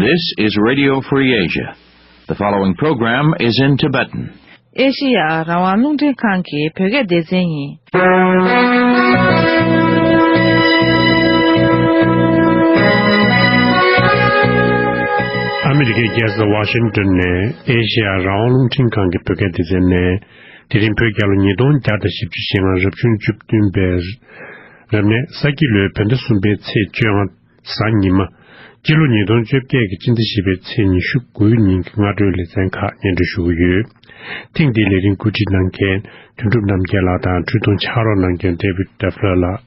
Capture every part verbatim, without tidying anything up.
This is Radio Free Asia. The following program is in Tibetan. ཨེ་ཤེ་ཡ་རང་དབང་རླུང་འཕྲིན་ཁང་གི་བོད་སྐད་སྡེ་ཚན་ཡིན། ཨ་མི་རི་ཀའི་རྒྱལ་ས་ཝ་ཤིང་ཏོན་ནས་ཨེ་ཤེ་ཡ་རང་དབང་རླུང་འཕྲིན་ཁང་གི་བོད་སྐད་སྡེ་ཚན་ནས། དེ་རིང་བོད་རྒྱལ་ལོ་ཉིས་སྟོང་བརྒྱ་དང་བཞི་བཅུ་ཞེ་ལྔ་རབ་བྱུང་བཅུ་བདུན་པའི་རབ་གནས་ས་ཁྱི་ལོའི་བོད་ཟླ་གསུམ་པའི་ཚེས་བཅོ་ལྔ། གཟའ་ཉི་མ། སྤྱི་ལོ་ཉིས་སྟོང་བཅོ་བརྒྱད་ཀྱི་སྤྱི་ཟླ་བཞི་པའི་ཚེས་ཉི་ཤུ་དགུའི་ཉིན་གྱི་སྔ་དྲོའི་ལེ་ཚན་ཁག་སྙན་སྒྲོན་ཞུ་གི་ཡོད། ཐེངས་འདིའི་ལས་རིམ་གོ་སྒྲིག་གནང་མཁན་དོན་གྲུབ་རྣམ་རྒྱལ་ལགས་དང་འཕྲུལ་གཏོང་ཕྱག་རོགས་གནང་མཁན་ཌེ་བིད་ཌེ་ཕ་ལར་ལགས།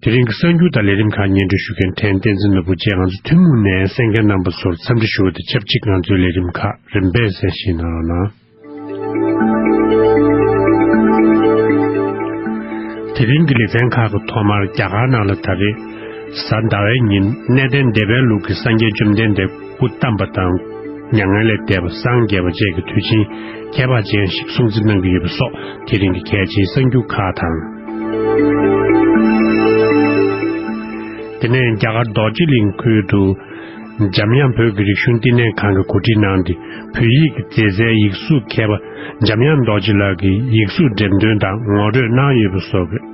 དེ་རིང་གི་གསར་འགྱུར་དང་ལས་རིམ་ཁག་སྙན་སྒྲོན་ཞུ་མཁན་ཕྲན་བསྟན་འཛིན་ནོར་བུ་བཅས། ང་ཚོ་ཐུན་མོང་ནས་གསན་མཁན་རྣམ་པ་ཚོར་འཚམས་འདྲི་ཞུ་བ་དང་ཆབས་ཅིག་ང་ཚོའི་ལས་རིམ་ཁག་རིམ་པས་གསན་བཞེས་གནང་རོགས་གནང་། དེ་རིང་གི་ལེ་ཚན་ཁག་གི་ཐོག་མར་རྒྱ་གར་ནང་ལ་ད་རེས་གཟའ་ཟླ་བའི་ཉིན་གནས་བརྟན་སྡེ་པའི་ལུགས་ཀྱི་སངས་རྒྱས་བཅོམ་ལྡན་འདས་སྐུ་བལྟམས་པ་དང་། མྱ་ངན་ལས་འདས་པ་སངས་རྒྱས་པ་བཅས་ཀྱི་དུས་ཆེན་ཁྱད་པར་ཅན་ཞིག་སྲུང་བརྩི་གནང་གི་ཡོད་པ་སོགས་དེ་རིང་གི་གལ་ཆེའི་གསར་འགྱུར་ཁག་དང་། དེ་ནས་རྒྱ་གར་རྡོ་རྗེ་གླིང་ཁུལ་དུ། འཇམ་དབྱངས་བོད་ཀྱི་རིག་གཞུང་བསྟི་གནས་ཁང་གིས་གོ་སྒྲིག་གནང་སྟེ། བོད་ཡིག་གི་མཛེས་རྩལ་ཡིག་གཟུགས་མཁས་པ་འཇམ་དབྱངས་རྡོ་རྗེ་ལགས་ཀྱི་ཡིག་གཟུགས་འགྲེམས་སྟོན་དང་ངོ་སྤྲོད་གནང་ཡོད་པ་སོགས།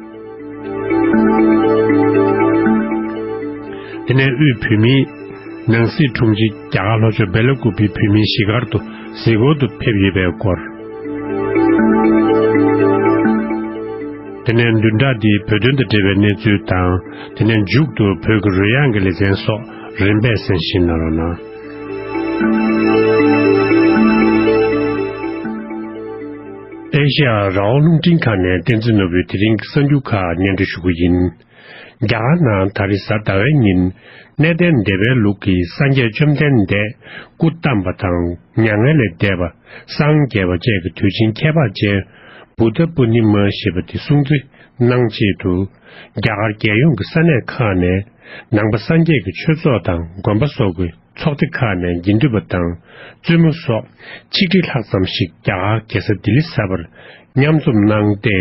དེ་ནས་དབུས་བོད་མིའི་ནང་སྲིད་དྲུང་ཆེ་རྒྱ་གར་ལྷོ་ཕྱོགས་སྦེལ་ཀོབ་བོད་མིའི་གཞིས་སྒར་དུ་གཟིགས་སྐོར་དུ་ཕེབས་ཡོད་པའི་སྐོར། དེ་ནས་བདུན་ཕྲག་འདིའི་བོད་དོན་དང་འབྲེལ་བའི་གནས་ཚུལ་དང་། དེ་ནས་མཇུག་ཏུ་བོད་ཀྱི་རོལ་དབྱངས་ཀྱི་ལེ་ཚན་སོགས་རིམ་པས་གསན་བཞེས་གནང་རོགས་གནང་། ཨེ་ཤེ་ཡ་རང་དབང་རླུང་འཕྲིན་ཁང་ནས་བསྟན་འཛིན་ནོར་བུས་དེ་རིང་གི་གསར་འགྱུར་ཁག་སྙན་སྒྲོན་ཞུ་རྒྱུ་ཡིན། རྒྱ་གར་ནང་ད་རེས་གཟའ་ཟླ་བའི་ཉིན་གནས་བརྟན་སྡེ་པའི་ལུགས་ཀྱི་སངས་རྒྱས་བཅོམ་ལྡན་འདས་སྐུ་བལྟམས་པ་དང་མྱ་ངན་ལས་འདས་པ་སངས་རྒྱས་པ་བཅས་ཀྱི་དུས་ཆེན་ཁྱད་པར་ཅན་བུདྡྷ་པུར་ནི་མ་ཞེས་པ་དེ་སྲུང་བརྩི་གནང་ཆེད་དུ་རྒྱ་གར་རྒྱལ་ཡོངས་ཀྱི་ས་གནས་ཁག་ནས་ནང་པ་སངས་རྒྱས་ཀྱི་ཆོས་ཚོགས་དང་དགོན་པ་སོགས་ཀྱི་ཚོགས་སྡེ་ཁག་ནས་དགེ་འདུན་པ་དང་བཙུན་མོ་སོགས་ཆིག་ཁྲི་ལྷག་ཙམ་ཞིག་རྒྱ་གར་རྒྱལ་ས་ལྡི་ལི་གསར་པར་མཉམ་འཛོམས་གནང་སྟེ།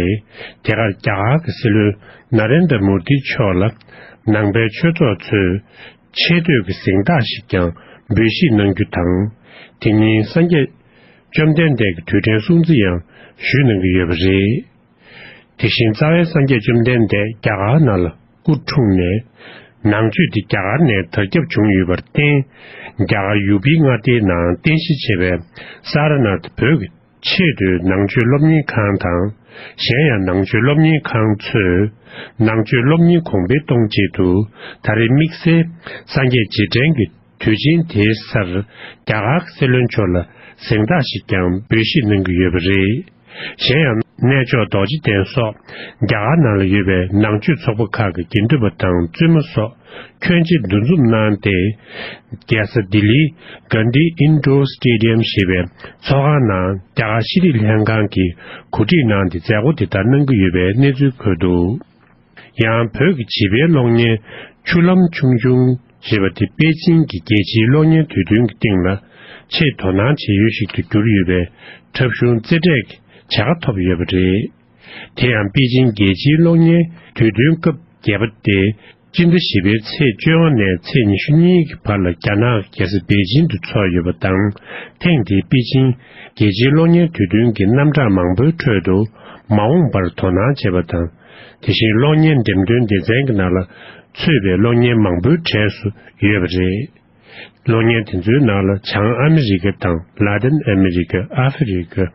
དེ་གར་རྒྱ་གར་གྱི་སྲིད་བློན་ན་རེན་དྲ་མོ་དི་མཆོག་ལ་ནང་པའི་ཆོས་ཚོགས་ཚོས་ཆེ་བསྟོད་ཀྱི་གཟེངས་རྟགས་ཤིག་ཀྱང་འབུལ་བཞེས་གནང་རྒྱུ་དང་། དེ་ཉིན་སངས་རྒྱས་བཅོམ་ལྡན་འདས་ཀྱི་དུས་དྲན་སྲུང་བརྩི་ཡང་ཞུས་གནང་གི་ཡོད་པ་རེད། དེ་བཞིན་རྩ་བའི་སངས་རྒྱས་བཅོམ་ལྡན་འདས་རྒྱ་གར་ནང་ལ་སྐུ་འཁྲུངས་ནས། ནང་ཆོས་དེ་རྒྱ་གར་ནས་དར་ཁྱབ་བྱུང་ཡོད་པར་བརྟེན། རྒྱ་གར་ཡུ་པི་མངའ་སྡེའི་ནང་རྟེན་གཞི་བྱས་པའི་སཱ་ར་ནཱཐ་བོད་ཀྱི་ཆེས་མཐོའི་ནང་ཆོས་སློབ་གཉེར་ཁང་དང་། གཞན་ཡང་ནང་ཆོས་སློབ་གཉེར་ཁང་ཚོས་ནང་ཆོས་སློབ་གཉེར་གོང་འཕེལ་གཏོང་ཆེད་དུ་ད་རེས་དམིགས་བསལ་སངས་རྒྱས་རྗེས་དྲན་གྱི་དུས་ཆེན་དེའི་སར་རྒྱ་གར་གྱི་སྲིད་བློན་མཆོག་ལ་གཟེངས་རྟགས་ཤིག་ཀྱང་འབུལ་བཞེས་གནང་གི་ཡོད་པ་རེད། གཞན་ཡང་གནས་མཆོག་རྡོ་རྗེ་གདན་སོགས་རྒྱ་གར་ནང་ལ་ཡོད་པའི་ནང་ཆོས་ཚོགས་པ་ཁག་གི་དགེ་འདུན་པ་དང་བཙུན་མོ་སོགས་ཁྱོན་ཆེ་འདུ་འཛོམས་གནང་སྟེ། རྒྱལ་ས་ལྡི་ལིའི་གྷན་དྷི་ཨིན་ཌོར་སི་ཊེ་ཌི་ཡམ་ཞེས་པའི་ཚོགས་ཁང་ནང་རྒྱ་གར་ཤེས་རིག་ལྷན་ཁང་གིས་གོ་སྒྲིག་གནང་སྟེ་མཛད་སྒོ་དེ་དག་གནང་གི་ཡོད་པའི་གནས་ཚུལ་འཁོད་འདུག། ཡང་བོད་ཀྱི་བྱིས་པའི་གློག་བརྙན་ཆུ་ལྷམ་ཆུང་ཆུང་ཞེས་པ་དེ་པེ་ཅིང་གི་རྒྱལ་སྤྱིའི་གློག་བརྙན་དུས་སྟོན་གྱི་སྟེང་ལ་ཆེས་དོ་སྣང་བྱེད་ཡུལ་ཞིག་ཏུ་གྱུར་ཡོད་པའི་འཁྲབ་གཞུང་རྩེ་གྲས་ཀྱི་བྱ་དགའ་ཐོབ་ཡོད་པ་རེད། དེ་ཡང་པེ་ཅིང་རྒྱལ་སྤྱིའི་གློག་བརྙན་དུས་སྟོན་སྐབས་བརྒྱད་པ་སྟེ། སྤྱི་ཟླ་བཞི་པའི་ཚེས་བཅོ་ལྔ་ནས་ཚེས་ཉི་ཤུ་གཉིས་ཀྱི་བར་ལ་རྒྱ་ནག་གི་རྒྱལ་ས་པེ་ཅིང་དུ་འཚོགས་ཡོད་པ་དང་། ཐེངས་འདིའི་པེ་ཅིང་རྒྱལ་སྤྱིའི་གློག་བརྙན་དུས་སྟོན་གྱི་རྣམ་གྲངས་མང་པོའི་ཁྲོད་དུ་མ་འོངས་པར་དོ་སྣང་བྱེད་པ་དང་། དེ་བཞིན་གློག་བརྙན་འགྲེམས་སྟོན་སྡེ་ཚན་གྱི་ནང་ལ་ཚུད་པའི་གློག་བརྙན་མང་པོའི་གྲས་སུ་ཡོད་པ་རེད། གློག་བརྙན་དེ་ཚོའི་ནང་ལ་བྱང་ཨ་མི་རི་ཀ་དང་ལ་ཏིན་ཨ་མི་རི་ཀ། ཨ་ཧྥེ་རི་ཀ།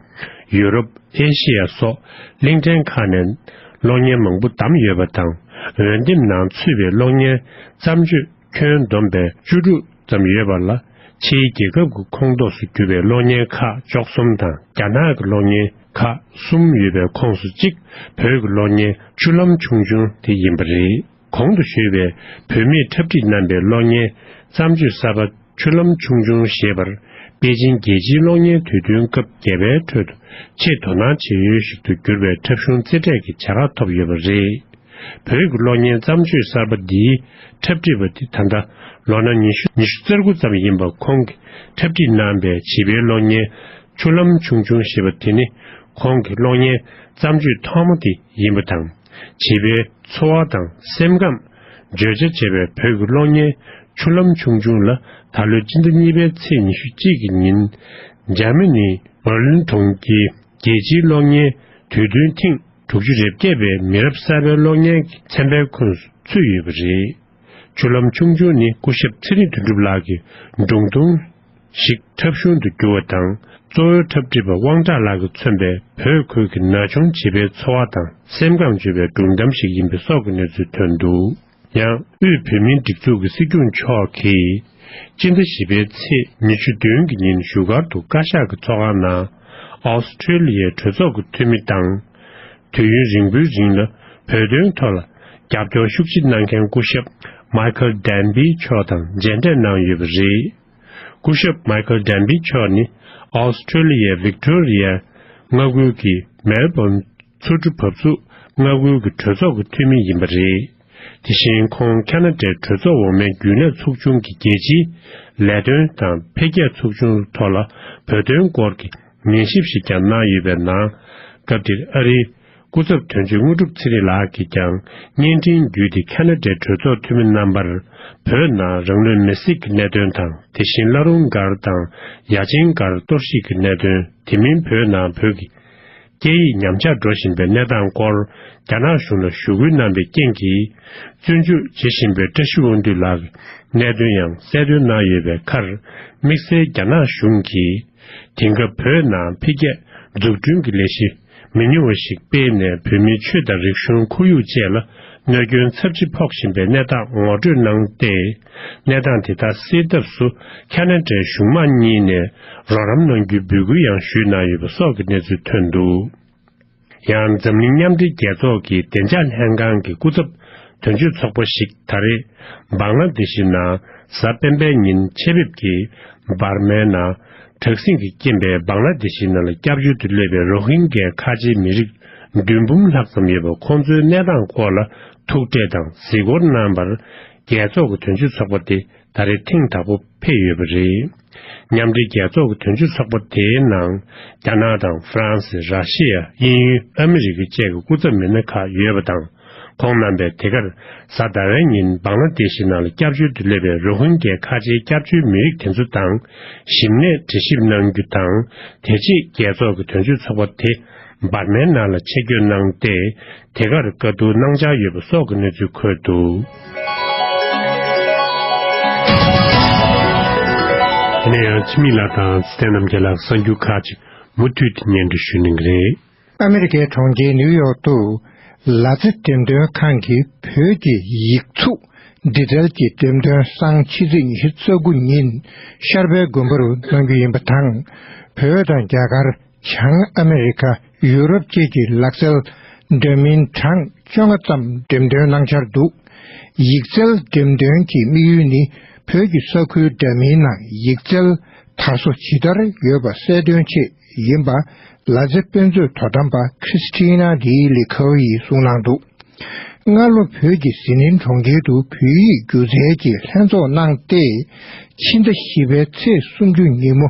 ཡུ་རོབ། ཨེ་ཤེ་ཡ་སོགས་གླིང་ཕྲན་ཁག་ནས་གློག་བརྙན་མང་པོ་བདམས་ཡོད་པ་དང་། འོས་འདེམས་ནང་ཚུད་པའི་གློག་བརྙན་བརྩམས་ཆོས་ཁྱོན་བསྡོམས་པའི་བཅུ་དྲུག་ཙམ་ཡོད་པ་ལ། ཕྱིའི་རྒྱལ་ཁབ་ཀྱི་ཁོངས་གཏོགས་སུ་གྱུར་པའི་གློག་བརྙན་ཁག་བཅུ་གསུམ་དང་། རྒྱ་ནག་གི་གློག་བརྙན་ཁག་གསུམ་ཡོད་པའི་ཁོངས་སུ་གཅིག་བོད་ཀྱི་གློག་བརྙན་ཆུ་ལྷམ་ཆུང་ཆུང་དེ་ཡིན་པ་རེད། གོང་དུ་ཞུས་པའི་བུད་མེད་འཁྲབ་ཁྲིད་རྣམ་པའི་གློག་བརྙན་བརྩམས་ཆོས་གསར་པ་ཆུ་ལྷམ་ཆུང་ཆུང་ཞེས་པར། པེ་ཅིང་རྒྱལ་སྤྱིའི་གློག་བརྙན་དུས་སྟོན་སྐབས་བརྒྱད་པའི་ཁྲོད་དུ་ཆེས་དོ་སྣང་བྱེད་ཡུལ་ཞིག་ཏུ་གྱུར་པའི་འཁྲབ་གཞུང་རྩེ་གྲས་ཀྱི་བྱ་དགའ་ཐོབ་ཡོད་པ་རེད། བོད་ཀྱི་གློག་བརྙན་བརྩམས་ཆོས་གསར་པ་འདིའི་འཁྲབ་ཁྲིད་པ་དེ་ད་ལྟ་ལོ་ན་ཉི་ཤུ་ཉི་ཤུ་རྩ་དགུ་ཙམ་ཡིན་པ། ཁོང་གིས་འཁྲབ་ཁྲིད་གནང་པའི་བྱིས་པའི་གློག་བརྙན་ཆུ་ལྷམ་ཆུང་ཆུང་ཞེས་པ་དེ་ནི་ཁོང་གི་གློག་བརྙན་བརྩམས་ཆོས་ཐོག་མ་དེ་ཡིན་པ་དང་། བྱིས་པའི་འཚོ་བ་དང་སེམས་ཁམས་བརྗོད་བྱ་བྱས་པའི་བོད་ཀྱི་གློག་བརྙན་ ཆུ་ལམ་ཆུང་ཆུང་ལ་ད་ལོའི་སྤྱི་ཟླ་གཉིས་པའི་ཚེས་ཉི་ཤུ་གཅིག་གི་ཉིན། འཇར་མ་ནི་འབར་ལིན་གྲོང་ཁྱེར་རྒྱལ་སྤྱིའི་གློག་བརྙན་དུས་སྟོན་ཐེངས་དྲུག་ཅུ་རེ་བརྒྱད་པའི་མི་རབས་གསར་པའི་གློག་བརྙན་གྱི་ཚན་པའི་ཁོངས་སུ་ཚུད་ཡོད་པ་རེད། ཆུ་ལམ་ཆུང་ཆུང་ནི་སྐུ་ཞབས་ཚེ་རིང་དོན་གྲུབ་ལགས་ཀྱི་སྒྲུང་ཐུང་ཞིག་འཁྲབ་གཞུང་དུ་བསྒྱུར་བ་དང་། གཙོ་བོའི་འཁྲབ་ཁྲིད་པ་དབང་གྲགས་ལགས་ཀྱིས་མཚོན་པའི་བོད་ཁུལ་གྱི་ན་ཆུང་བྱིས་པའི་འཚོ་བ་དང་སེམས་ཁམས་བརྗོད་པའི་སྒྲུང་གཏམ་ཞིག་ཡིན་པའི་སོགས་ཀྱི་གནས་ཚུལ་ཐོན་འདུག། ཡང་དབུས་བོད་མིའི་སྒྲིག་འཛུགས་ཀྱི་སྲིད་སྐྱོང་མཆོག་གིས་སྤྱི་ཟླ་བཞི་པའི་ཚེས་ཉི་ཤུ་བདུན་གྱི་ཉིན་བཞུགས་སྒར་དུ་བཀའ་ཤག་གི་ཚོགས་ཁང་ནང་ཨོ་སི་ཁྲུ་ལི་ཡའི་གྲོས་ཚོགས་ཀྱི་འཐུས་མི་དང་། དུས་ཡུན་རིང་པོའི་རིང་ལ་བོད་དོན་ཐོག་ལ་རྒྱབ་སྐྱོར་ཤུགས་ཆེ་གནང་མཁན་སྐུ་ཞབས་མའི་ཁལ་ཌན་བྷི་མཆོག་དང་མཇལ་འཕྲད་གནང་ཡོད་པ་རེད། སྐུ་ཞབས་མའི་ཁལ་ཌན་བྷི་མཆོག་ནི་ཨོ་སི་ཁྲུ་ལི་ཡའི་ཝིག་ཏོ་རི་ཡ་མངའ་ཁུལ་གྱི་མེལ་བོན་མཚོ་གྲུ་བབས་ཚུགས་མངའ་ཁུལ་གྱི་གྲོས་ཚོགས་ཀྱི་འཐུས་མི་ཡིན་པ་རེད། དེ་བཞིན་ཁོང་ཁ་ན་ཌའི་གྲོས་ཚོགས་འོག་མའི་རྒྱུན་ལས་ཚོགས་ཆུང་གི་རྒྱལ་སྤྱིའི་ལས་དོན་དང་འཕེལ་རྒྱས་ཚོགས་ཆུང་ཐོག་ལ་བོད་དོན་སྐོར་གྱི་ཉན་ཞིབ་ཞིག་ཀྱང་གནང་ཡོད་པའི་ནང་། སྐབས་དེར་ཨ་རིའི་སྐུ་ཚབ་དོན་གཅོད་དངོས་གྲུབ་ཚེ་རིང་ལགས་ཀྱིས་ཀྱང་བརྙན་འཕྲིན་བརྒྱུད་དེ་ཁ་ན་ཌའི་གྲོས་ཚོགས་འཐུས་མི་རྣམ་པར་བོད་ནང་རང་ལུས་མེར་སྲེག་གི་གནད་དོན་དང་། དེ་བཞིན་བླ་རུང་སྒར་དང་ཡ་ཆེན་སྒར་གཏོར་བཤིག་གི་གནད་དོན། དེ་མིན་བོད་ནང་བོད་ཀྱི་སྐད་ཡིག་ཉམས་ཆག་འགྲོ་བཞིན་པའི་གནས་སྟངས་སྐོར་རྒྱ་ནག་གཞུང་ལ་ཞུ་སྐུལ་གནང་པའི་རྐྱེན་གྱིས། བཙོན་འཇུག་བྱེད་བཞིན་པའི་བཀྲ་ཤིས་དབང་འདུས་ལགས་ཀྱི་གནད་དོན་ཡང་གསལ་སྟོན་གནང་ཡོད་པའི་ཁར། དམིགས་བསལ་རྒྱ་ནག་གཞུང་གིས་དེང་སྐབས་བོད་ནང་འཕེལ་རྒྱས་འཛུགས་སྐྲུན་གྱི་ལས་གཞི་མི་ཉུང་བ་ཞིག་སྤེལ་ནས། བོད་མིའི་ཆོས་དང་རིག་གཞུང་ཁོར་ཡུག་བཅས་ལ་གནོད་སྐྱོན་ཚབས་ཆེ་ཕོག་བཞིན་པའི་གནས་སྟངས་ངོ་སྤྲོད་གནང་སྟེ། གནས་སྟངས་དེ་དག་སེལ་ཐབས་སུ་ཁ་ན་ཌའི་གཞུང་མང་གཉིས་ནས་རོགས་རམ་གནང་རྒྱུའི་འབོད་སྐུལ་ཡང་ཞུས་གནང་ཡོད་པ་སོགས་ཀྱི་གནས་ཚུལ་ཐོན་འདུག། ཡང་འཛམ་གླིང་མཉམ་འབྲེལ་རྒྱལ་ཚོགས་ཀྱི་བདེ་འཇགས་ལྷན་ཁང་གི་སྐུ་ཚབ་དོན་གཅོད་ཚོགས་པ་ཞིག་ད་རེས་བང་ལ་དེ་ཤི་ནང་གཟའ་སྤེན་པའི་ཉིན་ཆེད་ཕེབས་ཀྱིས་འབར་མའི་ནང་དྲག་ཟིང་གིས་རྐྱེན་པས་བང་ལ་དེ་ཤི་ནང་ལ་སྐྱབས་བཅོལ་དུ་སླེབས་པའི་རོ་ཧིན་གྱའི་ཁ་ཆེའི་མི་རིགས་བདུན་འབུམ་ལྷག་ཙམ་ཡོད་པ་ཁོང་ཚོའི་གནས་སྟངས་སྐོར་ལ་ཐུག་འཕྲད་དང་གཟིགས་སྐོར་གནང་བར་རྒྱལ་ཚོགས་ཀྱི་དོན་གཅོད་ཚོགས་པ་དེ་ད་རེས་ཐེངས་དང་པོ་ཕེབས་ཡོད་པ་རེད། མཉམ་འབྲེལ་རྒྱལ་ཚོགས་ཀྱི་དོན་གཅོད་ཚོགས་པ་དེའི་ནང་རྒྱ་ནག་དང་ཧྥ་རན་སི། ར་ཤི་ཡ། དབྱིན་ཡུལ། ཨ་མི་རི་ཀ་བཅས་ཀྱི་སྐུ་ཚབ་མི་སྣ་ཁག་ཡོད་པ་དང་། ཁོང་རྣམ་པས་དེ་གར་གཟའ་ཟླ་བའི་ཉིན་བང་ལ་དེ་ཤི་ནང་ལ་སྐྱབས་བཅོལ་དུ་སླེབས་པའི་རོ་ཧིན་གྱའི་ཁ་ཆེའི་སྐྱབས་བཅོལ་མི་རིགས་དེ་ཚོ་དང་ཞིབ་ནས་འགྲེལ་བཤད་གནང་རྒྱུ་དང་། དེ་རྗེས་རྒྱལ་ཚོགས་ཀྱི་དོན་གཅོད་ཚོགས་པ་དེ་འབར་མའི་ནང་ལ་ཆེད་བསྐྱོད་གནང་སྟེ། དེ་གར་བཀའ་བསྡུར་གནང་འཆར་ཡོད་པ་སོགས་ཀྱི་གནས་ཚུལ་འཁོད་འདུག། དེ་ནས་ཡང་འཆི་མེད་ལགས་དང་ཚེ་བརྟན་རྣམ་རྒྱལ་ལགས་གསར་འགྱུར་ཁག་ཅིག་མུ་མཐུད་དུ་སྙན་སྒྲོན་ཞུ་གནང་གི་རེད། ཨ་མེ་རི་ཁའི་གྲོང་ཁྱེར་ནིའུ་ཡོག་ཏུ་ལ་རྩེ་འགྲེམས་སྟོན་ཁང་གིས་བོད་ཀྱི་ཡིག་གཟུགས་འབྲི་རྩལ་གྱི་འགྲེམས་སྟོན་སང་ཕྱི་ཚེས་ཉི་ཤུ་རྩ་དགུ་ཉིན་ཤར་པའི་དགོན་པ་རུ་གནང་རྒྱུ་ཡིན་པ་དང་། བོད་དང་རྒྱ་གར། བྱང་ཨ་མེ་རི་ཁ། ཡུ་རོབ་བཅས་ཀྱི་ལག་རྩལ་འདྲ་མིན་གྲངས་བཅོ་ལྔ་ཙམ་འགྲེམས་སྟོན་གནང་འཆར་འདུག། ཡིག་རྩལ་འགྲེམས་སྟོན་གྱི་དམིགས་ཡུལ་ནི་བོད་ཀྱི་ས་ཁུལ་འདྲ་མིན་ནང་ཡིག་རྩལ་དར་སྲོལ་ཇི་ལྟར་ཡོད་པ་གསལ་སྟོན་ཆེད་ཡིན་པ། ལ་རྩེ་དཔེ་མཛོད་དོ་དམ་པ་ཁྲིས་ཏི་ན་ཌི་ལི་ཁའོ་ཡིས་གསུངས་གནང་འདུག། སྔ་ལོ་བོད་ཀྱི་ཟི་ལིང་གྲོང་ཁྱེར་དུ་བོད་ཡིག་སྒྱུ་རྩལ་གྱི་ལྷན་ཚོགས་གནང་སྟེ། ཕྱི་ཟླ་བཞི་པའི་ཚེས་སུམ་ཅུ་ཉིན་མོ་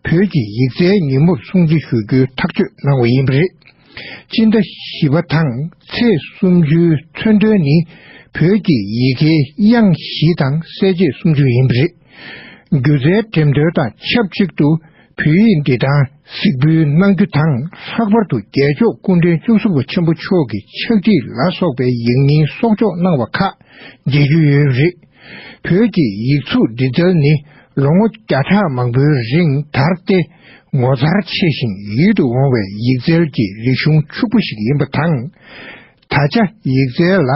བོད་ཀྱི་ཡིག་རྩལ་ཉིན་མོར་སྲུང་བརྩི་ཞུ་རྒྱུའི་ཐག་གཅོད་གནང་བ་ཡིན་པ་རེད། ཕྱི་ཟླ་བཞི་པ་དང་ཚེས་སུམ་ཅུའི་མཚོན་དོན་ནི་བོད་ཀྱི་ཡི་གེའི་དབྱངས་བཞི་དང་གསལ་བྱེད་སུམ་ཅུ་ཡིན་པ་རེད། སྒྱུ་རྩལ་འགྲེམས་སྟོན་དང་ཆབས་ཅིག་ཏུ་བོད་ཡིག་འབྲི་སྟངས་གཟིགས་འབུལ་གནང་རྒྱུ་དང་། ལྷག་པར་དུ་རྒྱལ་མཆོག་སྐུ་ཕྲེང་བཅུ་གསུམ་པ་ཆེན་པོ་མཆོག་གི་ཕྱག་བྲིས་ལ་སོགས་པའི་ཡིག་རྙིང་གསོག་འཇོག་གནང་བ་ཁག་མཇལ་རྒྱུ་ཡོད་པ་རེད། བོད་ཀྱི་ཡིག་གཟུགས་འབྲི་རྩལ་ནི་ལོ་ངོ་བརྒྱ་ཕྲག་མང་པོའི་རིང་དར་ཏེ་ངོ་མཚར་ཆེ་ཞིང་ཡིད་དུ་འོང་བའི་ཡིག་རྩལ་གྱི་རིག་གཞུང་ཕྱུག་པོ་ཞིག་ཡིན་པ་དང་། ད་ཆ་ཡིག་རྩལ་ལ་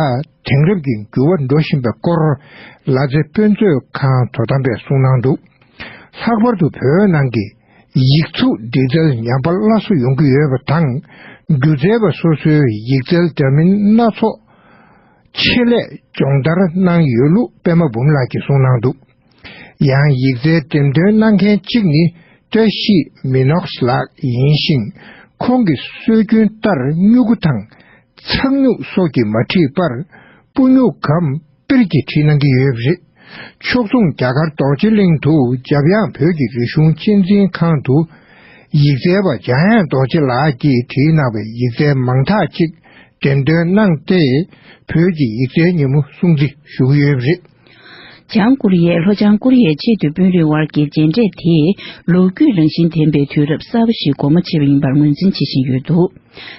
དེང་རབས་ཀྱི་འགྱུར་བ་འགྲོ་བཞིན་པའི་སྐོར་ལ་རྩེ་དཔེ་མཛོད་ཁང་དོ་དམ་པས་གསུངས་གནང་འདུག། ལྷག་པར་དུ་བོད་ནང་གི་ཡིག་གཟུགས་འབྲི་རྩལ་ཉམས་པ་སླར་གསོ་ཡོང་གི་ཡོད་པ་དང་། སྒྱུ་རྩལ་པ་སོ་སོའི་ཡིག་རྩལ་འདྲ་མིན་སྣ་ཚོགས་ཆེད་ལས་སྦྱོང་བརྡར་གནང་ཡོད་ལུགས་པད་མ་འབུམ་ལགས་ཀྱིས་གསུངས་གནང་འདུག། ཡང་ཡིག་རྩལ་འགྲེམས་སྟོན་གནང་མཁན་གཅིག་ནི་བཀྲ་ཤིས་མི་ནོག་སི་ལགས་ཡིན་ཞིང་། ཁོང་གིས་སྲོལ་རྒྱུན་ལྟར་སྨྱུ་གུ་དང་ཚེག་སྨྱུག་སོགས་ཀྱིས་མ་བྲིས་པར་སྤུ་སྨྱུག་གམ་པིར་གྱིས་བྲིས་གནང་གི་ཡོད་པ་རེད། ཕྱོགས་མཚུངས་རྒྱ་གར་རྡོ་རྗེ་གླིང་དུ་འཇམ་དབྱངས་བོད་ཀྱི་རིག་གཞུང་གཅེས་འཛིན་ཁང་དུ་ཡིག་རྩལ་པ་འཇམ་དབྱངས་རྡོ་རྗེ་ལགས་ཀྱིས་བྲིས་གནང་བའི་ཡིག་རྩལ་མང་དག་ཅིག་འགྲེམས་སྟོན་གནང་སྟེ། བོད་ཀྱི་ཡིག་རྩལ་ཉིན་མོ་སྲུང་བརྩི་ཞུ་གི་ཡོད་པ་རེད། བྱང་ཀོ་རི་ཡས་ལྷོ་བྱང་ཀོ་རི་ཡའི་ཆེས་མཐོའི་དཔོན་རིགས་དབར་གྱི་མཇལ་འཕྲད་དེས་ལོ་རྒྱུས་རང་བཞིན་ལྡན་པའི་དུས་རབས་གསར་པ་ཞིག་འགོ་མ་ཆེ་བ་ཡིན་པར་ངོས་འཛིན་བྱེད་བཞིན་ཡོད་འདུག་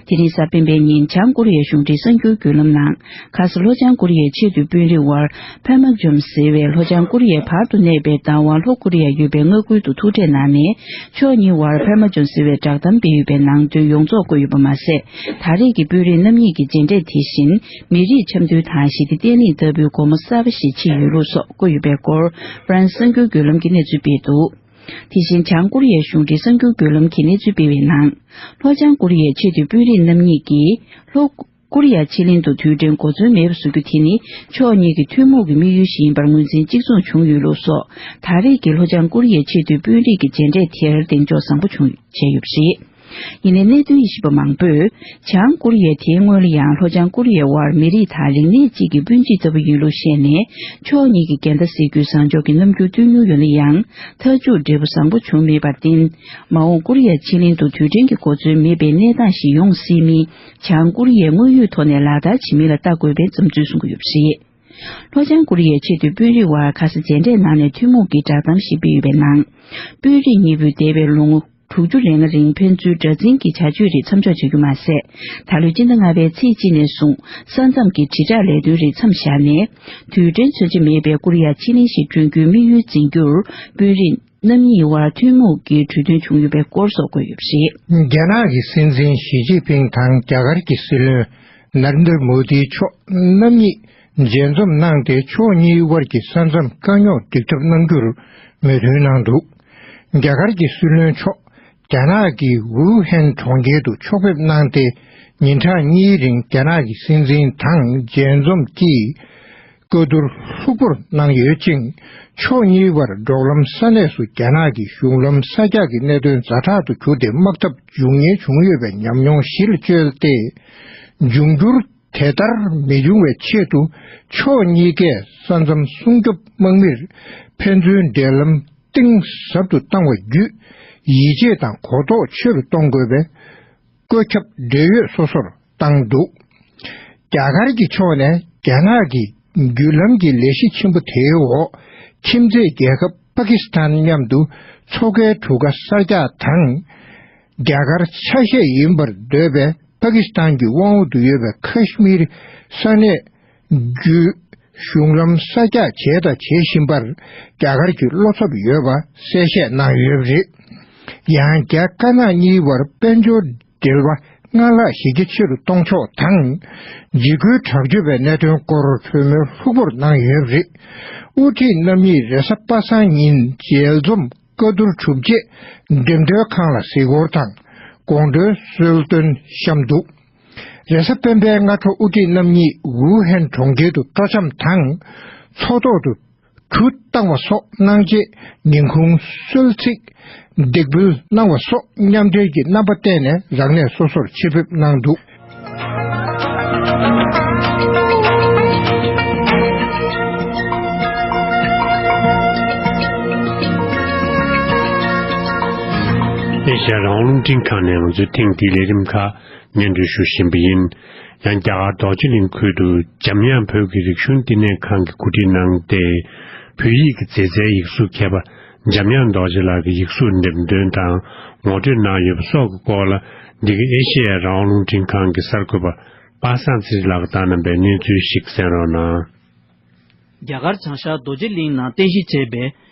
དེ་རིང་གཟའ་སྤེན་པའི་ཉིན་བྱང་ཀོ་རི་ཡའི་གཞུང་འབྲེལ་གསར་འགྱུར་བརྒྱུད་ལམ་ནང་ཁ་སང་ལྷོ་བྱང་ཀོ་རི་ཡའི་ཆེས་མཐོའི་དཔོན་རིགས་དབར་ཕན་མ་ཇོམ་ཟེར་བའི་ལྷོ་བྱང་ཀོ་རི་ཡའི་བར་དུ་གནས་པའི་ཟླ་བ་ལྷོ་ཀོ་རི་ཡར་ཡོད་པའི་མངའ་ཁུལ་དུ་ཐུག་འཕྲད་གནང་ནས་ཕྱོགས་གཉིས་དབར་ཕན་མ་ཇོམ་ཟེར་བའི་བསྒྲགས་གཏམ་སྤེལ་ཡོད་པའི་ནང་དོན་ཡོངས་རྫོགས་བཀོད་ཡོད་པ་མ་ཟད། ད་རེས་ཀྱི་དཔོན་རིགས་རྣམ་གཉིས་ཀྱི་མཇལ་འཕྲད་དེ་བཞིན་མི་རིགས་འཆམ་མཐུན་དང་ཞི་བདེ་བརྟན་ལྷིང་ལྟ་བུའི་སྒོ་མོ་གསར་པ་ཞིག་ཕྱེ་ཡོད་ལུགས་སོགས་བཀོད་ཡོད་པའི་སྐོར་ཧྥ་རན་སི་གསར་འགྱུར་བརྒྱུད་ལམ་གྱིས་གནས་ཚུལ་སྤེལ་འདུག་དེ་བཞིན་བྱང་ཀོ་རི་ཡའི་གཞུང་འབྲེལ་གསར་འགྱུར་བརྒྱུད་ལམ་གྱིས་གནས་ཚུལ་སྤེལ་བའི་ནང་། ལྷོ་བྱང་ཀོ་རི་ཡའི་ཆེས་མཐོའི་དཔོན་རིགས་རྣམ་གཉིས་ཀྱིས་ལྷོ་ཀོ་རི་ཡ་ཕྱེད་གླིང་དུ་དུས་དྲན་གོ་མཚོན་མེད་པ་བཟོ་རྒྱུ་དེ་ནི་ཕྱོགས་གཉིས་ཀྱི་ཐུན་མོང་གི་དམིགས་ཡུལ་ཞིག་ཡིན་པར་ངོས་འཛིན་གཅིག་མཚུངས་བྱུང་ཡོད་ལུགས་སོགས། ད་རེས་ཀྱི་ལྷོ་བྱང་ཀོ་རི་ཡའི་ཆེས་མཐོའི་དཔོན་རིགས་ཀྱི་མཇལ་འཕྲད་དེར་གདེང་འཇོག་བཟང་པོ་བྱུང་བྱས་ཡོད་པ་རེད། ཡིན་ནའི་གནད་དོན་དབྱེ་ཞིབ་པ་མང་པོས། བྱང་ཀོ་རི་ཡ་དེའི་སྔོན་ལ་ཡང་ལྷོ་བྱང་ཀོ་རི་ཡའི་དབར་མི་རིགས་དང་རིག་གནས་གཅིག་གི་སྤུན་མཆེད་ལྟ་བུ་ཡིན་ལུགས་བཤད་ནས། ཕྱོགས་གཉིས་ཀྱི་འགལ་ཟླ་སེལ་རྒྱུའི་བཟང་ཕྱོགས་ཀྱི་རྣམ་འགྱུར་སྟོན་མྱོང་ཡོད་ན་ཡང་། མཐའ་མཇུག་འབྲས་བུ་བཟང་པོ་བྱུང་མེད་པར་བརྟེན། མ་འོངས་ཀོ་རི་ཡ་ཕྱེད་གླིང་དུ་དུས་དྲན་གྱི་གོ་མཚོན་མེད་པའི་གནས་སྟངས་ཤིག་ཡོང་སྲིད་མིན། བྱང་ཀོ་རི་ཡས་དངོས་ཡོད་ཐོག་ནས་ལག་བསྟར་བྱེད་མིན་ལ་ལྟ་དགོས་པའི་བསམ་ཚུལ་གསུང་གི་ཡོད་པ་རེད། ལྷོ་བྱང་ཀོ་རི་ཡའི་ཆེས་མཐོའི་དཔོན་རིགས་དབར་ཁ་སང་མཇལ་འཕྲད་གནང་ནས་ཐུན་མོང་གི་བསྒྲགས་གཏམ་ཞིག་སྤེལ་ཡོད་པའི་ནང་། དཔོན་རིགས་གཉིས་པོས་འདས་པའི་ལོ་ངོ་དྲུག་ཅུ་རེ་ལྔ་རིང་ཕན་ཚུན་དགྲར་འཛིན་གྱི་བྱ་སྤྱོད་རིགས་མཚམས་འཇོག་བྱ་རྒྱུ་མ་ཟད། ད་ལོའི་སྤྱི་ཟླ་ལྔ་པའི་ཚེས་གཅིག་ནས་བཟུང་ས་མཚམས་ཀྱི་དྲིལ་བསྒྲགས་ལས་དོན་རིགས་མཚམས་བཞག་ནས། དུས་དྲན་མཚོན་ཆ་མེད་པའི་ཀོ་རི་ཡ་ཕྱེད་གླིང་ཞིག་བསྐྲུན་རྒྱུའི་དམིགས་ཡུལ་འཛིན་རྒྱུར་དཔོན་རིགས་རྣམ་གཉིས་དབར་ཐུན་མོང་གི་གྲོས་མཐུན་བྱུང་ཡོད་པའི་སྐོར་སོགས་བཀོད་ཡོད་པ་རེད། རྒྱ་ནག་གི་སྲིད་འཛིན་ཞི་ཅིན་ཕིང་དང་རྒྱ་གར་གྱི་སྲིད་བློན་ནཱ་རེན་དྲ་མོ་དི་མཆོག་རྣམ་གཉིས་མཇལ་འཛོམས་གནང་སྟེ། ཕྱོགས་གཉིས་དབར་གྱི་ས་མཚམས་དཀའ་རྙོག་འགྲིག་ཐབས་གནང་རྒྱུར་མོས་མཐུན་གནང་འདུག་རྒྱ་གར་གྱི་སྲིད་བློན་མཆོག་རྒྱ་ནག་གི་ཝུ་ཧན་གྲོང་ཁྱེར་དུ་ཕྱོགས་ཕེབས་གནང་སྟེ། ཉིན་གྲངས་གཉིས་རིང་རྒྱ་ནག་གི་སྲིད་འཛིན་དང་མཇལ་འཛོམས་ཀྱིས། བཀའ་བསྡུར་ལྷུག་པོར་གནང་ཡོད་ཅིང་། ཕྱོགས་གཉིས་བར་འབྲོག་ལམ་ས་གནས་སུ་རྒྱ་ནག་གི་གཞུང་ལམ་གསར་རྒྱག་གི་གནད་དོན་ཛ་དྲག་ཏུ་གྱུར་ཏེ། དམག་འཐབ་འབྱུང་ཉེན་བྱུང་ཡོད་པའི་ཉམས་མྱོང་གཞིར་བཅོལ་ཏེ། འབྱུང་འགྱུར་དེ་ལྟར་མི་འབྱུང་བའི་ཆེད་དུ། ཕྱོགས་གཉིས་ཀས་ས་མཚམས་སྲུང་སྐྱོབ་དམག་མིར་ཕན་ཚུན་འབྲེལ་ལམ་གཏིང་ཟབ་ཏུ་བཏང་བ་བརྒྱུད། ཡིད་ཆེས་དང་གོ་རྟོགས་ཆེ་རུ་གཏོང་དགོས་པའི་བཀོད་ཁྱབ་འབྲེལ་ཡོད་སོ་སོར་བཏང་འདུག་རྒྱ་གར་གྱི་ཕྱོགས་ནས་རྒྱ་ནག་གི་བརྒྱུད་ལམ་གྱི་ལས་གཞི་ཆེན་པོ་དེའི་འོག་ཁྱིམ་མཚེས་རྒྱལ་ཁབ་པ་ཀི་སི་ཐན་མཉམ་དུ་མཚོ་ཁའི་གྲུ་ཁ་གསར་རྒྱག་དང་། རྒྱ་གར་ཆ་ཤས་ཡིན་པར་འདོད་པའི་པ་ཀི་སི་ཐན་གྱི་དབང་འོག་ཏུ་ཡོད་པའི་ཁ་ཤི་མིར་ས་གནས་བརྒྱུད་གཞུང་ལམ་གསར་རྒྱག་བྱས་དང་བྱེད་བཞིན་པར་རྒྱ་གར་གྱི་བློ་འཚབ་ཡོད་པ་གསལ་བཤད་གནང་ཡོད་པ་རེད། ཡང་རྒྱ་དཀར་ནག་གཉིས་བར་དཔལ་འབྱོར་འབྲེལ་བ་སྔར་ལྷག་གཞི་རྒྱ་ཆེ་རུ་གཏོང་ཕྱོགས་དང་། འཇིགས་སྐུལ་དྲག་སྤྱོད་པའི་གནད་དོན་སྐོར་གྲོས་མོལ་ལྷུག་པོར་གནང་ཡོད་པ་རེད། དབུ་ཁྲིད་རྣམ་གཉིས་རེས་གཟའ་པ་སངས་ཉིན་མཇལ་འཛོམས་བཀའ་བསྡུར་གྲུབ་རྗེས་འགྲེམས་སྟོན་ཁང་ལ་གཟིགས་སྐོར་དང་དགོང་དྲོའི་གསོལ་སྟོན་བཤམས་འདུག་རེས་གཟའ་སྤེན་པའི་སྔ་དྲོ་དབུ་ཁྲིད་རྣམ་གཉིས་ཝུ་ཧན་གྲོང་ཁྱེར་དུ་སྤྲོ་འཆམ་དང་། མཚོ་ཐོག་ཏུ་གྲུ་བཏང་བ་སོགས་གནང་རྗེས་ཉིན་གུང་གསོལ་ཚིགས་འདེགས་འབུལ་གནང་བ་སོགས་མཉམ་འབྲེལ་གྱི་རྣམ་པ་བསྟན་ནས་རང་གནས་སོ་སོར་ཆེད་ཕེབས་གནང་འདུག་ཨེ་ཤ་ཡ་རང་དབང་རླུང་འཕྲིན་ཁང་ནས་ང་ཚོའི་ཐེངས་འདིའི་ལས་རིམ་ཁག་སྙན་སྒྲོན་ཞུ་བཞིན་པ་ཡིན། ཡང་རྒྱ་གར་རྡོ་རྗེ་གླིང་ཁུལ་དུ་འཇམ་དབྱངས་བོད་ཀྱི་རིག་གཞུང་བསྟི་གནས་ཁང་གིས་གོ་སྒྲིག་གནང་སྟེ། བོད་ཡིག་གི་མཛེས་རྩལ་ཡིག་གཟུགས་མཁས་པ་འཇམ་དབྱངས་རྡོ་རྗེ་ལགས་ཀྱི་ཡིག་གཟུགས་འགྲེམས་སྟོན་དང་ངོ་སྤྲོད་གནང་ཡོད་པ་སོགས་ཀྱི་སྐོར་ལ། འདི་ག་ཨེ་ཤེ་ཡ་རང་དབང་རླུང་འཕྲིན་ཁང་གི་གསར་འགོད་པ་པ་སངས་ཚེ་རིང་ལགས་ཀྱིས་བཏང་གནང་པའི་གནས་ཚུལ་ཞིག་གསན་རོགས་གནང་། རྒྱ་གར་བྱང་ཤར་རྡོ་རྗེ་གླིང་ནང་རྟེན་གཞི་བྱས་པའི་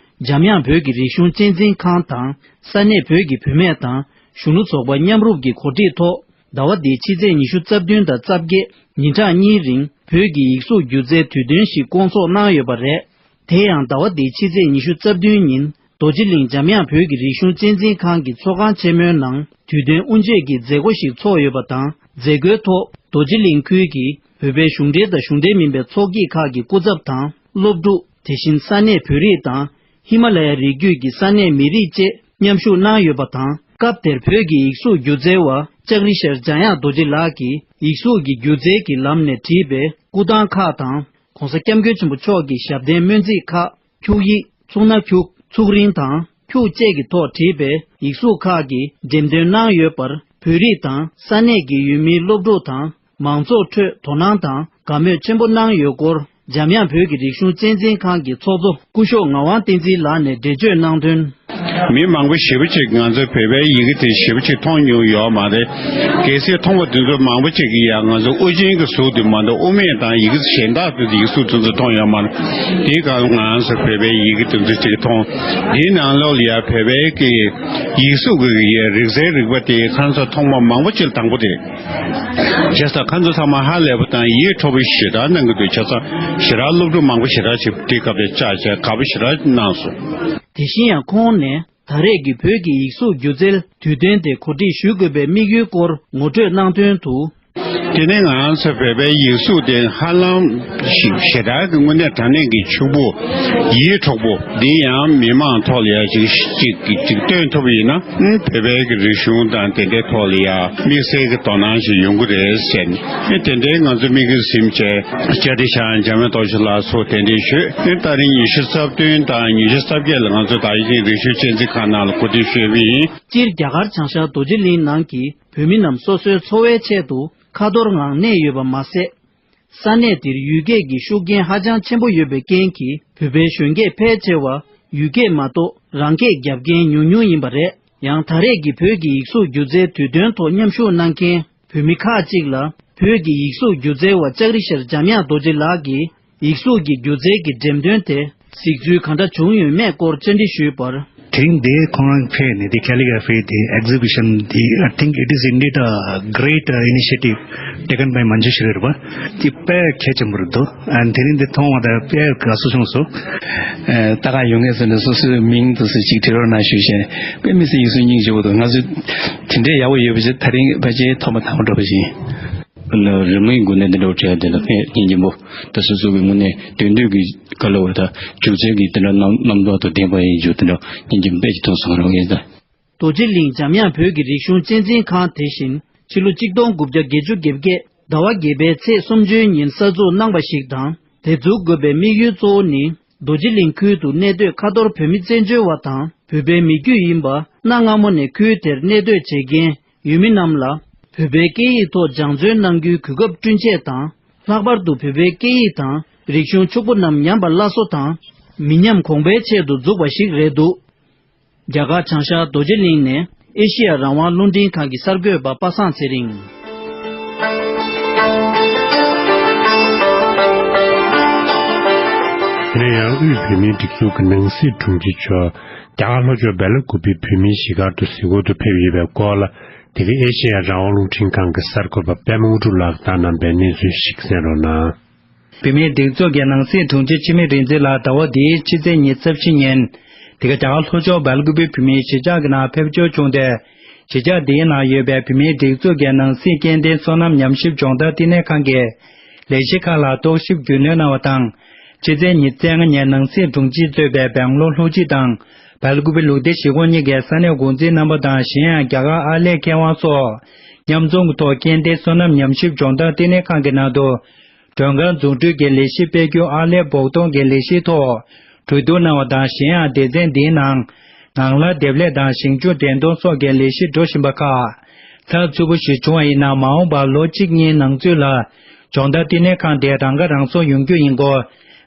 འཇམ་དབྱངས་བོད་ཀྱི་རིག་གཞུང་གཅེས་འཛིན་ཁང་དང་ས་གནས་བོད་ཀྱི་བུད་མེད་དང་གཞོན་ནུ་ཚོགས་པ་མཉམ་རུབ་ཀྱི་གོ་སྒྲིག་ཐོག་ཟླ་བ་འདིའི་ཕྱི་ཚེས་ཉི་ཤུ་རྩ་བདུན་དང་རྩ་བརྒྱད་ཉིན་གྲངས་གཉིས་རིང་བོད་ཀྱི་ཡིག་གཟུགས་སྒྱུ་རྩལ་དུས་སྟོན་ཞིག་བསྐོང་ཚོགས་གནང་ཡོད་པ་རེད། དེ་ཡང་ཟླ་བ་འདིའི་ཕྱི་ཚེས་ཉི་ཤུ་རྩ་བདུན་ཉིན་རྡོ་རྗེ་གླིང་འཇམ་དབྱངས་བོད་ཀྱི་རིག་གཞུང་གཅེས་འཛིན་ཁང་གི་ཚོགས་ཁང་ཆེན་མོའི་ནང་དུས་སྟོན་དབུ་འབྱེད་ཀྱི་མཛད་སྒོ་ཞིག་ཚོགས་ཡོད་པ་དང་། མཛད་སྒོའི་ཐོག་རྡོ་རྗེ་གླིང་ཁུལ་གྱི་བོད་པའི་གཞུང་འབྲེལ་དང་གཞུང་འབྲེལ་མིན་པའི་ཚོགས་སྐྱིད་ཁག་གི་སྐུ་ཚབ་དང་སློབ་ཕྲུག་དེ་བཞིན་ས་གནས་བོད་རིགས་དང་ཧི་མ་ལ་ཡའི་རི་རྒྱུད་ཀྱི་ས་གནས་མི་རིགས་བཅས་མཉམ་ཞུགས་གནང་ཡོད་པ་དང་། སྐབས་དེར་བོད་ཀྱི་ཡིག་གཟུགས་སྒྱུ་རྩལ་བ་ལྕགས་རི་ཤར་འཇམ་དབྱངས་རྡོ་རྗེ་ལགས་ཀྱིས་ཡིག་གཟུགས་ཀྱི་སྒྱུ་རྩལ་གྱི་ལམ་ནས་བྲིས་པའི་སྐུ་ཐང་ཁག་དང་། ྋགོང་ས་ྋསྐྱབས་མགོན་ཆེན་པོ་མཆོག་གི་ཞབས་བརྟན་སྨོན་ཚིག་ཁག་ཁྱུག་ཡིག་ཚུགས་སྣ་ཁྱུག་ཚུགས་རིང་དང་ཁྱུག་བཅས་ཀྱི་ཐོག་བྲིས་པའི་ཡིག་གཟུགས་ཁག་གི་འགྲེམས་སྟོན་གནང་ཡོད་པར། བོད་རིགས་དང་ས་གནས་ཀྱི་ཡུལ་མིའི་སློབ་ཕྲུག་དང་མང་ཚོགས་ཁྲོད་དོ་སྣང་དང་དགའ་མོས་ཆེན་པོ་གནང་ཡོད་སྐོར་ འཇམ་དབྱངས་བོད་ཀྱི་རིག་གཞུང་གཅེས་འཛིན་ཁང་གི་ཚོགས་གཙོ་སྐུ་ཞབས་ངག་དབང་བསྟན་འཛིན་ལགས་ནས་འགྲེལ་བརྗོད་གནང་དོན། མི་མང་པོ་ཞེ་པོ་ཅིག་ང་ཚོ་བོད་པའི་ཡི་གེ་དེ་ཞེ་པོ་ཅིག་མཐོང་མྱོང་ཡོད་མ་རེད། གལ་སྲིད་མཐོང་བ་དེ་ཚོ་མང་པོ་ཅིག་གིས་ཡང་ང་ཚོ་དབུ་ཅན་གྱི་གཟུགས་དེ་མ་གཏོགས་དབུ་མེད་དང་ཡི་གེ་གཞན་དག་དེ་ཚོ་ཡིག་གཟུགས་དེ་ཚོ་མཐོང་ཡོད་མ་རེད། དེའི་སྒང་ང་ཚོ་བོད་པའི་ཡི་གེ་དེ་ཚོ་ཅིག་མཐོང་། དེའི་ནང་ལོགས་ལ་ཡང་བོད་པའི་གི་ཡིག་གཟུགས་ཀྱི་རིག་རྩལ་རིག་པ་དེ་ཁ་སང་མཐོང་མ་མང་པོ་ཅིག་དང་པོ་རེད། བྱས་ཙང་ཁ་ཚ་ཚང་མ་ཧ་ལས་པ་དང་ཡིད་འཕྲོག་པའི་ཞེ་དྲག་གནང་གི་འདུག་བྱས་ཙང་ཞེ་དྲག་སློབ་ཕྲུག་མང་པོ་ཞེ་དྲག་ཅིག་དེ་སྐབས་དེ་བཅར་བྱས་དགའ་པོ་ཞེ་དྲག་གནང་སོང་། དེ་བཞིན་ཡང་ཁོང་ནས་ད་རེས་ཀྱི་བོད་ཀྱི་ཡིག་གཟུགས་སྒྱུ་རྩལ་དུས་སྟོན་དེ་གོ་སྒྲིག་ཞུ་དགོས་པའི་དམིགས་ཡུལ་སྐོར་ངོ་སྤྲོད་གནང་དོན་དུ། དེ་ནས་ང་ཚོ་བོད་པའི་ཡིག་གཟུགས་དེ་ཧ་ལམ་ཞིག་ཞེ་དྲག་གི་དངོས་གནས་དྲང་གནས་ཀྱི་ཕྱུག་པོ་ཡིད་འཕྲོག་པོ་འདི་ཡང་མི་མང་ཐོག་ལ་ཡ་ཅིག་ཅིག་གི་ཅིག་སྟོན་ཐུབ་པ་ཡིན་ན། ཨུམ། བོད་པའི་གི་རིག་གཞུང་དང་དེ་འདྲའི་ཐོག་ལ་ཡ་དམིགས་བསལ་གྱི་དོ་སྣང་ཞིག་ཡོང་གི་རེད་ཟེར་ནས། ཨེ། དེ་འདྲའི་ང་ཚོ་དམིགས་ཡུལ་ཟིན་བྱས་བཅར་འདྲི་ཞུ་འཇམ་དབྱངས་རྡོ་རྗེ་ལགས་སུ་གདན་འདྲེན་ཞུས། ཨེ། ད་རིང་ཉི་ཤུ་རྩ་བདུན་དང་ཉི་ཤུ་རྩ་བརྒྱད་ལ་ང་ཚོ་དར་ཞིང་རིག་གཞུང་གཅེས་འཛིན་ཁང་ནང་ལ་གོ་སྒྲིག་ཞུས་པ་ཡིན། སྤྱིར་རྒྱ་གར་བྱང་ཤར་རྡོ་རྗེ་གླིང་ནང་གི་བོད་མི་རྣམས་སོ་སོའི་འཚོ་བའི་ཆེད་དུ་ཁ་ཐོར་ངང་གནས་ཡོད་པ་མ་ཟད། ས་གནས་འདིར་ཡུལ་སྐད་ཀྱི་ཤུགས་རྐྱེན་ཧ་ཅང་ཆེན་པོ་ཡོད་པའི་རྐྱེན་གྱིས། བོད་པའི་གཞོན་སྐྱེས་ཕལ་ཆེ་བ་ཡུལ་སྐད་མ་གཏོགས་རང་སྐད་རྒྱབ་མཁན་ཉུང་ཉུང་ཡིན་པ་རེད། ཡང་ད་རེས་ཀྱི་བོད་ཀྱི་ཡིག་གཟུགས་སྒྱུ་རྩལ་དུས་སྟོན་ཐོག་མཉམ་ཞུགས་གནང་མཁན་བོད་མི་ཁག་ཅིག་ལ། བོད་ཀྱི་ཡིག་གཟུགས་སྒྱུ་རྩལ་བ་ལྕགས་རི་ཤར་འཇམ་དབྱངས་རྡོ་རྗེ་ལགས་ཀྱིས་ཡིག་གཟུགས་ཀྱི་སྒྱུ་རྩལ་གྱི་འགྲེམས་སྟོན་དེ་གཟིགས་ཚུལ་གང་འདྲ་བྱུང་ཡོད་མེད་སྐོར་བཅར་འདྲི་ཞུས་པར། དེ་རིང་འདིར་ཁོང་རང་ཕེབས་ནས་འདི་calligraphy འདི་exhibition འདི། I think it is indeed a great, uh, initiative taken by Manjushri རེད་པ། འདི་དཔེ་གལ་ཆེན་པོ་རེད་འདུག་ཨ། དེ་རིང་འདི་མཐོང་བ་དང་དཔེ་དགའ་བསུ་བྱུང་སོང་། ཨ། ལྟ་ག་ཡོང་མཁན་ཚོ་ནས་སོ་སོའི་མིང་དེ་ཚོ་ཅིག་བྲིས་རོགས་གནང་ཞུས་བྱས། དཔེ་མི་སྲིད་ཡིད་སུ་སྙིང་རྗེ་པོ་འདུག་ང་ཚོས་དེ་འདྲའི་ཡག་པོ་ཡོད་པ་ཞིག་ད་རིང་ཕལ་ཆེར་ཐོག་མ་དང་པོ་འདྲ་པོ་ཞིག་ཡིན། ལ་རི་མོའི་སྒོ་ནས་འདི་འདྲ་བྲིས་ཡ་དེ་ལ་དཔེ་སྙིང་རྗེ་པོ། ད་སོ་སོ་གི་ངོས་ནས་དོན་འདོད་ཀྱི་ག་ལ་བ་ད་སྒྱུ་རྩལ་གྱི་དེ་འདྲ་རྣམ་རྣམ་དག་དང་ལྡན་པ་ཡིན་རྒྱུ་དེ་འདྲ་སྙིང་རྗེ་དཔེ་ཅིག་ཐོན་སོང་རོགས་ཡིན་ད། རྡོ་རྗེ་གླིང་འཇམ་དབྱངས་བོད་ཀྱི་རིག་གཞུང་གཅེས་འཛིན་ཁང་དེ་བཞིན་ཕྱི་ལོ་གཅིག་སྟོང་དགུ་བརྒྱ་བརྒྱད་ཅུ་གྱ་བརྒྱད་ཟླ་བ་བརྒྱད་པའི་ཚེས་སུམ་ཅུའི་ཉིན་གསར་འཛུགས་གནང་བ་ཞིག་དང་། དེ་འཛུགས་དགོས་པའི་དམིགས་ཡུལ་གཙོ་བོ་ནི། རྡོ་རྗེ་གླིང་ཁུལ་དུ་གནས་སྡོད་ཁ་ཐོར་བོད་མི་བཙན་བྱོལ་བ་དང་བོད་པའི་མི་རྒྱུད་ཡིན་པ། གནའ་སྔ་མོ་ནས་ཁུལ་དེར་གནས་སྡོད་བྱེད་མཁན་ཡུལ་མི་རྣམས་ལ་བོད་པའི་སྐད་ཡིག་ཐོག་སྦྱང་བརྩོན་གནང་རྒྱུའི་གོ་སྐབས་བསྐྲུན་ཆེད་དང་། ལྷག་པར་དུ་བོད་པའི་སྐད་ཡིག་དང་རིག་གཞུང་ཕྱུག་པོ་རྣམས་ཉམས་པ་སླར་གསོ་དང་། མི་ཉམས་གོང་འཕེལ་ཆེད་དུ་འཛུགས་པ་ཞིག་རེད་འདུག་རྒྱ་གར་བྱང་ཤར་རྡོ་རྗེ་གླིང་ནས་ཨེ་ཤེ་ཡ་རང་དབང་རླུང་འཕྲིན་ཁང་གི་གསར་འགོད་པ་པ་སངས་ཚེ་རིང་། དེ་ནས་ཡང་དབུས་བོད་མིའི་སྒྲིག་འཛུགས་ཀྱི་ནང་སྲིད་དྲུང་ཆེ་མཆོག་རྒྱ་གར་ལྷོ་ཕྱོགས་སྦེལ་ཀོབ་བོད་མིའི་གཞིས་སྒར་དུ་གཟིགས་སྐོར་དུ་ཕེབས་ཡོད་པའི་སྐོར་ལ། དེ་གའི་ཨེ་ཤེ་ཡ་རང་དབང་རླུང་འཕྲིན་ཁང་གི་གསར་འགོད་པ་པད་མ་དངོས་གྲུབ་ལགས་ཀྱིས་བཏང་གནང་པའི་གནས་ཚུལ་ཞིག་གསན་རོགས་གནང་། བོད་མིའི་སྒྲིག་འཛུགས་ཀྱི་ནང་སྲིད་དྲུང་ཆེ་འཆི་མེད་རིག་འཛིན་ལགས་ཟླ་བ་འདིའི་ཕྱི་ཚེས་ཉི་ཤུ་རྩ་བཞི་ཉིན། འདི་ག་རྒྱ་གར་ལྷོ་ཕྱོགས་སྦེལ་ཀོབ་བོད་མིའི་གཞིས་ཆགས་ཀྱི་ནང་ཕེབས་འབྱོར་བྱུང་སྟེ། གཞིས་ཆགས་འདིའི་ནང་ཡོད་པའི་བོད་མིའི་སྒྲིག་འཛུགས་ཀྱི་ནང་སྲིད་སྐྱེལ་འདྲེན་སོ་ནམ་ཉམས་ཞིབ་སྦྱོང་བརྡར་བསྟི་གནས་ཁང་གི་ལས་གཞི་ཁག་ལ་རྟོག་ཞིབ་རྒྱུས་ལོན་གནང་བ་དང་། ཕྱི་ཚེས་ཉི་ཤུ་རྩ་ལྔ་ཉིན་ནང་སྲིད་དྲུང་ཆེས་གཙོས་པའི་སྦེང་ལོར་ལྷོ་སྤྱི་དང་སྦེལ་ཀོབ་ལུགས་བདེ་གཞིས་ཁོངས་གཉིས་ཀྱི་ས་གནས་འགོ་འཛིན་རྣམ་པ་དང་། གཞན་ཡང་རྒྱ་གར་ཨར་ལས་མཁས་དབང་སོགས་མཉམ་འཛོམས་ཀྱི་ཐོག་སྐྱེལ་འདྲེན་སོ་ནམ་ཉམས་ཞིབ་སྦྱོང་བརྡར་བསྟི་གནས་ཁང་གི་ནང་དུ། མགྲོན་ཁང་འཛུགས་སྐྲུན་གྱི་ལས་གཞི་སྤེལ་རྒྱུ་ཨར་ལས་བོགས་གཏོང་གི་ལས་གཞིའི་ཐོག་གྲོས་བསྡུར་གནང་བ་དང་། གཞན་ཡང་སྡེ་ཚན་འདིའི་ནང་ངང་ལག་འདེབས་ལས་དང་ཞིང་ཕྱུགས་འདྲེན་གཏོང་སོགས་ཀྱི་ལས་གཞི་འགྲོ་བཞིན་པ་ཁག་ཚགས་ཚུད་པོ་ཞིག་བྱུང་བ་ཡིན་ན། མ་འོངས་པར་ལོ་གཅིག་གཉིས་ནང་ཚུད་ལ་སྦྱོང་བརྡར་བསྟི་གནས་ཁང་དེ་རང་ཁ་རང་གསོ་ཡོང་རྒྱུ་ཡིན་སྐོར།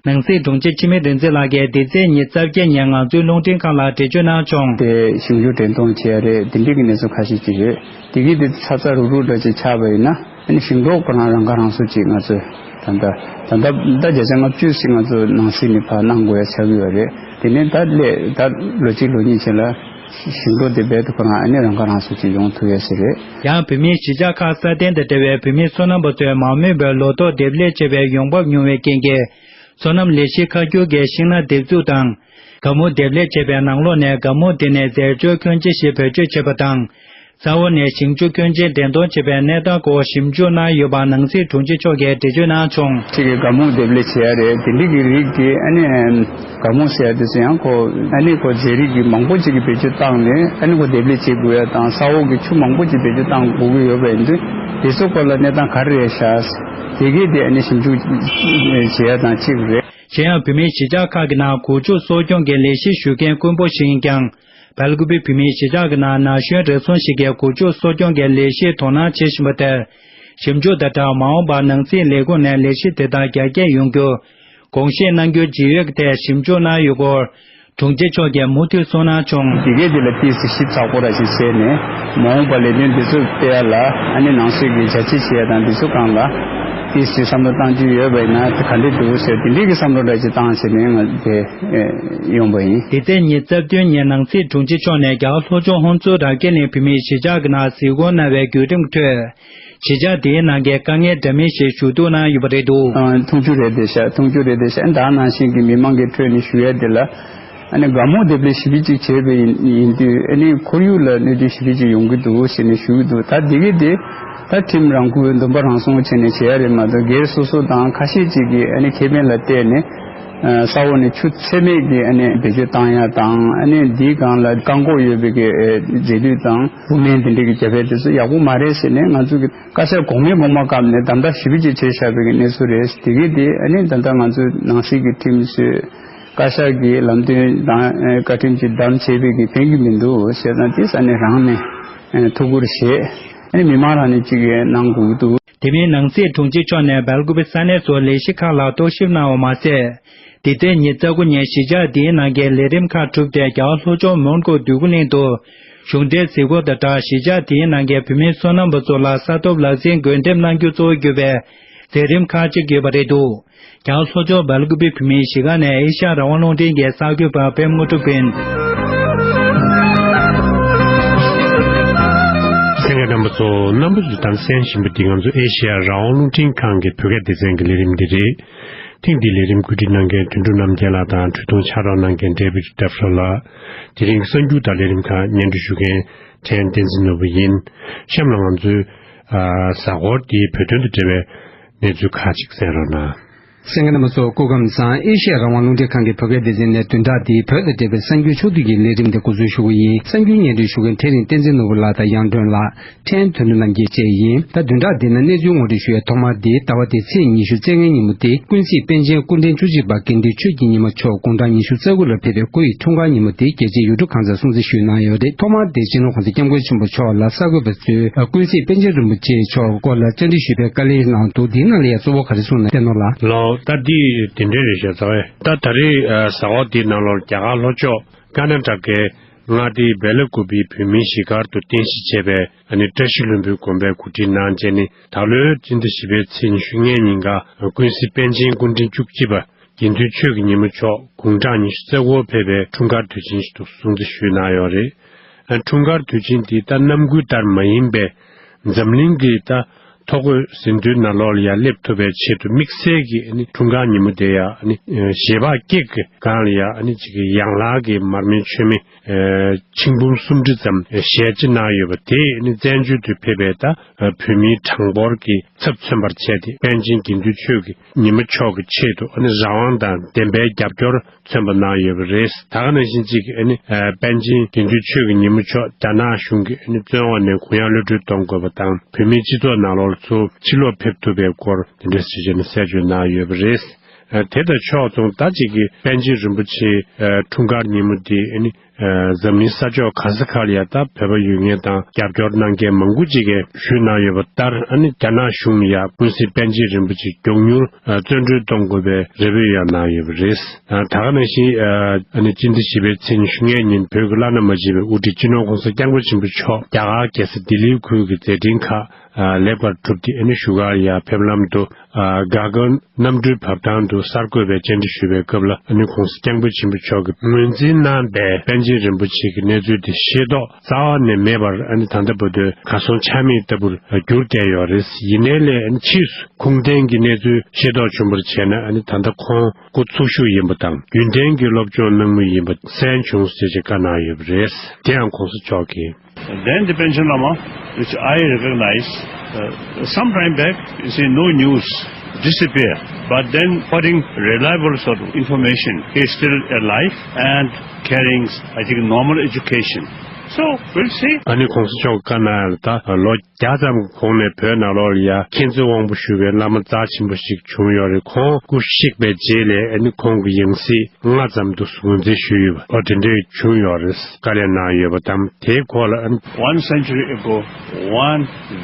ནང་སྲིད་དྲུང་ཆེ་འཆི་མེད་རིག་འཛིན་ལགས་ཀྱིས་འདི་ཚེས་ཉི་ཤུ་རྩ་བརྒྱད་ཉིན་ང་ཚོའི་རླུང་འཕྲིན་ཁང་ལ་འགྲེལ་བརྗོད་གནང་བྱུང་། དེ་ཞིང་ཕྱུགས་འདྲེན་གཏོང་བྱེད་ཡ་རེད། འདི་འདྲའི་གི་གནས་ཚུལ་ཁ་ཤས་ཅིག་རེད། དེ་གི་དེ་ཚ་ཚ་རུག་རུག་འདྲ་ཅིག་ཆགས་པ་ཡིན་ན། ཨ་ནི་ཞིང་འབྲོག་ཁོ་རང་རང་ཁ་རང་གསོ་ཅིག་ང་ཚོས་ད་ལྟ་ད་ལྟ་ཟླ་བརྒྱ་ཆ་ལྔ་བཅུ་ཞིག་ང་ཚོ་ནང་སྲིད་ནས་ཕར་གནང་དགོས་ཡ་ཆགས་ཀྱི་ཡོད་རེད། དེ་ནས་ད་སླད་ད་ལོ་གཅིག་ལོ་གཉིས་རྗེས་ལ་ཞིང་འབྲོག་དེ་རྦད་དེ་ཁོ་རང་ཨ་ནི་རང་ཁ་རང་གསོ་ཅིག་ཡོང་ཐུབ་ཡ་ཞིག་རེད། ཡང་བོད་མིའི་གཞིས་ཆགས་ཁག་སྲ་བརྟན་དང་འབྲེལ་བའི་བོད་མི་སོ་ནམ་པ་ཚོས་མ་རྨོས་པའི་ལོ་ཏོག་འདེབས་ལས་བྱེད་པའི་ཡོང་འབབ་ཉུང་བའི་རྐྱེན་གྱིས། སོ་ནམ་ལས་གཞི་ཁ་སྒྱུར་གྱི་ཤིང་ནགས་འདེབས་འཛུགས་དང་། སྒ་སྨུག་འདེབས་ལས་བྱེད་པའི་ནང་ལོགས་ནས་སྒ་སྨུག་དེ་ནས་རྫས་སྦྱོར་ཁྱོན་ཆེ་ཞིག་བེད་སྤྱོད་བྱེད་པ་དང་། ས་འོག་ནས་ཞིང་ཆུ་ཁྱོན་ཆེ་འདྲེན་གཏོང་བྱེད་པའི་གནས་སྟངས་སྐོར་ཞིབ་འཇུག་གནང་ཡོད་པ་ནང་སྲིད་དྲུང་ཆེ་མཆོག་གིས་འགྲེལ་བརྗོད་གནང་བྱུང་། གཅིག་གིས་སྒ་སྨུག་འདེབས་ལས་བྱེད་ཡ་རེད། དེ་འདྲའི་གི་རིགས་དེ་ཨ་ནི་སྒ་སྨུག་ཟེར་ཡ་དེ་ཚོ་ཡང་ཁོ་ཨ་ནི་ཁོ་རྫས་རིགས་ཀྱི་མང་པོ་ཅིག་གི་བེད་སྤྱོད་བཏང་ནས་ཨ་ནི་ཁོ་འདེབས་ལས་བྱེད་དགོས་ཡ་དང་། ས་འོག་གི་ཆུ་མང་པོ་ཅིག་བེད་སྤྱོད་བཏང་དགོས་ཀྱི་ཡོད་པ་ཡིན་དུས་དེ་ཚོ་སྐོར་ལ་གནས་སྟངས་ག་རེ་རེད་ཤག་དེ་གས་དེ་ཨ་ནི་ཞིབ་འཇུག་བྱེད་ཡ་དང་གཅིག་རེད། གཞན་ཡང་བོད་མིའི་གཞིས་ཆགས་ཁག་གི་ནང་སྒོ་ཕྱུགས་གསོ་སྐྱོང་གི་ལས་གཞི་ཞུ་མཁན་དཀོན་པོ་ཞིག་ཡིན་ཀྱང་། སྦེལ་ཀོབ་བོད་མིའི་གཞིས་ཆགས་ཀྱི་ནང་ན་གཞོན་རེ་ཟུང་ཞིག་གིས་སྒོ་ཕྱུགས་གསོ་སྐྱོང་གི་ལས་གཞིར་དོ་སྣང་བྱེད་བཞིན་པ་དེར། ཞིབ་འཇུག་དང་སྦྲགས་མ་འོངས་པར་ནང་སྲིད་ལས་ཁུངས་ནས་ལས་གཞི་དེ་དག་རྒྱ་སྐྱེད་ཡོང་རྒྱུར། དགོངས་བཞེས་གནང་རྒྱུའི་ཇི་ཡོད་ཀྱི་ཐད་ཞིབ་འཇུག་གནང་ཡོད་སྐོར། དྲུང་ཆེ་མཆོག་གིས་མུ་མཐུད་གསུངས་གནང་བྱུང་། དེ་གས་དེ་ལ་ཏིས་ཞིབ་ཚགས་པོ་ར་ཞིག་བྱས་ནས་མ་འོངས་པ་ལས་དོན་འདི་ཚོ་སྤེལ་ཡ་ལ་ཨ་ནི་ནང་སྲིད་ཀྱི་བྱ་བྱེད་བྱེད་ཡ་དང་འདི་ཚོ་སྒང་ལ་ཏིས་ཞིབ་བསམ་བློ་གཏང་རྒྱུ་ཡོད་པ་ཡིན་ན་དེ་ག་འདྲས་འདུག་ཟེར་དེ་འདྲས་ཀྱི་བསམ་བློ་འདྲ་ཞིག་བཏང་བྱས་ནས་ང་དེ་ཡོང་པ་ཡིན། འདི་ཚེས་ཉི་ཤུ་རྩ་བདུན་ཉིན་ནང་སྲིད་དྲུང་ཆེ་མཆོག་ནས་རྒྱ་གར་ལྷོ་ཕྱོགས་ཧོན་སུར་ར་ཁེ་ནས་བོད་མིའི་གཞིས་ཆགས་ཀྱི་ནང་གཟིགས་སྐོར་གནང་བའི་བརྒྱུད་རིམ་ཁྲོད། གཞིས་ཆགས་དེའི་ནང་གི་དཀའ་ངལ་འདྲ་མིན་ཞིག་ཞུ་གཏུག་གནང་ཡོད་པ་རེད་འདུག་ཨ། མཐོང་རྒྱུ་རེད་བསྡད་ཤག་མཐོང་རྒྱུ་རེད་བསྡད་ཤག་ད་ནང་བཞིན་གྱི་མི་མང་གི་ཁྲོད་ནས་ཞུ་ཡ་དེ་ལ། ཨ་ནི་དགའ་མོ་དེ་པས་ཞི་བདེ་ཅིག་བྱས་པ་ཡིན་ཡིན་དུས་ཨ་ནི་ཁོར་ཡུག་ལ་གནོད་སྐྱོན་ཞི་བདེ་ཅིག་ཡོང་གི་འདུག་ཟེར་ནས་ཞུ་གི་འདུག་ད་དེ་གི་དེ་ད་ཁྲིམས་རང་འགུལ་འདུན་པ་རང་སྲུང་བྱས་ནས་བྱེད་ཡ་རེད་མ་གཏོགས་སྒེར་སོ་སོ་དང་ཁ་ཤས་ཅིག་གིས་ཨ་ནི་ཁེ་ཕན་ལ་བལྟས་ནས་ས་འོག་ནས་ཆུ་ཚད་མེད་ཀྱི་ཨ་ནི་བེད་སྤྱོད་བཏང་ཡ་དང་ཨ་ནི་འདིའི་སྒང་ལ་བཀག་འགོག་ཡོད་པའི་གི་རྗེས་ལུས་དང་བུ་སྨན་དེ་འདྲའི་གི་རྒྱབ་ཕན་དེ་ཚོ་ཡག་པོ་མ་རེད་ཟེར་ནས་ང་ཚོ་གི་བཀའ་ཤག་གོང་མའི་གོང་མ་སྐབས་ནས་ད་ལྟ་ཞི་བ་ཅིག་བྱས་བཞག་པའི་གནས་ཚུལ་རེད། དེ་གས་དེ་ཨ་ནི་ད་ལྟ་ང་ཚོའི་ནང་སྲིད་ཀྱི་ཁྲིམས་བཟོས་བཀའ་ཤག་གི་ལམ་སྟོན་དང་བཀའ་ཁྲིམས་ཀྱི་བདམས་བྱས་པའི་གི་ཕན་གྱི་མི་འདུག་ཟེར་ན་དེ་ས་ནས་རང་ནས་ཐུགས་ཁུར་བཞེས་ཨ་ནི་མི་མང་རང་ནས་ཅིག་གནང་དགོས་ཀྱི་འདུག་དེ་མིན་ནང་སྲིད་དྲུང་ཆེ་མཆོག་ནས་སྦེལ་ཀུ་པེ་ས་གནས་སུ་ལས་གཞི་ཁག་ལ་རྟོག་ཞིབ་གནང་བ་མ་ཟད། འདི་ཚེས་ཉི་ཤུ་རྩ་དགུ་ཉིན་གཞིས་ཆགས་འདིའི་ནང་གི་ལས་རིམ་ཁག་གྲུབ་སྟེ་རྒྱ་གར་ལྷོ་ཕྱོགས་མོན་གྷོ་འདོད་རྒུ་གླིང་དུ་གཞུང་འབྲེལ་གཟིགས་སྐོར་དང་སྦྲགས་གཞིས་ཆགས་དེའི་ནང་གི་བོད་མི་སོ་ནམ་པ་ཚོ་ལ་ས་ཐོབ་ལག་འཛིན་འགོས་འདེམས་གནང་རྒྱུ་གཙོ་བོ་གྱུར་པའི་མཛད་རིམ་ཁག་ཅིག་ཡོད་པ་རེད་འདུག་རྒྱ་གར་ལྷོ་ཕྱོགས་སྦེལ་ཀུ་པེ་བོད་མིའི་གཞིས་ཀ་ནས་ཨེ་ཤ་ཡ་རང་དབང་རླུང་འཕྲིན་གྱི་གསར་འགོད་པ་པད་མ་དངོས་གྲུབ་ཡིན། གསན་མཁན་རྣམ་པ་ཚོ་རྣམ་པ་ཚོས་ད་གསན་བཞིན་པ་འདི་ང་ཚོ་ཨེ་ཤ་ཡ་རང་དབང་རླུང་འཕྲིན་ཁང་གི་བོད་སྐད་སྡེ་ཚན་གྱི་ལས་རིམ་འདི་རེད། ཐེངས་འདིའི་ལས་རིམ་བཀོད་སྒྲིག་གནང་མཁན་དོན་གྲུབ་རྣམ་རྒྱལ་ལགས་དང་འཕྲོས་དུང་ཕྱག་རོགས་གནང་མཁན་ཌེ་བིཌ་ཌེ་ཕྲོ་ལགས། དེ་རིང་གསར་འགྱུར་དང་ལས་རིམ་ཁག་སྙན་སྒྲོན་ཞུ་མཁན་ཕྲན་བསྟན་འཛིན་ནོར་བུ་ཡིན། གཤམ་ལ་ང་ཚོའི་ཨ་གཟའ་འཁོར་འདིའི་བོད་དོན་དང་འབྲེལ་བའི་གནས་ཚུལ་ཁག་ཅིག་གསན་རོགས་གནང་། གསན་མཁན་རྣམ་པ་ཚོ་སྐུ་ཁམས་བཟང་། ཨེ་ཤེ་ཡ་རང་དབང་རླུང་འཕྲིན་ཁང་གི་བོད་སྐད་སྡེ་ཚན་ནས་བདུན་ཕྲག་འདིའི་བོད་དང་འབྲེལ་བའི་གསར་འགྱུར་ཕྱོགས་བསྡུས་ཀྱི་ལས་རིམ་དེ་འགོ་འཛུགས་ཞུ་གི་ཡིན། གསར་འགྱུར་སྙན་སྒྲོན་ཞུ་མཁན་ཐེ་རིང་བསྟན་འཛིན་ནོར་བུ་ལགས་དང་ཡང་སྒྲོན་ལགས། ཕྲན་དོན་གྲུབ་རྣམ་རྒྱལ་བཅས་ཡིན། ད་བདུན་ཕྲག་འདི་ནང་གནས་ཚུལ་ངོ་སྤྲོད་ཞུ་ཡའི་ཐོག་མ་འདི་ཟླ་བ་འདིའི་ཚེས་ཉི་ཤུ་རྩ་ལྔའི་ཉིན་མོ་སྟེ་ཀུན་གཟིགས་པཎ་ཆེན་སྐུ་ཕྲེང་བཅུ་གཅིག་པ་དགེ་འདུན་ཆོས་ཀྱི་ཉི་མ་མཆོག་དགུང་གྲངས་ཉི་ཤུ་རྩ་དགུ་ལ་ཕེབས་པའི་སྐུ་ཡི་འཁྲུངས་སྐར་ཉིན་མོ་འདི་རྒྱལ་སྤྱིའི་ཡུལ་གྲུ་གང་སར་སྲུང་བརྩི་ཞུས་གནང་ཡོད་རེད། ཐོག་མར་འདིར་སྤྱི་ནོར་༸གོང་ས་༸སྐྱབས་མགོན་ཆེན་པོ་མཆོག་ལ་གསར་འགོད་པ་ཚོས་ཀུན་གཟིགས་པཎ་ཆེན་རིན་པོ་ཆེ་མཆོག་སྐོར་ལ་བཅར་འདྲི་ཞུས་པའི་བཀའ་ལན་གནང་འདུག་འདིའི་ནང་ལ་ཡང་གཙོ་བོ་ག་རེ་གསུངས་ན་བསྟན་ནོ་ལགས། ལགས་ད་འདི་དེ་འདྲ་རེད་ཤག་རྩ་བའི་ད་ད་རེས་གཟའ་འཁོར་འདིའི་ནང་ལོགས་རྒྱ་གར་ལྷོ་ཕྱོགས་ཀར་ན་ཊ་ཀའི་མངའ་སྡེའི་སྦེ་ལ་ཀུ་པེའི་བོད་མིའི་གཞིས་སྒར་དུ་རྟེན་གཞི་བྱས་པའི་ཨ་ནི་བཀྲ་ཤིས་ལྷུན་པོའི་དགོན་པའི་གོ་སྒྲིག་གནང་བྱས་ནས་ད་ལོའི་སྤྱི་ཟླ་བཞི་པའི་ཚེས་ཉི་ཤུ་ལྔའི་ཉིན་ཀ་ཀུན་གཟིགས་པཎ་ཆེན་སྐུ་ཕྲེང་བཅུ་གཅིག་པ་དགེ་འདུན་ཆོས་ཀྱི་ཉི་མ་མཆོག་དགུང་གྲངས་ཉི་ཤུ་རྩ་དགུ་ལ་ཕེབས་པའི་འཁྲུངས་སྐར་དུས་ཆེན་ཞིག་ཏུ་སྲུང་བརྩི་ཞུས་གནང་ཡོད་རེད། ཨ་འཁྲུངས་སྐར་དུས་ཆེན་འདི་ད་རྣམ་ཀུན་ལྟར་མ་ཡིན་པའི་འཛམ་གླིང་གི་ད་ཐོ་འགོད་ཟིན་ཐོའི་ནང་ལོགས་ལ་ཡང་སླེབས་ཐུབ་པའི་ཆེད་དུ་དམིགས་བསལ་གྱི་ཨ་ནི་འཁྲུངས་སྐར་ཉིན་མོ་དེ་ཡང་ཨ་ནི་ཞལ་འབག་ཀེག་གི་སྒང་ལ་ཡང་ཨ་ནི་ཅིག་གི་ཡང་ལག་གི་མར་མེ་མཆོད་མེ་ཆིག་འབུམ་སུམ་ཁྲི་ཙམ་ཞལ་ཕྱེ་གནང་ཡོད་པ་དེ་ཨ་ནི་བཙན་བྱོལ་དུ་ཕེབས་པའི་ད་བོད་མིའི་གྲངས་འབོར་གྱི་ཚབ་མཚོན་པར་བྱས་ཏེ་པཎ་ཆེན་དགེ་འདུན་ཆོས་ཀྱི་ཉི་མ་མཆོག་གི་ཆེད་དུ་ཨ་ནི་རང་དབང་དང་བདེན་པའི་རྒྱབ་སྐྱོར་མཚོན་པ་གནང་ཡོད་པ་རེད། ད་ག་ནང་བཞིན་གཅིག་ཨ་ནི་པཎ་ཆེན་དགེ་འདུན་ཆོས་ཀྱི་ཉི་མ་མཆོག་རྒྱ་ནག་གཞུང་གི་ཨ་ནི་བཙོན་འོག་ནས་གུ་ཡངས་གློད་གྲོལ་གཏོང་དགོས་པ་དང་བོད་མིའི་སྤྱི་ཚོགས་ནང་ལོགས་ཚུར་ཕྱིར་ལོག་ཕེབས་ཐུབ་པའི་སྐོར་དེ་འདྲ་ཞིག་བྱས་ནས་གསལ་བརྗོད་གནང་ཡོད་པ་རེད། དེ་དང་ཕྱོགས་མཚུངས་ད་ཅིག་གི་པཎ་ཆེན་རིན་པོ་ཆེའི་འཁྲུངས་སྐར་ཉིན་མོ་འདི་ཨ་ནི་འཛམ་གླིང་ས་ཕྱོགས་ག་ས་ག་ལ་ཡང་ད་བོད་པ་ཡོད་མཁན་དང་རྒྱབ་སྐྱོར་གནང་མཁན་མང་པོ་ཅིག་གིས་ཞུས་གནང་ཡོད་པ་ལྟར་ཨ་ནི་རྒྱ་ནག་གཞུང་ལ་ཡང་ཀུན་གཟིགས་པཎ་ཆེན་རིན་པོ་ཆེ་མགྱོགས་མྱུར་བཙོན་གྲོལ་གཏོང་དགོས་པའི་རེ་འབོད་ཡང་གནང་ཡོད་པ་རེད། ད་ག་ནང་བཞིན་ཨ་ནི་སྤྱི་ཟླ་བཞི་པའི་ཚེས་ཉི་ཤུ་ལྔའི་ཉིན་བོད་ཀྱི་བླ་ན་མ་མཆིས་པའི་དབུ་ཁྲིད་སྤྱི་ནོར་༸གོང་ས་༸སྐྱབས་མགོན་ཆེན་པོ་མཆོག་རྒྱ་གར་རྒྱལ་ས་ལྡི་ལིའི་ཁུལ་གྱི་མཛད་འཕྲིན་ཁག་ལེགས་པར་གྲུབ་སྟེ་ཨ་ནི་བཞུགས་སྒར་ཡར་ཕེབས་ལམ་དུ་སྒར་གང་གནམ་གྲུའི་བབས་ཐང་དུ་གསར་འགོད་པས་བཅར་འདྲི་ཞུས་པའི་སྐབས་ལ་ཨ་ནི་༸གོང་ས་༸སྐྱབས་མགོན་ཆེན་པོ་མཆོག་གིས་ངོས་འཛིན་གནང་པའི་པཎ་ཆེན་རིན་པོ་ཆེ་གི་གནས་ཚུལ་དེ་ཤེས་རྟོགས་རྩ་བ་ནས་མེད་པར་ཨ་ནི་ད་ལྟ་བར་དུ་གར་སོང་ཆ་མེད་ལྟ་བུར་གྱུར་བསྡད་ཡོད་རེད། ཡིན་ནའི་ལས་ཨ་ནི་ཕྱིས་སུ་ཁུངས་ལྡན་གྱི་གནས་ཚུལ་ཤེས་རྟོགས་བྱུང་བར་བྱས་ན་ཨ་ནི་ད་ལྟ་ཁོང་སྐུ་འཚོ་བཞུགས་ཡིན་པ་དང་རྒྱུན་ལྡན་གྱི་སློབ་སྦྱོང་གནང་མུས་ཡིན་པ་གསན་བྱུང་ཟེར་ཅིག་བཀའ་གནང་ཡོད་པ་རེད། དེ་ཡང་༸གོང་ས་མཆོག་གིས། Then the Panchen Lama, which I recognize, uh, some time back, you see, no news, disappear. But then, according reliable sort of information, he is still alive and carrying, I think, normal education. So, we'll see. ཨ་ནི་གོང་ས་མཆོག་བཀའ་གནང་ཡ་ལ་ད་ལོ་བརྒྱ་ཙམ་གོང་ནས་བོད་ནང་ལོགས་ལ་ཡ་མཁྱེན་བརྩེ་དབང་པོ་ཞུ་བའི་བླ་མ་རྩ་ཆེན་པོ་ཞིག་བྱུང་ཡོད་རེད། ཁོང་སྐུ་གཤེགས་པའི་རྗེས་ལ་ཨ་ནི་ཁོང་གི་ཡང་སྲིད་ལྔ་ཙམ་དུ་ངོས་འཛིན་ཞུས་ཡོད་པ་ཨོ་དེ་འདྲས་བྱུང་ཡོད་རེད། བཀའ་ལན་གནང་ཡོད་པ་དང་དེའི་སྐོར་ལ་ཨ་ནི། One century ago, one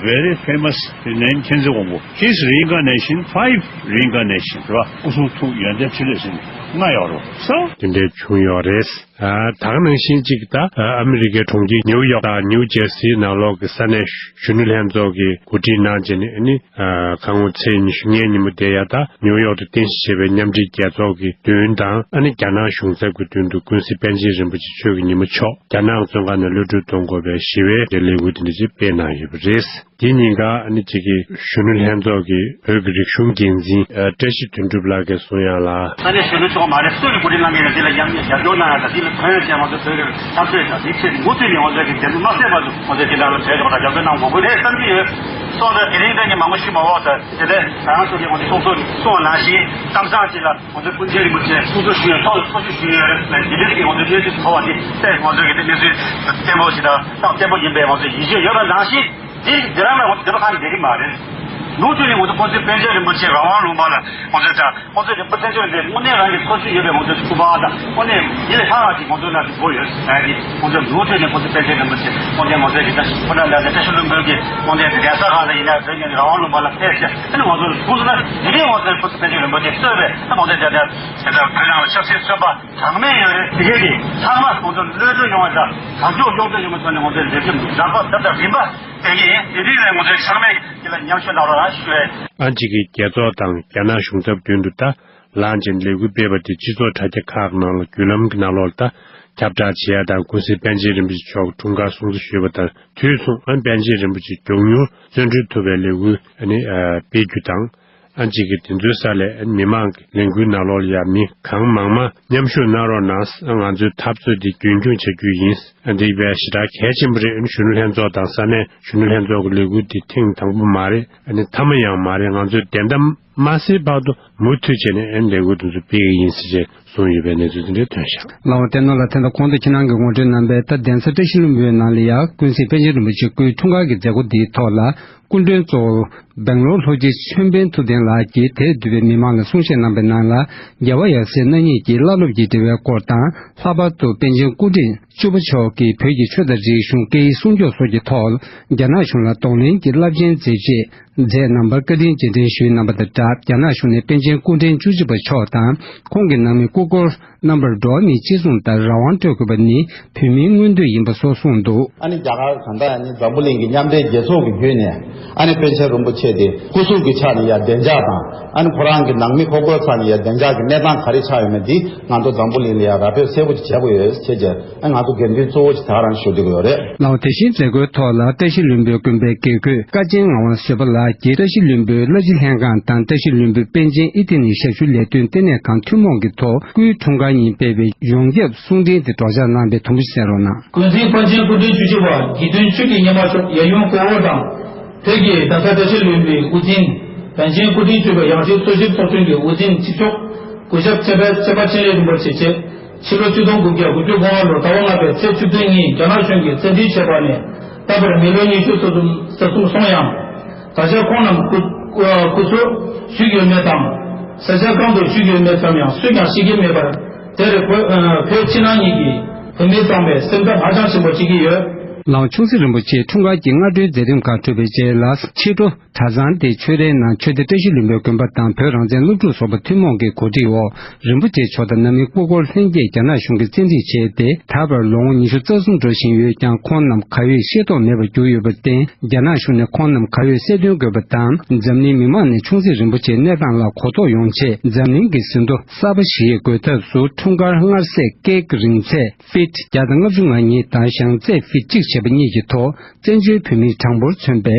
very famous named མཁྱེན་བརྩེ་དབང་པོ། His reincarnation, five reincarnation རེད་བ། སྐུ་གསུང་ཐུགས་ཡོན་ཏན་ཕྲིན་ལས་ཟེར་ནས་ལྔ་ཡོད་རེད་བ། So དེ་འདྲས་བྱུང་ཡོད་རེད། ཨ། ད་ག་ནང་བཞིན་གཅིག་ད་ཨ་ཨ་མི་རི་ཀའི་གྲོང་ཁྱེར་ནིའུ་ཡོག་དང་ནིའུ་ཇེར་སི་ནང་ལོགས་ཀྱི་ས་གནས་གཞོན་ནུ་ལྷན་ཚོགས་ཀྱིས་གོ་སྒྲིག་གནང་བྱས་ནས་ཨ་ནི་ཨ་ཁ་སྔོན་ཚེས་ཉི་ཤུ་ལྔའི་ཉིན་མོ་དེ་ཡ་ད་ནིའུ་ཡོག་ཏུ་རྟེན་གཞི་བྱས་པའི་མཉམ་འབྲེལ་རྒྱལ་ཚོགས་ཀྱི་མདུན་དང་ཨ་ནི་རྒྱ་ནག་གཞུང་ཚབ་ཀྱི་མདུན་དུ་ཀུན་གཟིགས་པཎ་ཆེན་རིན་པོ་ཆེ་མཆོག་གི་ཉིན་མོ་མཆོག་རྒྱ་ནག་བཙོན་ཁང་ནས་གློད་གྲོལ་གཏོང་དགོས་པའི་ཞི་བའི་ལས་འགུལ་དེ་འདྲ་ཅིག་སྤེལ་གནང་ཡོད་པ་རེད། དེ་ཉིན་ཀ་ཨ་ནི་གཅིག་གི་གཞོན་ནུ་ལྷན་ཚོགས་ཀྱི་བོད་ཀྱི་རིག་གཞུང་འགན་འཛིན་ཨ་བཀྲ་ཤིས་དོན་གྲུབ་ལགས་ཀྱིས་གསུངས་ཡ་ལ། ས་གནས་གཞོན་ནུ་ཚོགས་མ་རེད་སུ་ཡིས་གོ་སྒྲིག་གནང་མཁན་ཡིན་ན་འདི་ལ་ཡང་རྒྱབ་སྐྱོར་གནང་ཡ་དང་འདི་ལ་ཐོན་ཡ་བྱས་ང་ཚོ་བོད་ཀྱི་འཐབ་རྩོད་དང་འདི་ཆེད་དུ་མུ་མཐུད་ནས་ང་ཚོ་གི་འགན་འཁྲི་མ་སེལ་བར་དུ་ང་ཚོ་འདི་ལ་བྲེལ་དྲགས་རྒྱབ་སྐྱོར་གནང་དགོས་ཀྱི་རེད་བསམ་གྱི་ཡོད། སོང་ཙང་དེ་རིང་འདི་ཉིན་མང་པོ་ཞུ་མ་འོག་ད་དེ་ལས་ང་རང་ཚོ་གི་ང་ཚོ་ཚོགས་གཙོ་གསུངས་པ་ནང་བཞིན་གཏམ་བཟང་ཅིག་ལ་ང་ཚོ་ཀུན་མཁྱེན་རིན་པོ་ཆེ་གསུང་ཚུལ་ཞུ་ཡ་ཐོག་ལ་ཚོགས་ཞུགས་ཞུ་ཡ་རེད་ལ་འདི་འདྲའི་གི་ང་ཚོ་གནས་ཚུལ་ཞིག་ཐོག་པ་འདི་ཏན་ང་ཚོ་གི་འདི་གནས་ཚུལ་བརྟན་པོ་ཞིག་དང་རྟགས་བརྟན་པོ་ཡིན་པའི་ང་ཚོ་ཡིད་ཆེས་ཡོད་པ་ནང་བཞིན། དེ་དེ་རང་ལ་འོ་དེ་འདྲ་གང་ཡིན་གྱི་མ་རེད། ལོ་རྒྱུས་ནས་ང་ཚོ་ཁོང་ཚོའི་པཎ་ཆེན་རིན་པོ་ཆེ་རང་དབང་ལུང་པ་ལ་ཁོང་ཚོས་ཀྱང་ཁོང་ཚོས་ཀྱང་པཎ་ཆེན་རིན་པོ་ཆེ་དངོས་གནས་རང་གི་ཐུགས་རྗེ་ཡོད་པའི་ང་ཚོའི་སྐུ་པར་དང་དངོས་གནས་ཡིད་ལ་ཤར་བ་ཞིག་ང་ཚོའི་ནང་དུ་བོར་ཡོད་ཟེར་ཏེ་ཁོང་ཚོས་ལོ་རྒྱུས་ནས་ཁོང་ཚོའི་པཎ་ཆེན་རིན་པོ་ཆེ་དངོས་གནས་ང་ཚོའི་གི་ད་ཁོ་ན་ལ་བཀྲ་ཤིས་ལྷུན་པོའི་གི་དངོས་གནས་གདན་ས་ཁག་ལ་ཡིན་ན་བོད་ཀྱི་རང་དབང་ལུང་པ་ལ་ཕེབས་ཤག་ཨ་ནི་ང་ཚོ་ལ་ཐུགས་སུ་ན་དེ་རིང་ང་ཚོའི་ཁོང་ཚོའི་པཎ་ཆེན་རིན་པོ་ཆེ་གསོལ་བས་ཨ་ང་ཚོས་ད་ལྟ་བོད་ནང་ལ་ཆབ་སྲིད་མཚོན་པ་གྲངས་མེད་ཡོད་རེད། དེ་གས་དེ་ཚང་མ་ཁོང་ཚོ་གློད་གྲོལ་ཡོང་བ་དང་དྲག་སྤྱོད་གཡོག་བཙོག་ཡོང་བའི་ཐོག་ནས་ང་ཚོའི་ལས་རིམ་རགས་པ་ད་ལྟ་རིམ་པ། དེ་ཡིན་དེ་རིང་ལས་ངོ་ཚོའི་ཚང་མས་ཀྱི་ལ་མཉམ་ཞུགས་གནང་རོགས་ཞུ་ཡས། ཨ་ཅེ་གི་རྒྱལ་ཚོགས་དང་རྒྱ་ནག་གཞུང་ཚབ་མདུན་དུ་ད་ལངས་ཅིང་ལས་འགུལ་སྤེལ་བ་དེ་སྤྱི་ཚོགས་དྲ་རྒྱ་ཁག་ནང་ལ་བརྒྱུད་ལམ་གྱི་ནང་ལོགས་ལ་ད་ཁྱབ་བསྒྲགས་བྱེད་ཡ་དང་ཀུན་གཟིགས་པཎ་ཆེན་རིན་པོ་ཆེ་མཆོག་གི་འཁྲུངས་སྐར་སྲུང་བརྩི་ཞུས་པ་དང་དུས་མཚུངས་ཨ་པཎ་ཆེན་རིན་པོ་ཆེ་མགྱོགས་མྱུར་བརྩོན་འགྲུས་ཐུབ་པའི་ལས་འགུལ་ཨ་ནི་སྤེལ་རྒྱུ་དང་། ཨ་ཅེ་གི་དེ་ཚོའི་ས་ལས་མི་མང་གི་ལས་འགུལ་ནང་ལོགས་ལ་ཡ་མི་གང་མང་མང་མཉམ་ཞུགས་གནང་རོགས་གནང་། ང་ཚོའི་འཐབ་རྩོད་འདི་རྒྱུན་འཁྱོངས་བྱ་རྒྱུ་ཡིན། འདི་བས་ཞེ་དྲག་གལ་ཆེན་པོ་རེད། གཞོན་ནུ་ལྷན་ཚོགས་དང་ས་གནས་གཞོན་ནུ་ལྷན་ཚོགས་ཀྱི་ལས་འགུལ་འདི་ཐེངས་དང་པོ་མ་རེད། ཨ་ནི་མཐའ་མ་ཡང་མ་རེད། ང་ཚོས་བདེན་གཏམ་མ་གསལ་བར་དུ་མུ་མཐུད་བྱས་ནས་ཨ་ནི་ལས་འགུལ་འདི་ཚོ་སྤེལ་གི་ཡིན་ཟེར་བྱས་གསུངས་ཡོད་པའི་གནས་ཚུལ་འདི་འདྲ་ཐོན་ཤག་ལགས་འོ་བསྟན་ནོར་ལགས། ད་ལྟ་གོང་དུ་ཁྱེད་རང་གིས་ངོ་སྤྲོད་གནང་པའི་ད་གདན་ས་བཀྲ་ཤིས་ལྷུན་པོའི་ནང་ལ་ཡ་ཀུན་གཟིགས་པཎ་ཆེན་རིན་པོ་ཆེ་སྐུའི་འཁྲུངས་སྐར་གྱི་མཛད་སྒོ་འདིའི་ཐོག་ལ། སྐུ་མགྲོན་གཙོ་བོ་སྦེང་ལོར་ལྷོ་སྤྱི་ཆོས་འཕེལ་ཐུབ་བསྟན་ལགས་ཀྱིས་དེར་འདུས་པའི་མི་མང་ལ་གསུང་བཤད་གནང་པའི་ནང་ལ། རྒྱལ་བ་ཡབ་སྲས་རྣམ་གཉིས་ཀྱི་བླ་སློབ་ཀྱི་འབྲེལ་བའི་སྐོར་དང་། ལྷག་པར་དུ་པཎ་ཆེན་སྐུ་ཕྲེང་བཅུ་པ་མཆོག་གིས་བོད་ཀྱི་ཆོས་དང་རིག་གཞུང་སྐད་ཡིག་སྲུང་སྐྱོབ་སོགས་ཀྱི་ཐོག་རྒྱ་ནག་གཞུང་ལ་གདོང་ལེན་གྱི་རླབས་ཆེན་མཛད་རྗེས་མཛད་རྣམ་པར་བཀའ་དྲིན་རྗེས་དྲན་ཞུས་གནང་པ་དང་སྦྲགས། རྒྱ་ནག་གཞུང་ནས་པཎ་ཆེན་སྐུ་ཕྲེང་བཅུ་གཅིག་པ་མཆོག་དང་ཁོང་གི་ནང་མི་སྐུ་འཁོར་རྣམ་པར་འགྲོ་བ་མིའི་གཅེས་སྲུང་དང་རང་དབང་སྤྲོད་དགོས་པ་ནི་བོད་མིའི་མངོན་འདོད་ཡིན་པ་སོགས་གསུངས་འདུག་ཨ་ནི་རྒྱ་གར་གང་ལྟར་ཡང་ནི་འཛམ་བུ་གླིང་གི་མཉམ་འབྲེལ་རྒྱལ་ཚོགས་ཀྱི་བརྒྱུད་ནས་ཨ་ནི་པཎ་ཆེན་རིན་པོ་ཆེ་དེ་སྐུ་གཟུགས་ཀྱི་ཆ་ནས་ཡང་བདེ་འཇགས་དང་ཨ་ནི་ཁོ་རང་གི་ནང་མི་ཁོག་པའི་ཆ་ནས་ཡང་བདེ་འཇགས་ཀྱི་གནས་སྟངས་ག་རེ་ཆགས་ཡོད་མེད་འདི་ང་ཚོ་འཛམ་བུ་གླིང་ལ་ཡང་ར་སྤྲོད་གསལ་པོ་ཅིག་བྱེད་དགོས་ཡོད་ཅེས་བྱས་ཨ་ང་ཚོ་དགེ་འདུན་གཙོ་བོ་ཞིག་ད་རང་ཞུ་འདོད་ཀྱི་ཡོད་རེད། ལགས་འོ། དེ་བཞིན་མཛད་སྒོའི་ཐོག་ལ་བཀྲ་ཤིས་ལྷུན་པོའི་དགོན་པའི་དགེ་བསྐོས་དཀའ་ཆེན་ངག་དབང་བཟོད་པ་ལགས་ཀྱིས་བཀྲ་ཤིས་ལྷུན་པོའི་བླ་སྤྱི་ལྷན་ཁང་དང་བཀྲ་ཤིས་ལྷུན་པོའི་པཎ་ཆེན་ཨི་ཏི་ནི་ཞབས་ཞུ་ལས་དོན་ལྟེ་གནས་ཁང་ཐུན་མོང་གི་ཐོག་སྐུའི་འཁྲུངས་སྐར་ཉིན་སྤེལ་བའི་ཡོངས་ཁྱབ་གསུང་འཕྲིན་དེ་སྒྲོག་སྦྱང་གནང་བའི་དུམ་བུ་གསན་རོགས་གནང་། ཀུན་གཟིགས་པཎ་ཆེན་སྐུ་ཕྲེང་བཅུ་གཅིག་པ་དགེ་འདུན་ཆོས་ཀྱི་སྙེ་མ་མཆོག་ཡབ་ཡུམ་སྐུ་འཁོར་དང་། བོད་ཀྱི་གདན་ས་བཀྲ་ཤིས་ལྷུན་པོའི་དབུ་འཛིན། པཎ་ཆེན་སྐུ་ཕྲེང་བཅུ་པ་ཡང་སྤྲུལ་ཚོགས་ཞིབ་ཚོགས་ཆུང་གི་དབུ་འཛིན་གཅིག་ལྕོགས། སྐུ་ཞབས་ཚེ་དཔལ་ཚེ་དཔལ་ཆེ་ལེགས་རིན་པོ་ཆེ་མཆོག་ཕྱི་ལོ་ཆིག་སྟོང་དགུ་བརྒྱ་དགུ་བཅུ་གོ་ལྔ་ལོ་ཟླ་བ་ལྔ་པའི་ཚེས་བཅུ་བདུན་ཉིན་རྒྱ་ནག་གཞུང་གིས་བཙན་འཛུལ་བྱས་པ་ནས་ད་བར་མི་ལོ་ཉི་ཤུ་རྩ་གསུམ་རྩ་གསུམ་སོང་ཡང་། ད་ཆ་ཁོང་རྣམས་སྐུ་སྐུ་གཟུགས་བཞུགས་ཡོད་མེད་དང་། ས་ཆ་གང་དུ་བཞུགས་ཡོད་མེད་ཙམ་ཡང་སུས་ཀྱང་ཤེས་ཀྱི་མེད་པར། དེར་བོད་ཨ་བོད་ཕྱི་ནང་གཉིས་ཀྱི་བོད་མི་ཚང་མས་སེམས་འཚབ་ཧ་ཅང་ཆེན་པོ་བྱེད་ཀྱི་ཡོད། ལགས་འོ། ཆུང་སྲིད་རིན་པོ་ཆེའི་འཁྲུངས་སྐར་གྱི་སྔ་དྲོའི་མཛད་རིམ་ཁག་གྲུབ་པའི་རྗེས་ལ་ཕྱི་དྲོ་གྲྭ་ཚང་དེ་ཆོས་སྡེའི་ནང་ཆོས་སྡེ་བཀྲ་ཤིས་ལྷུན་པོའི་དགོན་པ་དང་བོད་རང་བཙན་སློབ་ཕྲུག་ཚོགས་པ་ཐུན་མོང་གི་གོ་སྒྲིག་འོག་རིན་པོ་ཆེ་མཆོག་དང་ནང་མི་སྐུ་འཁོར་ལྷན་རྒྱས་རྒྱ་ནག་གཞུང་གིས་བཙན་ཁྲིད་བྱས་ཏེ་ད་བར་ལོ་ངོ་ཉི་ཤུ་རྩ་གསུམ་འགྲོ་བཞིན་ཡོད་ཀྱང་ཁོང་རྣམས་ག་ཡོད་ཤེས་རྟོགས་མེད་པར་གྱུར་ཡོད་པར་བརྟེན་རྒྱ་ནག་གཞུང་ནས་ཁོང་རྣམས་ག་ཡོད་གསལ་སྟོན་དགོས་པ་དང་འཛམ་གླིང་མི་མང་ནས་ཆུང་སྲིད་རིན་པོ་ཆེའི་གནས་སྟངས་ལ་གོ་རྟོགས་ཡོང་ཆེད་འཛམ་གླིང་གི་ཟིན་ཐོ་གསར་པ་ཞིག་འགོད་ཐབས་སུ་འཁྲུངས་སྐར་སྔར་སྲས་ཀེག་རིང་ཚད་ཕིཊ་བརྒྱ་དང་ལྔ་བཅུ་ང་གཉིས་དང་ཞང་ཚད་ཕིཊ་གཅིག་བྱས་པ་གཉིས་ཀྱི་ཐོག་བཙན་བྱོལ་བོད་མིའི་གྲངས་འབོར་མཚོན་པའི་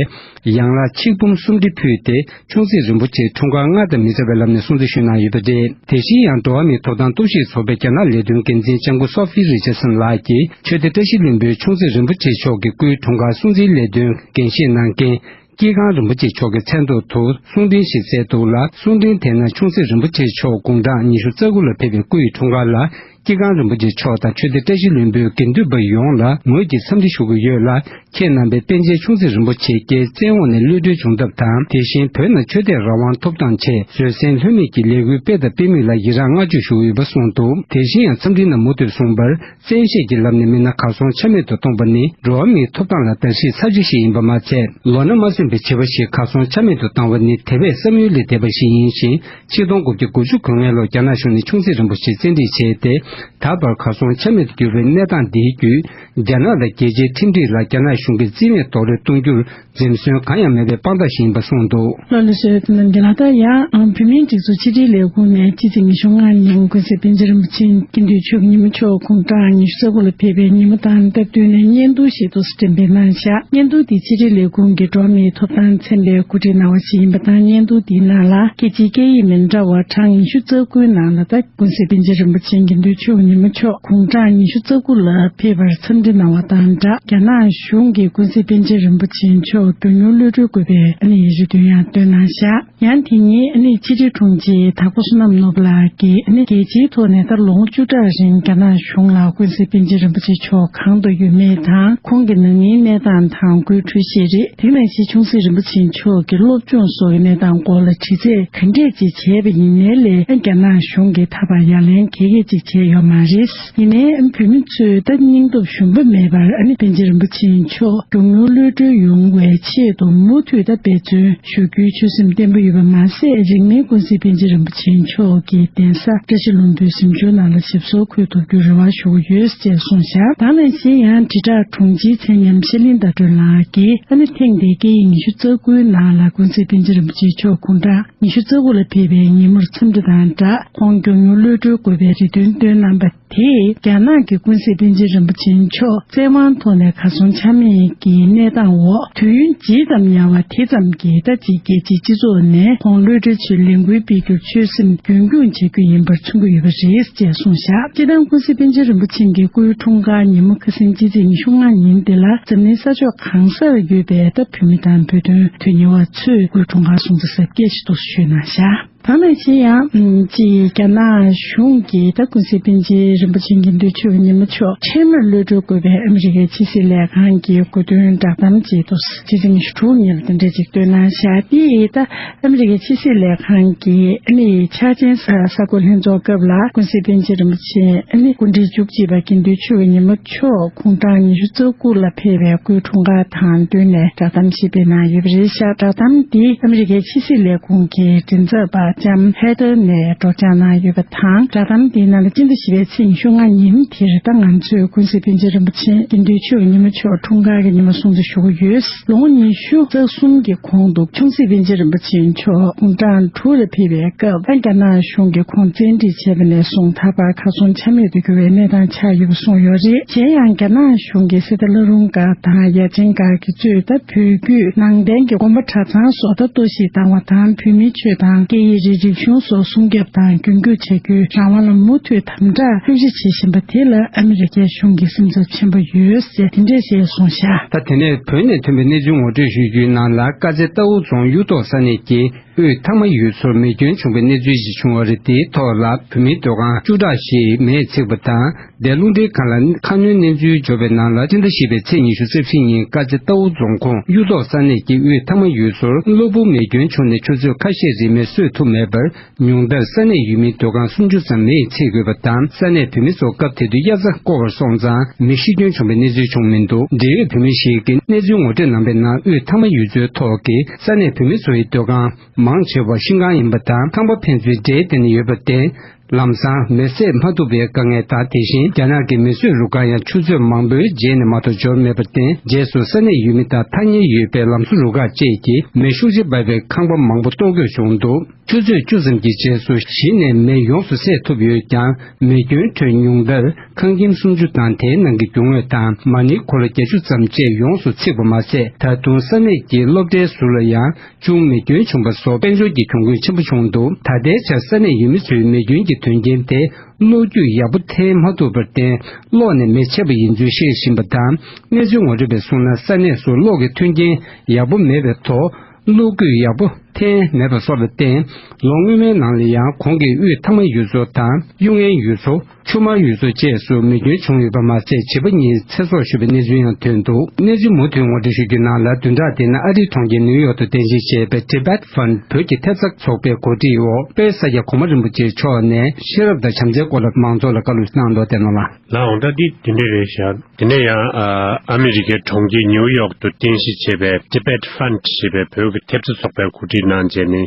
ཡན་ལག་ཆིག་འབུམ་སུམ་ཁྲི་ཕུལ་ཏེ་ཆུང་སྲིད་རིན་པོ་ཆེའི་འཁྲུངས་སྐར་སྔར་དང་མི་འདྲ་བའི་ལམ་ནས་སྲུང་བརྩི་ཞུས་གནང་ཡོད་པ་རེད། དེ་བཞིན་ཡང་འགྲོ་བ་མིའི་ཐོབ་ཐང་གཏོར་བཤིག་ཚོགས་པའི་རྒྱ་ནག་ལས་དོན་འགན་འཛིན་ལྕམ་སྐུ་སོ་ཧྥི་རི་ཅར་སན་ལགས་ཀྱིས་ཆོས་སྡེ་བཀྲ་ཤིས་ལྷུན་པོའི་ཆུང་སྲིད་རིན་པོ་ཆེ་མཆོག་གི་སྐུའི་འཁྲུངས་སྐར་སྲུང་བརྩིའི་ལས་དོན་འགན་བཞེས་གནང་མཁན་དཀྱིལ་ཁང་རིན་པོ་ཆེ་མཆོག་གི་མཚན་ཐོག་ཏུ་གསུང་འཕྲིན་ཞིག་བསྩལ་འདུག་ལ། གསུང་འཕྲིན་དེ་ནང་ཆུང་སྲིད་རིན་པོ་ཆེ་མཆོག་དགུང་གྲངས་ཉི་ཤུ་རྩ་དགུ་ལ་ཕེབས་པའི་སྐུ་ཡི་འཁྲུངས་སྐར་ལ། སྐྱིད་ཁང་རིན་པོ་ཆེ་མཆོག་དང་ཆོས་སྡེ་བཀྲ་ཤིས་ལྷུན་པོའི་དགེ་འདུན་པ་ཡོངས་ལ་ངོས་ཀྱིས་འཚམས་འདྲི་ཞུ་གི་ཡོད་ལ། ཁྱེད་རྣམ་པས་པཎ་ཆེན་ཆུང་སྲིད་རིན་པོ་ཆེ་རྒྱལ་བཙན་འོག་ནས་གློད་གྲོལ་བྱུང་ཐབས་དང་། དེ་བཞིན་བོད་ནང་ཆོས་དད་རང་དབང་ཐོབ་ཐང་ཆེད་བཟོད་བསྲན་ལྷོད་མེད་ཀྱི་ལས་འགུལ་སྤེལ་དང་སྤེལ་མུས་ལ་ཡི་རངས་བསྔགས་བརྗོད་ཞུ་གི་ཡོད་པ་གསུངས་འདུག་དེ་བཞིན་ཡང་འཚམས་འདྲིའི་ནང་མུ་མཐུད་གསུངས་པར། བཙན་ཤེད་ཀྱི་ལམ་ནས་མི་སྣ་གར་སོང་ཆ་མེད་དུ་གཏོང་པ་ནི་འགྲོ་བ་མིའི་ཐོབ་ཐང་ལ་བརྡལ་བཤིག་ཚབས་ཆེ་ཞིག་ཡིན་པ་མ་ཚད། ལོ་ན་མ་སོན་པའི་བྱིས་པ་ཞིག་གར་སོང་ཆ་མེད་དུ་བཏང་བ་ནི་དེ་བས་བསམ་ཡུལ་ལས་འདས་པ་ཞིག་ཡིན་ཞིང་། ཆིག་སྟོང་དགུ་བརྒྱ་དགུ་བཅུ་གོ་ལྔའི་ལོར་རྒྱ་ནག་གཞུང་ནས་ཆུང་སྲིད་རིན་པོ་ཆེ་བཙན་ཁྲིད་བྱས་ཏེ། ད་བར་གར་སོང་ཆ་མེད་དུ་གྱུར་བའི་གནས་སྟངས་འདིའི་བརྒྱུད། རྒྱ་ནག་དང་རྒྱལ་སྤྱིའི་མཐུན་སྒྲིག་ལ་རྒྱ་ནག་གཞུང་གིས་རྩིས་མེད་རྡོག་རོལ་གཏོང་རྒྱུར་འཛེམ་ཟོན་གང་ཡང་མེད་པའི་དཔང་རྟགས་ཤིག་ཡིན་པ་གསུངས་འདུག་ལགས་ལགས་སོ། དེ་ནང་འདི་ལ་ད་ཡང་བོད་མིའི་སྒྲིག་འཛུགས་ཕྱི་དྲིལ་ལས་ཁུངས་ནས་སྤྱི་ཚེས་ཉི་ཤུ་ལྔ་ཉིན་ཀུན་གསལ་པཎ་ཆེན་རིན་པོ་ཆེ་དགེ་འདུན་ཆོས་ཀྱི་ཉིན་མོ་མཆོག་དགུང་གྲངས་ཉི་ཤུ་རྩ་དགུ་ལ་ཕེབས་པའི་ཉིན་མོ་དང་སྟབས་བསྟུན་ནས་བརྙན་ཐུང་ཞིག་ཏུ་འགྲེམས་སྤེལ་གནང་བཞག་བརྙན་ཐུང་འདི་ཕྱི་དྲིལ་ལས་ཁུངས་ཀྱི་འགྲོ་བ་མིའི་ཐོབ་ཐང་ཚན་པས་གོ་སྒྲིག་གནང་བ་ཞིག་ཡིན་པ་དང་། བརྙན་ཐུང་འདིའི་ནང་ལ་རྒྱལ་སྤྱིའི་སྐད་ཡིག་མི་འདྲ་བ་གྲངས་ཉི་ཤུ་རྩ་དགུའི་ནང་ལ་ད་ཀུན་གསལ་པཎ་ཆེན་རིན་པོ་ཆེ་དགེ་འདུན་ཆོས་ཀྱི་ཉིན་མོ་མཆོག་དགུང་གྲངས་ཉི་ཤུ་རྩ་དགུ་ལ་ཕེབས་པར་འཚམས་འདྲི་གནང་བ་དང་སྦྲགས། རྒྱ་ནག་གཞུང་གིས་ཀུན་གསལ་པཎ་ཆེན་རིན་པོ་ཆེ་མཆོག་མགྱོགས་མྱུར་གློད་གྲོལ་དགོས་པའི་ཨ་ནི་རེ་འདུན་ཡང་བཏོན་གནང་བཞག་ཡང་དེ་ཉིན་ཨ་ནི་ཕྱི་དྲིལ་དྲུང་ཆེ་དྭགས་པོ་བསོད་ནམས་ནོར་བུ་ལགས་ཀྱིས་ཨ་ནི་རྒྱལ་སྤྱིའི་ཐོག་ནས་ད་ལོ་ངོ་བཅུ་ཕྲག་རིང་རྒྱ་ནག་གཞུང་ལ་ཀུན་གསལ་པཎ་ཆེན་རིན་པོ་ཆེ་མཆོག་གང་དུ་ཡོད་མེད་དང་། ཁོང་གི་ན་ནིང་གནས་སྟངས་དང་སྒོས་འཕྲོད་བཞེས་རེད། དེ་ནང་བཞིན་ཆུང་སྲིད་རིན་པོ་ཆེ་མཆོག་གི་སློབ་སྦྱོང་སོགས་ཀྱི་གནས་སྟངས་སྐོར་ལ་དྲི་རྩད་ག་འདྲས་ཅིག་བྱས་པ་ཡིན་ནའི་ལས། རྒྱ་ནག་གཞུང་གིས་ད་བར་ཡ་ལན་ག་གེ་ཅིག་བྱས་ཡོད་མ་རེད། ཡིན་ནའི་བོད་མི་ཚོས་ད་སྙིང་སྟོབས་ཞུམ་པ་མེད་པར་ཨ་ནི་པཎ་ཆེན་རིན་པོ་ཆེ་མཆོག་མགྱོགས་མྱུར་གློད་གྲོལ་ཡོང་བའི་ཆེད་དུ་མུ་མཐུད་ད་འབད་བརྩོན་ཞུ་རྒྱུའི་ཆོད་སེམས་བརྟན་པོ་ཡོད་པ་མ་ཟད། རིང་མིན་ཀུན་གསལ་པཎ་ཆེན་རིན་པོ་ཆེ་མཆོག་གི་གདན་ས་བཀྲ་ཤིས་ལྷུན་པོའི་གཟིམ་ཆུང་ནང་ལ་ཞིབ་གསོ་འཁོད་ཐུབ་རྒྱུའི་རེ་བ་ཞུ་གི་ཡོད་ཅེས་གསུངས་བཞག་དེ་ནང་བཞིན་ཡང་དྲིལ་བསྒྲགས་དྲུང་ཆེའི་མཚན་སྙན་ཤར་གླིང་ཟླ་སྒྲོན་ལགས་ཀྱིས་ཨ་ནི་ཐེངས་འདིའི་སྐད་ཡིག་ཉི་ཤུ་རྩ་དགུའི་ནང་ལ་ཀུན་གསལ་པཎ་ཆེན་རིན་པོ་ཆེ་མཆོག་དགུང་གྲངས་ཉི་ཤུ་རྩ་དགུ་ལ་ཕེབས་པའི་ཉིན་མོར་འཚམས་འདྲི་དང་སྦྲགས། ཁོང་མགྱོགས་མྱུར་གློད་གྲོལ་དགོས་པའི་རེ་འདུན་བཏོན་གནང་པ་དེས། རྒྱ་ནག་གི་ཀུན་གསལ་པཎ་ཆེན་རིན་པོ་ཆེ་མཆོག་བཙན་དབང་ཐོག་ནས་གར་སོང་ཆ་མེད་ཀྱི་གནས་སྟངས་འོག་དུས་ཡུན་ཇི་ཙམ་ཡང་བ་དེ་ཙམ་གྱིས་ད་ཅིག་རྒྱལ་སྤྱིའི་སྤྱི་ཚོགས་ནས་ཁོང་གློད་གྲོལ་ཆེད་ལས་འགུལ་སྤེལ་རྒྱུར་ཆོད་སེམས་རྒྱུན་འཁྱོངས་བྱེད་རྒྱུ་ཡིན་པར་མཚོན་གྱི་ཡོད་པ་རེད་ཅེས་གསུངས་བཞག་སྤྱིར་བཏང་ཀུན་གསལ་པཎ་ཆེན་རིན་པོ་ཆེ་གི་སྐུའི་འཁྲུངས་སྐར་ཉིན་མོ་ཁ་སང་སྤྱི་ཚེས་ཉི་ཤུ་ལྔ་ཉིན་འདི་ལ་འཛམ་གླིང་ས་ཕྱོགས་གང་སར་ཡོད་པའི་ད་བོད་མི་དང་བོད་དོན་དོན་གཉེར་བ་ཚོས་སྐུའི་འཁྲུངས་སྐར་སྲུང་བརྩི་གཟབ་རྒྱས་ཤིག་ཏུ་ཞུས་གནང་བཞག་དེ་ནང་བཞིན་ཡང་། ཨམ། ཅིག་རྒྱ་ནག་གཞུང་གིས་ད་ཀུན་གསལ་པཎ་ཆེན་རིན་པོ་ཆེ་དགེ་འདུན་ཆོས་ཀྱི་ཉི་མ་མཆོག་འཕྲལ་མར་གློད་གྲོལ་དགོས་པའི་ཨ་མི་རི་ཀའི་ཕྱི་སྲིད་ལས་ཁང་གི་གོ་སྟོན་བསྒྲགས་གཏམ་ཅིག་ཏུ་སྤྱི་ཚེས་ཉི་ཤུ་དྲུག་ཉིན་ལ་དེ་འདྲ་ཅིག་བཏོན་གནང་བཞག་དེ་ཡིས་ད་ཨ་མི་རི་ཀའི་ཕྱི་སྲིད་ལས་ཁང་གི་ཨ་ནི་འཆར་ཅན་གསར་འགོད་ལྷན་ཚོགས་སྐབས་ལ་ཀུན་གསལ་པཎ་ཆེན་རིན་པོ་ཆེ་ཨ་ནི་སྐུ་ཕྲེང་བཅུ་གཅིག་པ་དགེ་འདུན་ཆོས་ཀྱི་ཉི་མ་མཆོག་དགུང་གྲངས་ཉི་ཤུ་རྩ་དགུ་ལ་ཕེབས་པའི་སྐུའི་འཁྲུངས་སྐར་དང་བསྟུན་ནས་བསྒྲགས་གཏམ་ཞིག་སྤེལ་གནང་ཡོད་པ་རེད་ཤག་བསྒྲགས་གཏམ་འདི་ཨ་མི་རི་ཀའི་ཕྱི་སྲིད་ལས་ཁུངས་ཀྱི་མགྲིན་ཚབ་པ་ལྕམ་ཧེ་ཐར་ནས་སྒྲོག་སྦྱང་གནང་ཡོད་པ་དང་། བསྒྲགས་གཏམ་འདིའི་ནང་ལ་སྤྱི་ཟླ་བཞི་པའི་ཚེས་ཉི་ཤུ་ལྔ་ཉིན་དེར་ད་ང་ཚོས་ཀུན་གསལ་པཎ་ཆེན་རིན་པོ་ཆེ་དགེ་འདུན་ཆོས་ཀྱི་ཉི་མ་མཆོག་འཁྲུངས་སྐར་གྱི་ཉི་མ་སྲུང་བརྩི་ཞུ་གི་ཡོད། ལོ་ངོ་ཉི་ཤུ་རྩ་གསུམ་གྱི་གོང་དུ་ཆུང་སྲིད་པཎ་ཆེན་རིན་པོ་ཆེ་མཆོག་དགུང་གྲངས་དྲུག་ལ་ཕེབས་པའི་སྐབས་ཨ་རྒྱ་ནག་གཞུང་གིས་ཁོང་བཙན་ཁྲིད་བྱས་པ་ནས་བཟུང་ད་བར་གར་སོང་ཆ་མེད་དུ་གྱུར་བའི་གནས་སྟངས་ཆགས་ཡོད་པ་གསུངས་ཡོད་རེད། གཞན་ཡང་རྒྱ་ནག་གཞུང་གིས་གསེར་རྟ་བླ་རུང་སྒར་དང་ཡ་ཆེན་སྒར་གྱི་གཙོས་ད་བོད་བརྒྱུད་ནང་བསྟན་གྱི་དགོན་པ་གྲྭ་ཚང་སོགས་ད་གཏོར་བཤིག་བཏང་བ་དང་། བོད་མིའི་ཆོས་དང་སྐད་ཡིག་རིག་རིག་གཞུང་སོགས་སྲུང་སྐྱོབ་དང་རྒྱུན་སྐྱོང་བྱ་རྒྱུའི་རང་དབང་ལ་མུ་མཐུད་དམ་དྲག་ལྷོད་གཞི་བྱེད་བཞིན་པ་དེ་ལ་ཨ་མི་རི་ཀའི་གཞུང་གིས་སེམས་འཚབ་ཆེན་པོ་ཡོད་ཟེར་དེ་འདྲས་ཞེས་གསུངས་བཞག་ད་དེ་ནས་བོད་ནས་ཐོན་པའི་གནས་ཚུལ་ངོ་སྤྲོད་ཞུ་རྒྱུའི་ནང་ལ། དཀར་མཛེས་རྟའུ་རྫོང་གཡུ་ཐོག་ས་གནས་ཀྱི་དབུས་ཐང་མ་ཡུལ་ཚོར་མེ་སྐྱོན་བྱུང་བའི་གནས་ཚུལ་ཞིག་བྱུང་བ་རེད། དེའི་ཐོག་ལ་བོད་མིའི་སྡོད་ཁང་བཅུ་ཕྲག་ཞིག་མེས་ཚིག་པ་དང་། འདས་རླུང་འཕྲིན་ཁང་ལ་ཁ་སྣོན་གནས་ཚུལ་འབྱོར་བའི་ནང་ལ། སྤྱི་ཟླ་བཞི་པའི་ཚེས་ཉི་ཤུ་རྩ་བཞི་ཉིན་དཀར་མཛེས་རྟའུ་རྫོང་ཁོངས་གཡུ་ཐོག་ས་གནས་ཀྱི་དབུས་ཐང་མ་ཡུལ་ཚོར་གློ་བུར་མེ་སྐྱོན་བྱུང་ནས་ཆུ་ཚོད་ཁ་ཤས་རིང་མེ་གསོད་ཐུབ་མེད་པར། ཉུང་མཐར་ས་གནས་ཡུལ་མིའི་སྡོད་ཁང་སུམ་ཅུ་ཙམ་མེས་ཚིག་དགོས་པ་དང་། ས་གནས་བོད་མི་ཚོ་སྐབས་དེ་དུས་དབྱར་རྩྭ་བརྐོ་བར་སོང་ཙང་། མེ་ཤི་སྐྱོན་བྱུང་བའི་གནས་ཚུལ་བྱུང་མི་འདུག་འབྲེལ་ཡོད་བོད་མི་ཞིག་གིས་གནས་ཚུལ་ངོ་སྤྲོད་གནང་པའི་ནང་། དབུས་ཐང་མ་ཡུལ་ཚོའི་ཐོག་གི་ས་གནས་བོད་མི་ཚོ་ཡི་སྡོད་ཁང་མང་ཆེ་བ་ཤིང་ཁང་ཡིན་པ་དང་། ཁང་པ་ཕན་ཚུན་འབྲེལ་བསྡད་ནས་ཡོད་པར་བརྟེན། ལམ་སང་མེ་བསད་མ་ཐུབ་པའི་དཀའ་ངལ་དང་། དེ་བཞིན་རྒྱ་ནག་གི་མེ་གསོད་རུ་ཁག་ཡང་ཆུ་ཚོད་མང་པོའི་རྗེས་ནས་མ་གཏོགས་འབྱོར་མེད་པར་བརྟེན། རྗེས་སུ་ས་གནས་ཡུལ་མི་དང་ཐག་ཉེ་ཡོད་པའི་ལམ་བཟོ་རུ་ཁག་བཅས་ཀྱིས་མེ་ཤུགས་ཆེ་འབར་བའི་ཁང་པ་མང་པོ་གཏོར་དགོས་བྱུང་འདུག་ཆུ་ཚོད་བཅུ་ཙམ་གྱི་རྗེས་སུ་གཞི་ནས་མེ་ཡོངས་སུ་བསད་ཐུབ་ཡོད་ཀྱང་། མེ་སྐྱོན་ཁྲོད་ཉུང་མཐར་ཁང་ཁྱིམ་སུམ་ཅུ་དང་། དེའི་ནང་གི་རྒྱུ་དངོས་དང་མ་ཎི་འཁོར་ལོ་བརྒྱད་ཅུ་ཙམ་བཅས་ཡོངས་སུ་ཚིག་པ་མ་ཟད། ད་དུང་ས་གནས་ཀྱི་སློབ་གྲྭའི་ཟུར་ལ་ཡང་ཅུང་མེ་སྐྱོན་བྱུང་བ་སོགས་དཔལ་འབྱོར་གྱི་གྱོང་གུན་ཆེན་པོ་བྱུང་འདུག་ད་ལྟའི་ཆར་ས་གནས་ཡུལ་མི་ཚོས་མེ་སྐྱོན་གྱི་དོན་རྐྱེན་དེ་གློག་རྒྱུག་ཡག་པོ་འཐེན་མ་ཐུབ་པར་བརྟེན། གློག་ནས་མེ་མཆེད་པ་ཡིན་ཚུལ་བཤད་བཞིན་པ་དང་། གནས་ཚུལ་ངོ་སྤྲོད་པས་གསུངས་ན། ས་གནས་སུ་གློག་གི་མཐུན་རྐྱེན་ཡག་པོ་མེད་པའི་ཐོག་གློག་སྐུད་ཡག་པོ་ འཐེན་མེད་པ་སོགས་ལ་བརྟེན། ལོ་སྔོན་མའི་ནང་ལ་ཡང་གོང་གི་དབུས་ཐང་མ་ཡུལ་ཚོ་དང་གཡུ་རྔན་ཡུལ་ཚོ། ཆུ་དམར་ཡུལ་ཚོ་བཅས་སུ་མེ་སྐྱོན་བྱུང་ཡོད་པ་མ་ཟད། བྱིས་པ་གཉིས་ཚེ་སྲོག་ཤོར་བའི་གནས་ཚུལ་ཡང་ཐོན་འདུག་གནས་ཚུལ་མུ་མཐུད་ངོ་སྤྲོད་ཞུ་རྒྱུའི་ནང་ལ། བདུན་ཕྲག་འདིའི་ནང་ཨ་རིའི་གྲོང་ཁྱེར་ནིའུ་ཡོག་ཏུ་རྟེན་གཞི་བྱས་པའི་Tibet Fund བོད་ཀྱི་ཐེབས་རྩ་ཚོགས་པའི་འགོ་ཁྲིད་འོག་དཔལ་ས་སྐྱ་གོང་མ་རིན་པོ་ཆེ་མཆོག་ནས་ཤེས་རབ་དང་བྱམས་བརྩེའི་སྐོར་ལ་མང་ཚོགས་ལ་བཀའ་སློབ་གནང་དོགས་བསྟན་གནང་ལ། ལགས་འོང་། ད་འདི་དེ་འདྲ་རེད་ཤག་དེ་ནས་ཡང་ཨ་ཨ་མི་རི་ཀའི་གྲོང་ཁྱེར་ནིའུ་ཡོག་ཏུ་རྟེན་གཞི་བྱས་པའི་Tibet Fund ཞེས་པའི་བོད་ཀྱི་ཐེབས་རྩ་ཚོགས་པའི་འགོ་ཁྲིད་གནང་བྱས་ནས།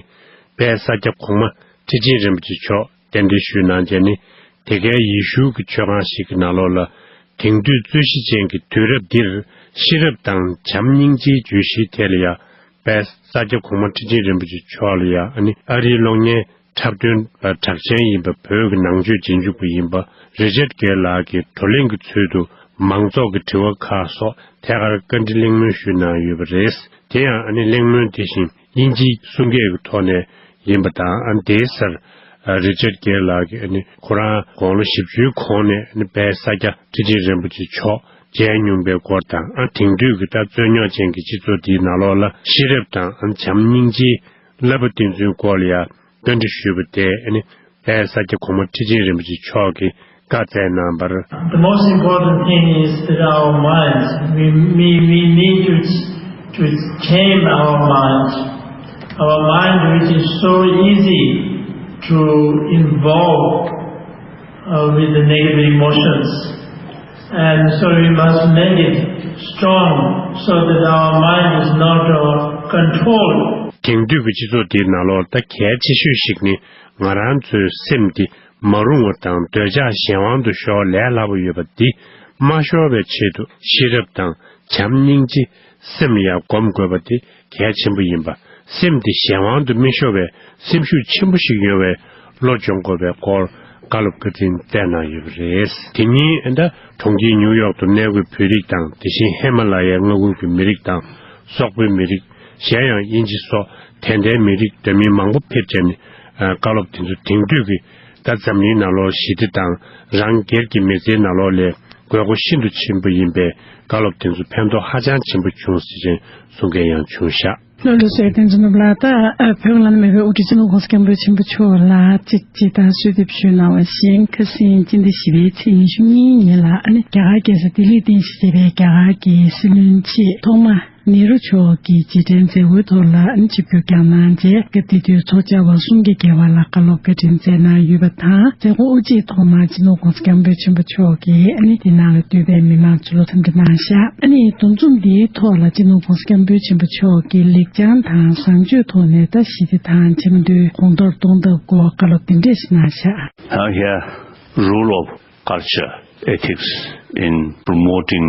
དཔལ་ས་སྐྱ་གོང་མ་ཁྲི་ཆེན་རིན་པོ་ཆེ་མཆོག་གདན་འདྲེན་ཞུས་གནང་བྱས་ནས། དེ་གའི་ཡེ་ཤུ་གི་མཆོད་ཁང་ཞིག་གི་ནང་ལོགས་ལ། དེང་དུས་རྩོད་གཞི་ཅན་གྱི་དུས་རབས་འདིར་ཤེས་རབ་དང་བྱམས་སྙིང་རྗེའི་བརྗོད་གཞིའི་ཐད་ལ་ཡང་། དཔལ་ས་སྐྱ་གོང་མ་ཁྲི་ཆེན་རིན་པོ་ཆེ་མཆོག་ལ་ཡང་ཨ་ནི་ཨ་རིའི་གློག་བརྙན་འཁྲབ་སྟོན་པ་གྲགས་ཅན་ཡིན་པ། བོད་ཀྱི་ནང་ཆོས་རྗེས་འཇུག་པ་ཡིན་པ་རི་ཅར་གྷེར་ལགས་ཀྱིས་བགྲོ་གླེང་གི་ཚུལ་དུ་མང་ཚོགས་ཀྱི་དྲི་བ་ཁག་སོགས་ཐད་ཀར་བཀའ་འདྲི་གླེང་མོལ་ཞུས་གནང་ཡོད་པ་རེད། དེ་ཡང་ཨ་ནི་གླེང་མོལ་དེ་བཞིན་དབྱིན་ཇིའི་གསུང་སྐད་ཀྱི་ཐོག་ནས་ཡིན་པ་དང་། ཨ་ནི་དེའི་སར་ཨ་རི་ཅར་གྷེར་ལགས་ཀྱིས་ཨ་ནི་ཁོ་རང་དགུང་ལོ་བཞི་བཅུའི་གོང་ནས་ཨ་ནི་དཔལ་ས་སྐྱ་ཁྲི་ཆེན་རིན་པོ་ཆེ་མཆོག་མཇལ་མྱོང་པའི་སྐོར་དང་། ཨ་དེང་དུས་ཀྱི་ད་རྩོད་རྙོག་ཅན་གྱི་སྤྱི་ཚོགས་འདིའི་ནང་ལོགས་ལ་ཤེས་རབ་དང་ཨ་བྱམས་སྙིང་རྗེའི་བསླབ་པ་སྟོན་ཚུལ་སྐོར་ལ་ཡང་བཀའ་འདྲི་ཞུས་པ་དེ། ཨ་ནི་དཔལ་ས་སྐྱ་གོང་མ་ཁྲི་ཆེན་རིན་པོ་ཆེ་མཆོག་གིས་བཀའ་སྩལ་གནང་བར། The most important thing is that our minds, we, we, we need to, to tame our minds. Our mind, which is so easy to involve uh, with the negative emotions. And so we must make it strong so that our mind is not uh, controlled. དེང་དུས་ཀྱི་སྤྱི་ཚོགས་འདིའི་ནང་ལོགས་ད་གལ་ཆེ་ཤོས་ཤིག་ནི། ང་རང་ཚོའི་སེམས་འདི་མ་རུངས་པ་དང་འདོད་ཆགས་གཞན་དབང་དུ་ཤོར་ལས་སླ་པོ་ཡོད་པ་འདི་མ་ཤོར་བའི་ཆེད་དུ། ཤེས་རབ་དང་བྱམས་སྙིང་རྗེ་སེམས་ལ་ཡང་སྒོམ་དགོས་པ་དེ་གལ་ཆེན་པོ་ཡིན་པ། སེམས་དེ་གཞན་དབང་དུ་མི་ཤོར་བའི་སེམས་ཤུགས་ཆེན་པོ་ཞིག་ཡོང་བའི་བློ་སྦྱོང་དགོས་པའི་སྐོར་བཀའ་སློབ་བཀའ་དྲིན་སྩལ་གནང་ཡོད་པ་རེད། དེ་ཉིན་ད་གྲོང་ཁྱེར་ནིའུ་ཡོག་ཏུ་གནས་འཁོད་བོད་རིགས་དང་། དེ་བཞིན་ཧི་མ་ལ་ཡའི་མངའ་ཁུལ་གྱི་མི་རིགས་དང་། སོག་པོའི་མི་རིགས། གཞན་ཡང་དབྱིན་ཇི་སོགས་དད་ལྡན་མི་རིགས་འདྲ་མིན་མང་པོ་ཕེབས་བྱས་ནས། ཨ་བཀའ་སློབ་དེ་ཚོ་དེང་དུས་ཀྱི་ད་འཛམ་གླིང་ནང་ལོགས་ཞི་བདེ་དང་རང་སྒེར་གྱི་མི་ཚེའི་ནང་ལོགས་ལ་དགོས་མཁོ་ཤིན་ཏུ་ཆེན་པོ་ཡིན་པས། བཀའ་སློབ་དེ་ཚོ་ཕན་ཐོགས་ཧ་ཅང་ཆེན་པོ་བྱུང་ཟེར་བྱས་གསུང་མཁན་ཡང་བྱུང་ཤག་ལགས་ལགས་སོ། བསྟན་འཛིན་ནོར་བུ་ལགས། ད་ཨ་བོད་ལ་མེད་པའི་དབུ་ཁྲིད་སྤྱི་ནོར་༸གོང་ས་༸སྐྱབས་མགོན་ཆེན་པོ་མཆོག་ལ་ཅིག་ཅིག་ད་གསོལ་འདེབས་ཞུས་གནང་བ་བཞིན། ཁ་སང་སྤྱི་ཟླ་བཞི་པའི་ཚེས་ཉི་ཤུ་གཉིས་ཉིན་ལ་ཨ་ནི་རྒྱ་གར་རྒྱལ་ས་ལྡི་ལིར་རྟེན་གཞི་བྱས་པའི་རྒྱ་གར་གྱི་སྲིད་བློན་ཆེས་ཐོག་མ་ནེ་རུ་མཆོག་གི་རྗེས་དྲན་མཛད་སྒོའི་ཐོག་ལ་ཨ་ནི་ཆིབས་བསྒྱུར་བསྐྱངས་གནང་རྗེས། སྐབས་དེ་དུས་ཚོགས་བཅར་བ་གསུམ་གྱིས་བརྒལ་བ་ལ་བཀའ་སློབ་བཀའ་དྲིན་སྩལ་གནང་ཡོད་པ་དང་། མཛད་སྒོ་དབུ་འབྱེད་ཐོག་མར་སྤྱི་ནོར་༸གོང་ས་༸སྐྱབས་མགོན་ཆེན་པོ་མཆོག་གིས་ཨ་ནི་དེ་ནང་ལ་འདུས་པའི་མི་མང་ཚོ་ལ་འཚམས་འདྲི་གནང་ཤག་ཨ་ནི་འདུ་འཛོམས་འདིའི་ཐོག་ལ་སྤྱི་ནོར་༸གོང་ས་༸སྐྱབས་མགོན་ཆེན་པོ་མཆོག་གིས་ལེགས་བྱང་དང་བཟང་སྤྱོད་ཐོག་ནས་ད་ཞི་བདེ་དང་འཆམ་མཐུན་གོང་མཐོར་གཏོང་ཐབས་སྐོར་བཀའ་སློབ་འདི་འདྲས་ཤིག་གནང་ཤག Now here, role of culture, ethics in promoting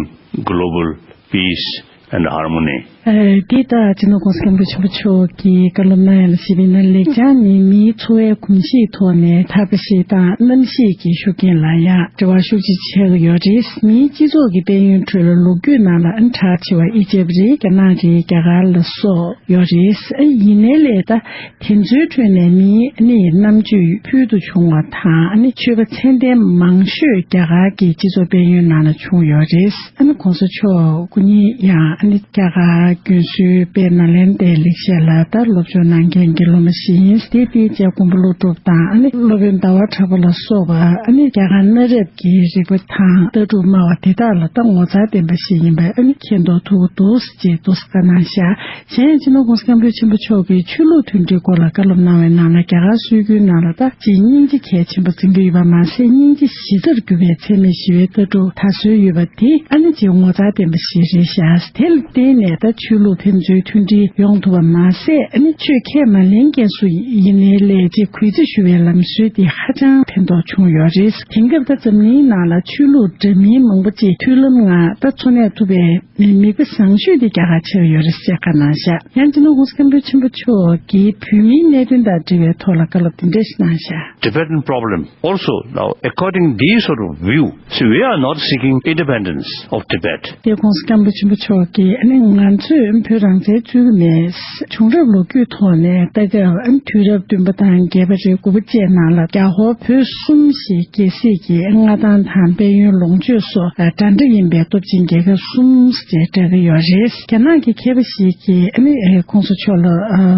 global peace and harmony. ཨ་འདི་ལྟར་སྤྱི་ནོར་༸གོང་ས་༸སྐྱབས་མགོན་ཆེན་པོ་མཆོག་གིས་བཀའ་སློབ་གནང་ཡ་ལ་གཞིགས་པ་ཡིན་ན། ལེགས་བྱང་ནི་མིའི་འཚོ་བའི་གོམས་གཤིས་ཐོག་ནས་ཐར་པ་བཞེས་སྟངས་རྣམ་ཤེས་ཀྱི་ཤུགས་རྐྱེན་ལ་ཡང་འབྲེལ་བ་ཤུགས་ཆེ་ཆགས་ཀྱི་ཡོད་རེད། མིའི་སྤྱི་ཚོགས་ཀྱི་དཔལ་ཡོན་ཁྲོད་ལ་ལོ་རྒྱུས་ནང་ལ་ཨ་གྲགས་ཆེ་བ་ཨི་ཇེབ་རེད། རྒྱ་ནག་རེད། རྒྱ་གར་ལ་སོགས་ཡོད་རེད། ཨ་ཡིན་ནའི་ལས་ད་དེ་ཚོའི་ཁྲོད་ནས་མིའི་ཨ་ནི་རྣམ་དཔྱོད་ཕུལ་དུ་བྱུང་བ་དང་། ཨ་ནི་ཆོས་པ་ཚད་ལྡན་མང་ཤོས་རྒྱ་གར་གྱི་སྤྱི་ཚོགས་དཔལ་ཡོན་ནང་ལ་བྱུང་ཡོད་རེད། ཨ་ནི་༸གོང་ས་མཆོག་སྐུ་ཉིད་ཡང་ཨ་ནི་རྒྱ་གར་དགོན་སུའི་དཔལ་ནཱ་ལེནྡྲའི་ལེགས་བཤད་ལ་ད་སློབ་སྦྱོང་གནང་མཁན་གྱི་སློབ་མ་ཞིག་ཡིན། དེ་དེའི་རྗེས་མགོན་པོ་ཀླུ་སྒྲུབ་དང་། ཨ་ནི་སློབ་དཔོན་ཟླ་བ་གྲགས་པ་ལ་སོགས་པ་ཨ་ནི་རྒྱ་གར་གནའ་རབས་ཀྱི་རིག་པ་དང་ལྟ་གྲུབ་སྨྲ་བ་དེ་དག་ལ་ད་ངོ་མཚར་ལྡན་པ་ཞིག་ཡིན་པ་ཨ་ནི་མཁྱེན་རྟོགས་ཐུབ་ཀྱི་འདུག་ཅེས་ཏོག་ཙམ་བཀའ་གནང་ཤག་གཞན་ཡང་སྤྱི་ནོར་༸གོང་ས་༸སྐྱབས་མགོན་ཆེན་པོ་མཆོག་གིས་ཆོས་ལུགས་མཐུན་སྒྲིལ་སྐོར་ལ་བཀའ་སློབ་གནང་བའི་ནང་ལ། རྒྱ་གར་སྲོལ་རྒྱུན་ནང་ལ་ད་ཅིག་སྙིང་རྗེ་གལ་ཆེན་པོ་འཛིན་གྱི་ཡོད་པ་མ་ཟད། སྙིང་རྗེ་གཞི་རྩར་གྱུར་པའི་འཚེ་མེད་ཞི་བའི་ལྟ་གྲུབ་དར་སྲོལ་ཡོད་པ་དེ་ཨ་ནི་ཅིག་ངོ་མཚར་ལྡན་པ་ཞིག་རེད་ཤག་དེ་ལ་བརྟེན་ནས་ད་ཆོས་ལུགས་ཕན་ཚུན་མཐུན་སྒྲིལ་ཡོང་ཐུབ་པ་མ་ཟད། ཨ་ནི་ཆོས་ཁས་མ་ལེན་མཁན་སུ་ཡིན་ནའི་ལས་ཅིག་གུས་བརྩི་ཞུ་བའི་ལམ་སྲོལ་དེ་ཧ་ཅང་ཕན་ཐོགས་བྱུང་ཡོད་རེད། དེང་སྐབས་ད་འཛམ་གླིང་ནང་ལ་ཆོས་ལུགས་འདྲ་མིན་མང་པོ་ཅིག་མཐུན་ལམ་ངང་ད་འཚོ་གནས་ཐུབ་པའི་མིག་དཔེ་བཟང་ཤོས་དེ་རྒྱ་གར་ཆགས་ཡོད་རེད་ཅེས་བཀའ་གནང་ཤག་ཡང་སྤྱི་ནོར་༸གོང་ས་༸སྐྱབས་མགོན་ཆེན་པོ་མཆོག་གིས་བོད་མིའི་གནད་དོན་དང་འབྲེལ་བའི་ཐོག་ལ་བཀའ་སློབ་འདི་འདྲ་ཞིག་གནང་ཤག Tibetan problem also, now, according this sort of view, see, we are not seeking independence of Tibet. དེ་༸གོང་ས་༸སྐྱབས་མགོན་ཆེན་པོ་མཆོག་གིས་ཨ་ནི་ང་ཚོས་ བོད་རང་བཙན་རྩོད་ཀྱི་མེད། བྱུང་རབས་ལོ་རྒྱུས་ཐོག་ནས་ལྟ་སྐབས། དུས་རབས་བདུན་པ་དང་བརྒྱད་པ་རེ་དགུ་པ་བཅས་ནང་ལ་རྒྱ་ཧོར་བོད་གསུམ་ཞེས་རྒྱལ་སྲིད་ཀྱི་མངའ་ཐང་དང་དཔལ་ཡོན་ལོངས་སྤྱོད་སོགས་འདྲ་འདྲ་ཡིན་པའི་སྟོབས་ཆེན་རྒྱལ་ཁབ་གསུམ་ཞེས་བཀྲལ་གྱི་ཡོད་རེད། རྒྱ་ནག་གི་མཁས་པ་ཞིག་གིས་ཨ་ནི་གོང་ས་མཆོག་ལ་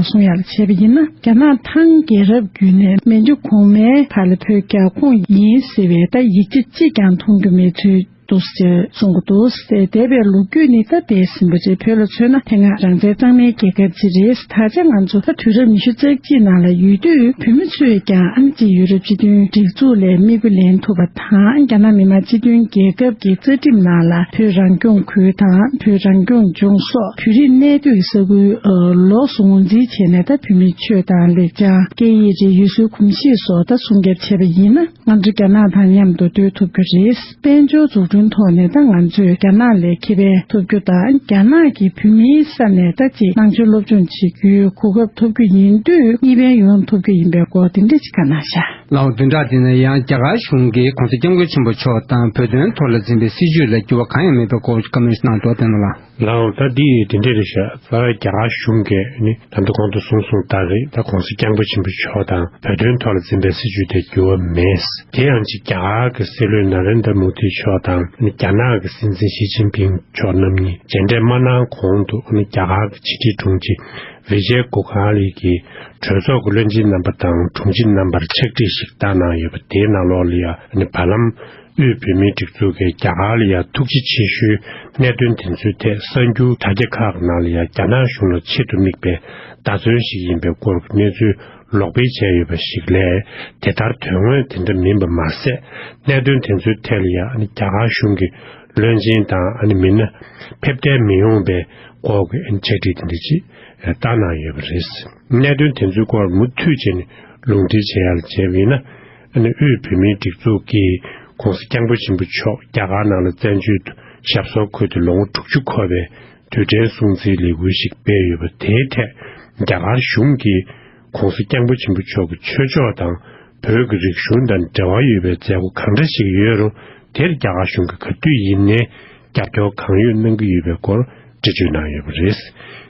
གསུང་ཡག་ལ་བྱས་པ་ཡིན་ན། རྒྱ་ནག་ཐང་རྒྱལ་རབས་བརྒྱུད་ནས་མན་ཇུ་གོང་མའི་བར་ལ་བོད་རྒྱ་ཁོངས་ཡིན་ཟེར་བའི་ད་ཡིག་ཆ་གཅིག་ཀྱང་མཐོང་རྒྱུ་མེད་ཚུལ་འདུག་ཅེས་གསུང་གི་འདུག། འདས་པའི་ལོ་རྒྱུས་ནི་ད་འདས་ཟིན་པ་རེད། བོད་ལ་མཚོན་ན་དེ་སྔ་རང་བཙན་གཙང་མའི་རྒྱལ་ཁབ་ཅིག་རེད། ད་ཆ་ང་ཚོ་ད་དུས་རབས་ཉི་ཤུ་རྩ་གཅིག་ནང་ལ་ཡོད་དུས། བོད་མི་ཚོས་ཀྱང་ཨ་ནི་ཅིག་ཡུ་རོབ་སྤྱི་མཐུན་སྒྲིག་འཛུགས་ལས་མིག་དཔེ་ལེན་ཐུབ་པ་དང་། རྒྱ་ནག་མི་དམངས་སྤྱི་མཐུན་རྒྱལ་ཁབ་ཀྱི་རྩ་ཁྲིམས་ནང་ལ་བོད་རང་སྐྱོང་ཁུལ་དང་བོད་རང་སྐྱོང་ལྗོངས་སོགས་བོད་རིགས་གནས་སྡོད་ཀྱི་ས་ཁུལ་ལོགས་སུ་ངོས་འཛིན་བྱས་ནས། ད་བོད་མིའི་ཆོས་དང་ལེགས་བྱང་སྐད་ཡིག་རིགས་ཡུལ་སྲོལ་གོམས་གཤིས་སོགས་ད་སྲུང་སྐྱོབ་བྱས་པ་ཡིན་ན། ང་ཚོ་རྒྱ་ནག་དང་མཉམ་དུ་སྡོད་ཐུབ་རྒྱུ་རེད། དཔལ་འབྱོར་འཛུགས་སྐྲུན་ཐོག་ནས་ད་ང་ཚོས་རྒྱ་ནག་ལས་ཁེ་ཕན་ཐོབ་རྒྱུ་དང་། རྒྱ་ནག་གི་བོད་མིའི་ས་ནས་ད་ཅིག་ནང་ཆོས་སློབ་སྦྱོང་བྱེད་རྒྱུའི་གོ་སྐབས་ཐོབ་རྒྱུ་ཡིན་དུས། གཉིས་ཕན་ཡོང་ཐུབ་རྒྱུ་ཡིན་པའི་སྐོར་དེ་འདྲ་ཅིག་བཀའ་གནང་ཤག། ལའོ། བདུན་ཕྲག་འདི་ནས་ཡང་རྒྱ་གར་གཞུང་གིས་༸གོང་ས་༸སྐྱབས་མགོན་ཆེན་པོ་མཆོག་དང་བོད་དོན་ཐོག་ལ་འཛིན་པའི་སྲིད་བྱུས་ལ་འགྱུར་བ་གང་ཡང་མེད་པའི་སྐོར་བཀའ་མོལ་གནང་འདུག། དེ་ནང་ལ། ལའོ། ད་འདི་དེ་འདྲ་རེད་ཤག། ད་རྒྱ་གར་གཞུང་གིས་ནི་ད་ལྟ་གོང་དུ་གསུངས་སོང་། ད་རེད། ད་༸གོང་ས་༸སྐྱབས་མགོན་ཆེན་པོ་མཆོག་དང་བོད་དོན་ཐོག་ལ་འཛིན་པའི་སྲིད་བྱུས་དེ་འགྱུར་བ་མེད། དེ་ཡང་ཅིག་རྒྱ་གར་གྱི་སྲིད་བློན་ན་རེན་དྲ་མོ་དི་མཆོག་དང་ནི་རྒྱ་ནག་གི་སྲིད་འཛིན་ཞི་ཅིན་ཕིང་མཆོག་རྣམ་གཉིས་མཇལ་འཕྲད་མ་གནང་གོང་དུ་ནི་རྒྱ་གར་གྱི་ཕྱི་དྲིལ་དྲུང་ཆེ་བི་ཇེ་གོ་ཁ་ལི་གིས་གྲོས་ཚོགས་ཀྱི་བློན་ཆེན་རྣམ་པ་དང་དྲུང་ཆེ་རྣམ་པར་ཕྱག་བྲིས་ཤིག་བཏང་གནང་ཡོད་པ། དེའི་ནང་ལོགས་ལ་ཡང་ནི་བར་ལམ་དབུས་བོད་མིའི་སྒྲིག་འཛུགས་ཀྱིས་རྒྱ་གར་ལ་ཡང་ཐུགས་རྗེ་ཆེ་ཞུའི་གནད་དོན་དེ་ཚོའི་ཐད་གསར་འགྱུར་དྲ་རྒྱ་ཁག་གི་ནང་ལ་ཡང་རྒྱ་ནག་གཞུང་ལ་ཆེད་དུ་དམིགས་པའི་བརྡ་མཚོན་ཞིག་ཡིན་པའི་སྐོར་གྱི་གནས་ཚུལ་ལོག་སྤེལ་བྱས་ཡོད་པ་ཞིག་ལས། དེ་ལྟར་དོན་དངོས་དེ་འདྲ་མིན་པ་མ་ཟད། གནད་དོན་དེ་ཚོའི་ཐད་ལ་ཡང་རྒྱ་གར་གཞུང་གི་བློན་ཆེན་དང་མི་སྣ་ཕེབས་གཏན་མི་ཡོང་པའི་སྐོར་གྱི་ཕྱག་བྲིས་དེ་འདྲ་ཅིག་བཏང་གནང་ཡོད་པ་རེད། གནད་དོན་དེ་ཚོའི་སྐོར་མུ་མཐུད་བྱས་ནས་ལུང་འདྲེན་བྱེད་ཡག་ལ་བྱས་པ་ཡིན་ན། ཨ་ནི་དབུས་བོད་མིའི་སྒྲིག་འཛུགས་ཀྱིས་༸གོང་ས་༸སྐྱབས་མགོན་ཆེན་པོ་མཆོག་རྒྱ་གར་ནང་ལ་བཙན་བྱོལ་དུ་ཞབས་སོར་འཁོད་དེ་ལོ་ངོ་དྲུག་ཅུ་འཁོར་བའི་དུས་དྲན་སྲུང་བརྩིའི་ལས་འགུལ་ཞིག་སྤེལ་ཡོད་པ། དེའི་ཐད་རྒྱ་གར་གཞུང་གིས་༸གོང་ས་༸སྐྱབས་མགོན་ཆེན་པོ་མཆོག་གི་ཆོས་ཕྱོགས་དང་བོད་ཀྱི་རིག་གཞུང་དང་འབྲེལ་བ་ཡོད་པའི་མཛད་སྒོ་གང་འདྲ་ཞིག་ཡོད་རུང་། དེར་རྒྱ་གར་གཞུང་གིས་ག་དུས་ཡིན་ནའི་རྒྱབ་སྐྱོར་གང་ཡོད་གནང་གི་ཡོད་པའི་སྐོར་འགྲེལ་བརྗོད་གནང་ཡོད་པ་རེད།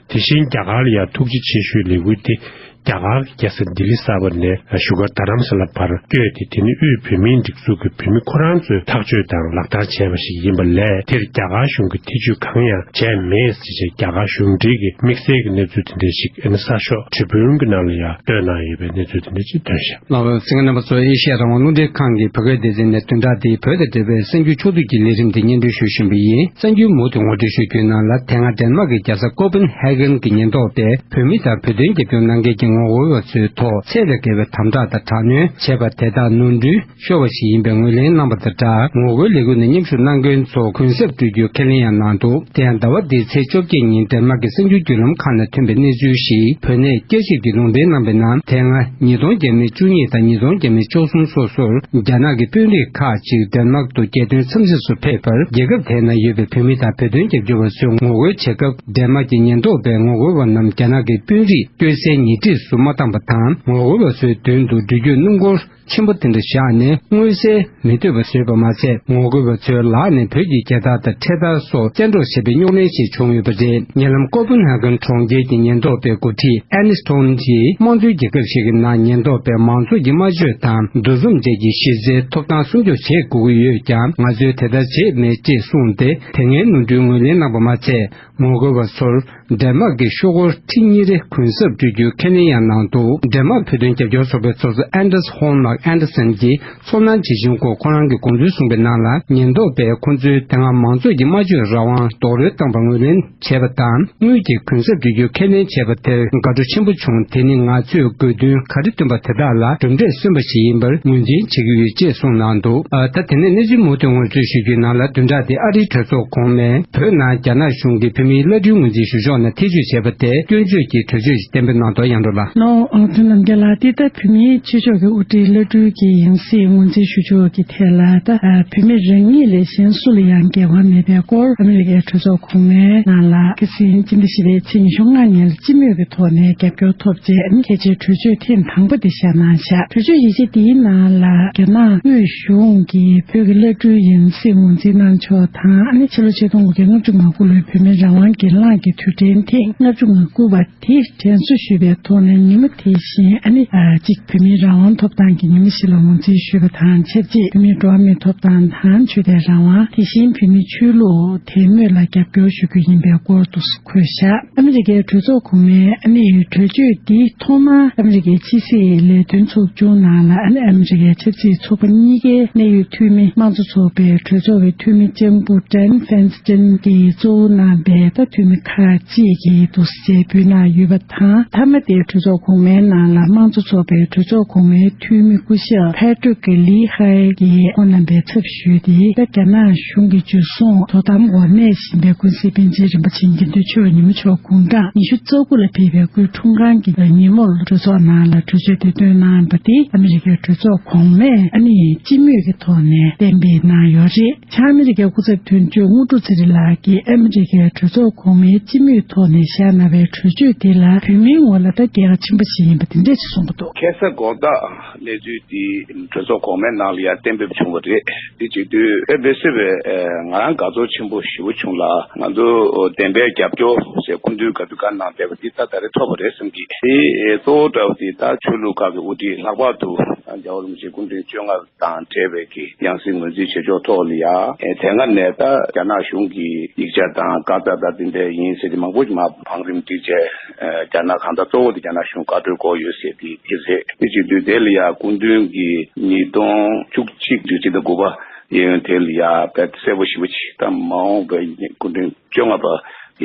དེ་བཞིན་རྒྱ་གར་ལ་ཡང་ཐུགས་རྗེ་ཆེ་ཞུའི་ལས་འགུལ་དེ་རྒྱ་གར་གྱི་རྒྱལ་ས་ལྡི་ལི་གསར་པ་ནས་བཞུགས་སྒར་རྡ་རམ་ས་ལ་བར་བསྐྱོད་དེ། དེ་ནི་དབུས་བོད་མིའི་སྒྲིག་འཛུགས་ཀྱི་བོད་མི་ཁོ་རང་ཚོའི་ཐག་གཅོད་དང་ལག་བསྟར་བྱས་པ་ཞིག་ཡིན་པ་ལས། དེར་རྒྱ་གར་གཞུང་གིས་ཐེ་བྱུས་གང་ཡང་བྱས་མེད་ཟེར་བྱས་རྒྱ་གར་གཞུང་འབྲེལ་གྱི་དམིགས་བསལ་གྱི་གནས་ཚུལ་དེ་འདྲ་ཞིག་ཨ་ནི་གསར་ཤོག་ཁྲི་པུན་གྱི་ནང་ལ་ཡང་བཏོན་གནང་ཡོད་པའི་གནས་ཚུལ་དེ་འདྲ་ཞིག་ཐོན་ཤག། ལགས་སོ། གསན་མཁན་རྣམ་པ་ཚོ། ཨེ་ཤེ་ཡ་རང་དབང་རླུང་འཕྲིན་ཁང་གི་བོད་སྐད་སྡེ་ཚན་ནས་བདུན་ཕྲག་འདིའི་བོད་དང་འབྲེལ་བའི་གསར་འགྱུར་ཕྱོགས་བསྡུས་ཀྱི་ལས་རིམ་དེ་སྙན་སྒྲོན་ཞུ་བཞིན་པ་ཡིན། གསར་འགྱུར་མུ་མཐུད་ངོ་སྤྲོད་ཞུ་རྒྱུའི་ནང་ལ། དེ་སྔ་ཌེན་མཱག་གི་རྒྱལ་ས་ཀོ་པན་ཧེ་གན་གྱི་ཉེན་རྟོག་པས་བོད་མི་དང་བོད་དོན་རྒྱབ་སྐྱོར་གནང་མཁན་གྱི་ངོ་རྒོལ་བ་ཚོའི་ཐོག་ཚད་ལས་བརྒལ་བའི་དམ་དྲག་དང་དྲག་གནོན་བྱས་པ་དེ་དག་ནོར་འཁྲུལ་ཤོར་བ་ཞིག་ཡིན་པའི་ངོས་ལེན་གནང་བ་དང་སྦྲགས། ངོ་རྒོལ་ལས་འགུལ་ནང་མཉམ་ཞུགས་གནང་མཁན་ཚོ་གུན་གསབ་སྤྲོད་རྒྱུའི་ཁས་ལེན་ཡང་གནང་འདུག། དེ་ཡང་ཟླ་བ་འདིའི་ཚེས་བཅོ་བརྒྱད་ཉིན་ཌེན་མཱག་གི་གསར་འགྱུར་བརྒྱུད་ལམ་ཁག་ནང་ཐོན་པའི་གནས་ཚུལ་ཞིག་བོད་གནས་བསྐྱར་ཞིབ་ཀྱིས་ལུང་འདྲེན་གནང་པའི་ནང་། དེ་སྔ་ཉིས་སྟོང་བརྒྱ་མེད་བཅུ་གཉིས་དང་ཉིས་སྟོང་བརྒྱ་མེད་བཅུ་གསུམ་སོ་སོར་རྒྱ་ནག་གི་དཔོན་རིགས་ཁག་ཅིག་ཌེན་མཱག་ཏུ་རྒྱལ་དོན་འཚམས་གཟིགས་སུ་ཕེབས་པར། རྒྱལ་ཁབ་དེའི་ནང་ཡོད་པའི་བོད་མི་དང་བོད་དོན་རྒྱབ་སྐྱོར་བ་ཚོས་ངོ་རྒོལ་བྱེད་སྐབས། ཌེན་མཱག་གི་ཉེན་རྟོག་པས་ངོ་རྒོལ་བ་རྣམས་རྒྱ་ནག་གི་དཔོན་རིགས་སྐྱོད་སའི་ཉེ་འཁྲིས་སུ་མ་བཏང་པ་དང་། ངོ་རྒོལ་བ་ཚོའི་མདུན་དུ་འགྲུལ་སྐྱོད་སྣུམ་འཁོར་ཆེན་པོ་དེ་འདྲ་བཞག་ནས་མངོན་གསལ་མི་འདོད་པ་བཟོས་པ་མ་ཟད། ངོ་རྒོལ་བ་ཚོའི་ལག་ནས་བོད་ཀྱི་རྒྱལ་དར་དང་འཕྲེད་དར་སོགས་བཅད་འཕྲོག་བྱས་པའི་རྙོག་གླེང་ཞིག་བྱུང་ཡོད་པ་རེད། ཉེ་ལམ་ཀོ་པན་ཧ་གན་གྲོང་ཁྱེར་གྱི་ཉེན་རྟོག་པའི་འགོ་ཁྲིད་ཨན་ནི་སྟོན་གྱིས། དམངས་གཙོའི་རྒྱལ་ཁབ་ཞིག་གི་ནང་ཉེན་རྟོག་པས་མང་ཚོགས་ཀྱི་སྨྲ་བརྗོད་དང་འདུ་འཛོམས་བཅས་ཀྱི་གཞི་རྩའི་ཐོབ་ཐང་སྲུང་སྐྱོབ་བྱེད་དགོས་ཀྱི་ཡོད་ཀྱང་། ང་ཚོས་དེ་ལྟར་བྱེད་མེད་ཅེས་གསུངས་ཏེ། དེ་སྔའི་ནོར་འཁྲུལ་ངོས་ལེན་གནང་པ་མ་ཚད། ངོ་རྒོལ་བ་ཚོར་ཌེན་མཱག་གི་ཤོག་སྒོར་ཁྲི་གཉིས་རེ་གུན་གསབ་སྤྲོད་རྒྱུའི་ཁས་ལེན་ཡང་གནང་འདུག། ཌེན་མཱག་བོད་དོན་རྒྱབ་སྐྱོར་ཚོགས་པའི་ཚོགས་གཙོ་ཨན་ཌར་སི་ཧོལ་མཱག་ཨན་ཌར་སན་གྱིས་ཚོར་སྣང་ཇི་བཞིན་སྐོར་ཁོ་རང་གི་དགོངས་ཚུལ་གསུངས་པའི་ནང་ལ། ཉེན་རྟོག་པས་ཁོ་ཚོའི་དེ་སྔ་མང་ཚོགས་ཀྱི་སྨྲ་བརྗོད་རང་དབང་རྡོག་རོལ་བཏང་པར་ངོས་ལེན་བྱས་པ་དང་། དངུལ་གྱི་གུན་གསབ་སྤྲོད་རྒྱུའི་ཁས་ལེན་བྱས་པ་དེར་དགའ་སྤྲོ་ཆེན་པོ་བྱུང་། དེ་ནི་ང་ཚོས་དགོས་འདུན་ག་རེ་བཏོན་པ་དེ་དག་ལ་གྲུབ་འབྲས་སོན་པ་ཞིག་ཡིན་པར་ངོས་འཛིན་བྱེད་ཀྱི་ཡོད་ཅེས་གསུངས་གནང་འདུག། ཨ། ད་དེ་ནས་གནས་ཚུལ་མུ་མཐུད་ངོ་སྤྲོད་ཞུ་རྒྱུའི་ནང་ལ། བདུན་ཕྲག་འདིའི་ཨ་རིའི་གྲོས་ཚོགས་གོང་མས་བོད་ནང་རྒྱ་ནག་གཞུང་གིས་བོད་མིའི་བླ་སྤྲུལ་ངོས་འཛིན་ཞུ་ཕྱོགས་ནང་ཐེ་བྱུས་བྱས་པ་དེ་སྐྱོན་བརྗོད་ཀྱི་གྲོས་ཆོད་ཅིག་གཏན་འབེབས་གནང་དོན་ཡང་འགྲོ། ལགས། ནོ། ཨང་ཐུ་ནམ་རྒྱ་ལགས། འདི་ལྟར་བོད་མིའི་ཆོས་ཕྱོགས་ཀྱི་དབུ་ཁྲིད་བླ་སྤྲུལ་གྱི་ཡང་སྲིད་ངོས་འཛིན་ཞུ་ཕྱོགས་ཀྱི་ཐད་ལ། ད་བོད་མི་རང་ཉིད་ལས་གཞན་སུ་ལ་ཡང་འགལ་བ་མེད་པའི་སྐོར་ཨ་མི་རི་ཀའི་གྲོས་ཚོགས་གོང་མའི་ནང་ལ་ཁ་སང་སྤྱི་ཟླ་བཞི་པའི་ཚེས་ཉི་ཤུ་ལྔ་ཉིན་ལ་སྤྱི་མོས་ཀྱི་ཐོག་ནས་རྒྱབ་སྐྱོར་ཐོབ་རྗེས། ཨ་ནི་གལ་ཆེའི་གྲོས་ཆོད་ཐེངས་དང་པོ་དེ་བཞག་གནང་བཞག་གྲོས་ཆོད་ཡིག་ཆ་འདིའི་ནང་ལ་རྒྱ་ནག་དབུས་གཞུང་གིས་བོད་ཀྱི་བླ་སྤྲུལ་ཡང་སྲིད་ངོས་འཛིན་གནང་ཕྱོགས་དང་། ཨ་ནི་ཕྱི་ལོ་ཆིག་སྟོང་དགུ་བརྒྱ་ལྔ་བཅུ་ང་དགུ་ལོའི་བོད་མིའི་རང་དབང་སྒེར་ལངས་ཀྱི་དུས་དྲན་ཐེངས་ལྔ་བཅུ་ང་དགུ་པ། དེ་དྲན་གསོ་ཞུས་པའི་ཐོག་ནས། ཉིན་མོ་དེ་བཞིན་ཨ་ནི་ཨ་གཅིག་བོད་མིའི་རང་དབང་ཐོབ་ཐང་གི་ཉིན་མོ་ཞིག་ལ་ངོས་འཛིན་ཞུས་པ་དང་ཆབས་ཅིག་བོད་མིའི་འགྲོ་བ་མིའི་ཐོབ་ཐང་དང་ཆོས་དད་རང་དབང་། དེ་བཞིན་བོད་མིའི་ཆོས་ལུགས་དད་མོས་ལ་རྒྱབ་སྐྱོར་ཞུ་རྒྱུ་ཡིན་པའི་སྐོར་དུ་འཁོད་བཞག་ཨ་མི་རི་ཀའི་གྲོས་ཚོགས་གོང་མའི་ཨ་ནི་གྲོས་ཆོད་འདི་ཐོག་མར་ཨ་མི་རི་ཀའི་ཕྱི་སྲིད་ལས་དོན་ཚོགས་ཆུང་ནང་ལ། ཨ་ནི་ཨ་མི་རི་ཀའི་ཆབ་སྲིད་ཚོགས་པ་གཉིས་ཀའི་གནད་ཡོད་འཐུས་མི། དམངས་གཙོ་ཚོགས་པའི་གྲོས་ཚོགས་ཀྱི་འཐུས་མི་ལྕམ་སྐུ་ཌན་ཕན་སི་ཏན་གྱིས་གཙོ་བོ་གནང་པའི་ད་འཐུས་མི་ཁག་ཅིག་གིས་འདུག་སེ་འབོད་གནང་ཡོད་པ་དང་། མཐའ་མ་དེ་གྲོས་ཚོགས་གོང་མའི་ནང་ལ་དམངས་གཙོ་ཚོགས་པའི་གྲོས་ཚོགས་གོང་མའི་འཐུས་མི་སྐུ་ཞབས་ཕེ་ཏྲིག་ལི་ཧའེ་གིས་ཁོང་རྣམ་པའི་ཚབ་ཞུས་ཏེ། ད་རྒྱ་ནག་གཞུང་གི་འཇུ་བཟུང་དོ་དམ་འོག་གནས་བཞིན་པའི་ཀུན་གཟིགས་པཎ་ཆེན་རིན་པོ་ཆེ་དགེ་འདུན་ཆོས་ཉི་མ་མཆོག་དགུང་གྲངས་ཉི་ཤུ་རྩ་དགུ་ལ་ཕེབས་པའི་སྐུའི་འཁྲུངས་སྐར་གྱི་ཉིན་མོར་གྲོས་ཚོགས་ནང་ལ་གྲོས་ཆོད་དེ་བཏོན་གནང་བ་དེ་ཨ་མི་རི་ཀའི་གྲོས་ཚོགས་གོང་མས་ཨ་ནི་སྤྱི་མོས་ཀྱི་ཐོག་ནས་གཏན་འབེབས་གནང་ཡོད་རེད། བྱང་ཨ་མི་རི་ཀའི་སྐུ་ཚབ་དོན་གཅོད་དངོས་གྲུབ་ཚེ་རིང་ལགས་ཀྱིས་ཨ་མི་རི་ཀའི་གྲོས་ཚོགས་གོང་མའི་སྤྱི་མོས་ཐོག་ནས་བཞག་གནང་བའི་གྲོས་ཆོད་དེ་ལ་བོད་མིའི་ངོས་ལ་ད་རྒྱལ་ཁ་ཆེན་པོ་ཞིག་ཡིན་པ་དེ་འདྲས་ཞིག་གསུངས་ཀྱི་འདུག་ཁ་སང་དགོང་དག་གནས་ཚུལ་འདི་གྲོས་ཚོགས་གོང་མའི་ནང་ལ་ཡང་གཏན་འབེབས་བྱུང་བ་རེད། དེ་བྱེད་དུས་དཔེ་མི་སྲིད་པའི་ཨ་ང་རང་དགའ་ཚོར་ཆེན་པོ་ཞེ་པོ་བྱུང་ལ། ང་ཚོ་བདེན་པའི་རྒྱབ་སྐྱོར་ཟེར་སྐུ་མདུན་ག་དུས་ག་གནང་བསྡད་པ་འདི་ད་ད་རེས་ཐོབ་པ་རེད་བསམ་གི། དེ་གཙོ་བོ་འདྲ་བ་དེ་ད་ཆོས་ལུགས་ཁག་གི་དབུ་ཁྲིད། ལྷག་པར་དུ་རྒྱལ་བ་རིན་པོ་ཆེ་སྐུ་ཕྲེང་བཅོ་ལྔ་དང་འབྲེལ་བའི་གི་ཡང་སྲིད་ངོས་འཛིན་བྱེད་ཕྱོགས་ཐོག་ལ་ཡ། ཨེ་དེ་སྔ་ནས་ད་རྒྱ་ནག་གཞུང་གི་ཡིག་ཆ་དང་བཀའ་རྩ་དང་དེ་འདྲ་ཡིན་ཟེར་ཏེ་མང་པོ་ཞིག་མར་བང་རིམ་བསྒྲིགས་བྱས། ཨེ་རྒྱ་ནག་གང་ལྟར་གཙོ་བོ་དེ་རྒྱ་ནག་གཞུང་བཀའ་འཁྲོལ་སྐོར་ཡོད་ཟེར་དེ་དེ་རེད། དེ་བྱེད་དུས་དེ་ལ་ཡ་སྐུ་མདུན་གྱིས་ཉིས་སྟོང་བཅུ་གཅིག་དུས་ཕྱི་ཟླ་དགུ་པ་གཡས་གཡོན་དེ་ལ་ཡ་དཔེ་གསལ་པོ་ཞེ་པོ་ཅིག་ད་མ་འོངས་པའི་སྐུ་ཕྲེང་བཅོ་ལྔ་པ་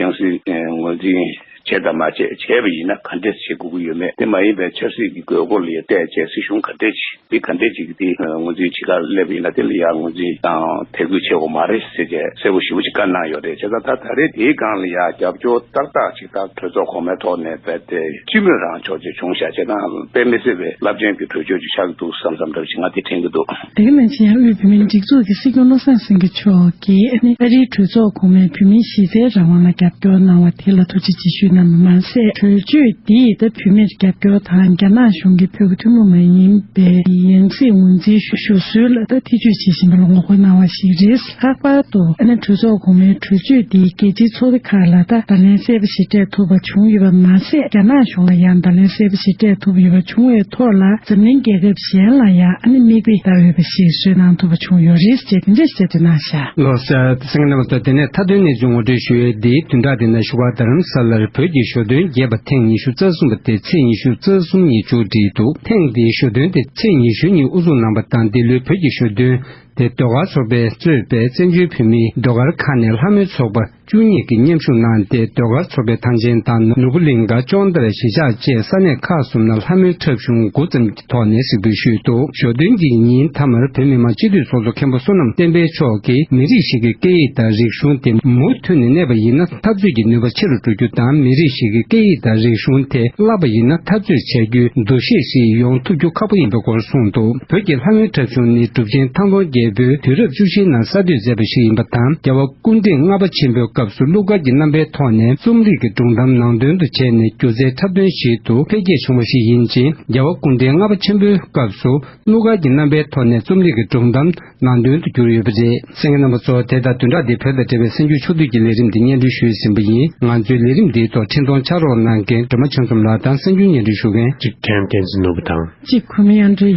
ཡང་སྲིད་ངོས་འཛིན་བྱས་དང་མ་བྱས། བྱས་པ་ཡིན་ན་ག་འདྲས་བྱེད་དགོས་ཀྱི་ཡོད་མེད། དེ་མ་ཡིན་པའི་ཆབ་སྲིད་ཀྱི་དགོས་མཁོ་ལ་བལྟས་བྱས་སྲིད་གཞུང་ག་འདྲས་ཅིག་འདི་ག་འདྲས་ཅིག་འདི་ངོས་འཛིན་བྱེད་གར་སླེབས་པ་ཡིན་ན་དེ་ལ་ཡང་ངོས་འཛིན་དང་དད་གུས་བྱེད་དགོས་མ་རེད་ཟེར་བྱས་གསལ་པོ་ཞེ་པོ་ཅིག་བཀའ་གནང་ཡོད་རེད། བྱས་ཙང་ད་ད་རེས་དེའི་སྒང་ལ་ཡང་རྒྱབ་སྐྱོར་ཏག་ཏག་ཅིག་ད་གྲོས་ཚོགས་གོང་མའི་ཐོག་ནས་རྦད་དེ་སྤྱི་མོས་རང་ཕྱོགས་ཅིག་བྱུང་བཞག་བྱས་ན་དཔེ་མི་སྲིད་པའི་རླབས་ཆེན་གྱི་གྲོས་ཆོད་ཅིག་ཆགས་ཀྱི་འདུག་བསམ་བསམ་འདྲ་བ་ཅིག་ང་དེ་དྲན་གྱི་འདུག་དེ་ག་ནང་བཞིན་ཡང་དབུས་བོད་མིའི་སྒྲིག་འཛུགས་ཀྱི་སྲིད་སྐྱོང་བློ་བཟང་སེང་གེ་མཆོག་གིས་ཨ་ནི་ཨ་རིའི་གྲོས་ཚོགས་གོང་མའི་བོད་མིའི་གཞི་རྩའི་རང་དབང་ལ་རྒྱབ་སྐྱོར་གནང་བ་དེ་ལ་ཐུགས་རྗེ་ཆེ་ཞུས་གནང་བ་མ་ཟད། གྲོས་ཆོད་འདིས་ད་བོད་མིར་རྒྱབ་སྐྱོར་དང་རྒྱ་ནག་གཞུང་གིས་བོད་ཀྱི་ཐུན་མོང་མ་ཡིན་པའི་ཡང་སྲིད་ངོས་འཛིན་ཞུ་ཞུ་སྲོལ་ལ་ད་ཐེ་བྱུས་བྱེད་བཞིན་པ་ལ་ངོ་རྒོལ་གནང་བ་ཞིག་རེད། ལྷག་པར་དུ་ཨ་ནི་གྲོས་ཚོགས་གོང་མའི་གྲོས་ཆོད་འདིས་རྒྱལ་སྤྱིའི་ཚོགས་སྡེ་ཁག་ལ་ད་བརྡ་ལན་གསལ་པོ་ཞིག་སྤྲད་ཐུབ་པ་བྱུང་ཡོད་པ་མ་ཟད། རྒྱ་ནག་གཞུང་ལ་ཡང་བརྡ་ལན་གསལ་པོ་ཞིག་སྤྲད་ཐུབ་ཡོད་པ་བྱུང་བའི་ཐོག་ལ། འཛམ་གླིང་རྒྱལ་ཁབ་གཞན་ལ་ཡང་ཨ་ནི་མིག་དཔེ་ལྟ་འོས་པ་ཞིག་བཟོས་གནང་ཐུབ་པ་བྱུང་ཡོད་རེད་ཅེས་དེ་འདྲ་ཞིག་བརྗོད་གནང་བཞག་ལགས་སོ། སེང་གེ་རྣམ་པ་ཚོ། དེ་ནས་མཐའ་དོན་གནས་ཚུལ་ངོ་སྤྲོད་ཞུ་ཡས་འདིའི་བདུན་ཕྲག་འདི་ནང་བཞུགས་སྒར་རྡ་རམ་ས་ལར་བོད་ཀྱི་ཞོ་སྟོན་རྒྱས་པ་ཐེངས་ཉི་ཤུ་རྩ་གསུམ་པ་དེ་ཚེས་ཉི་ཤུ་རྩ་གསུམ་ཉིན་མཇུག་བསྒྲིལ་འདུག་ཐེངས་འདིའི་ཞོ་སྟོན་དེ་ཚེས་ཉི་ཤུ་ཉིན་དབུ་འཛུགས་གནང་བ་དང་། འདི་ལོའི་བོད་ཀྱི་ཞོ་སྟོན་དེ་ཟློས་གར་ཚོགས་པས་གཙོས་པའི་བཙན་བྱོལ་བོད་མིའི་ཟློས་གར་ཁང་ནས་ལྷ་མོའི་ཚོགས་པ་བཅུ་གཉིས་ཀྱིས་མཉམ་ཞུགས་གནང་སྟེ། ཟློས་གར་ཚོགས་པའི་ཐང་ཆེན་དང་ནོར་བུ་གླིང་ག་ཅོང་ཏེ་ར་གཞིས་ཆགས་བཅས་ས་གནས་ཁག་གསུམ་ན་ལྷ་མོའི་འཁྲབ་གཞུང་དགུ་ཙམ་གྱི་ཐོག་ནས་གཟིགས་འབུལ་ཞུས་འདུག་ཞོ་སྟོན་གྱི་ཉིན་མཐའ་མར་བོད་མི་མང་སྤྱི་འཐུས་ཚོགས་གཙོ་མཁན་པོ་བསོད་ནམས་བསྟན་འཕེལ་མཆོག་གིས་མི་རིགས་ཤིག་གི་སྐད་ཡིག་དང་རིག་གཞུང་དེ་མུ་མཐུད་ནས་གནས་པ་ཡིན་ན་འཐབ་རྩོད་ཀྱི་ནུས་པ་ཆེ་རུ་འགྲོ་རྒྱུ་དང་། མི་རིགས་ཤིག་གི་སྐད་ཡིག་དང་རིག་གཞུང་དེ་བརླག་པ་ཡིན་ན་འཐབ་རྩོད་བྱ་རྒྱུའི་འདུ་ཤེས་ཤིག་ཡོང་ཐུབ་རྒྱུ་ཁག་པོ་ཡིན་པའི་སྐོར་གསུངས་འདུག་བོད་ཀྱི་ལྷ་མོའི་འཁྲབ་གཞུང་ནི་གྲུབ་ཆེན་ཐང་སྟོང་རྒྱལ་པོས་དུས་རབས་བཅུ་བཞིའི་ནང་གསར་གཏོད་མཛད་པ་ཞིག་ཡིན་པ་དང་། རྒྱལ་བ་སྐུ་ཕྲེང་ལྔ་པ་ཆེན་པོའི་སྐབས་སུ་གླུ་གར་གྱི་རྣམ་པའི་ཐོག་ནས་རྩོམ་རིག་གི་སྒྲུང་གཏམ་ནང་དོན་དུ་བྱས་ནས་སྒྱུ་རྩལ་འཁྲབ་སྟོན་ཞིག་ཏུ་འཕེལ་རྒྱས་བྱུང་བ་ཞིག་ཡིན་ཅིང་། རྒྱལ་བ་སྐུ་ཕྲེང་ལྔ་པ་ཆེན་པོའི་སྐབས་སུ་གླུ་གར་གྱི་རྣམ་པའི་ཐོག་ནས་རྩོམ་རིག་གི་སྒྲུང་གཏམ་ནང་དོན་དུ་གྱུར་ཡོད་པ་རེད། གསན་མཁན་རྣམ་པ་ཚོ། དེ་དང་བདུན་ཕྲག་འདིའི་བོད་དང་འབྲེལ་བའི་གསར་འགྱུར་ཕྱོགས་བསྡུས་ཀྱི་ལས་རིམ་འདི་སྙན་སྒྲོན་ཞུས་ཟིན་པ་ཡིན། ང་ཚོའི་ལས་རིམ་འདིའི་ཐོག་འཕྲིན་གཏོང་ཕྱག་རོགས་གནང་མཁན་སྒྲོལ་མ་ཆོས་འཛོམས་ལགས་དང་། གསར་འགྱུར་སྙན་སྒྲོན་ཞུ་མཁན་ཅིག་ཁྲེན་བསྟན་འཛིན་ནོར་བུ་དང་། གཅིག་བུ་མི་དབྱངས་སྒྲོལ་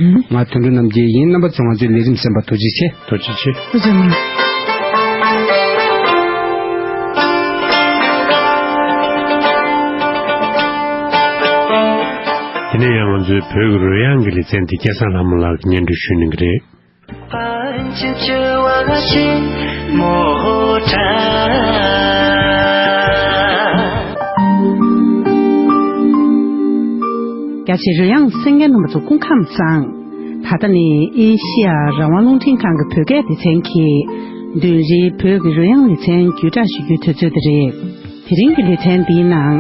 ཡིན། རྣམ་པ་ཚོ་ང་ཚོའི་ལས་རིམ་གསན་པར་ཐུགས་རྗེ་ཆེ། ཐུགས་རྗེ་ཆེ། ཐུགས་རྗེ་གནང་། དེ་ནས་ཡང་ང་ཚོའི་བོད་ཀྱི་རོལ་དབྱངས་ཀྱི་ལེ་ཚན་དེ་སྐལ་བཟང་ལྷ་མོ་ལགས་ཀྱིས་སྙན་སྒྲོན་ཞུ་གནང་གི་རེད། རྒྱ་ཆེའི་རོལ་དབྱངས་གསན་མཁན་རྣམ་པ་ཚོ་སྐུ་ཁམས་བཟང་། ད་ལྟ་ནི་ཨེ་ཤི་ཡ་རང་དབང་རླུང་འཕྲིན་ཁང་གི་བོད་སྐད་སྡེ་ཚན་གྱིས་བདུན་རེའི་བོད་ཀྱི་རོལ་དབྱངས་ལེ་ཚན་བརྒྱུད་བསྒྲགས་ཞུ་རྒྱུའི་དུས་ཚོད་དེ་རེད། དེ་རིང་གི་ལེ་ཚན་འདིའི་ནང་།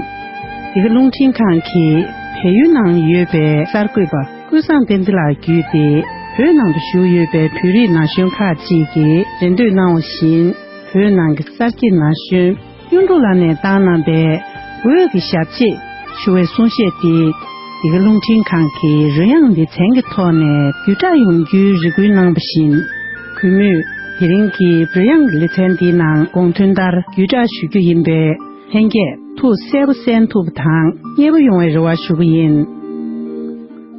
འདི་ག་རླུང་འཕྲིན་ཁང་གིས་ བལ་ཡུལ་ནང་ཡོད་པའི་གསར་འགོད་པ་ཀུན་བཟང་བསྟན་འཛིན་ལགས་བརྒྱུད་དེ། བོད་ནང་དུ་བཞུགས་ཡོད་པའི་བོད་རིགས་ན་གཞོན་ཁག་ཅིག་གིས་རེ་འདོད་གནང་བ་བཞིན། བོད་ནང་གི་གསར་སྐྱེས་ན་གཞོན་གཡུ་འབྲུག་ལགས་ནས་བཏང་གནང་པའི་འོད་ཀྱི་ཞབས་རྗེས་ཞུ་བའི་གསུང་བཤད་དེ། འདི་ག་རླུང་འཕྲིན་ཁང་གི་རོལ་དབྱངས་སྡེ་ཚན་གྱི་ཐོག་ནས་བརྒྱུད་བསྒྲགས་ཡོང་རྒྱུའི་རེ་སྐུལ་གནང་བ་བཞིན། གུས་མོས་དེ་རིང་གི་རོལ་དབྱངས་ཀྱི་ལེ་ཚན་འདིའི་ནང་དགོངས་དོན་ལྟར་བརྒྱུད་བསྒྲགས་ཞུ་རྒྱུ་ཡིན་པས། ལྷན་རྒྱས་ཐུགས་གསལ་པོ་གསན་ཐུབ་པ་དང་མཉེས་པོ་ཡོང་བའི་རེ་བ་ཞུ་གི་ཡིན།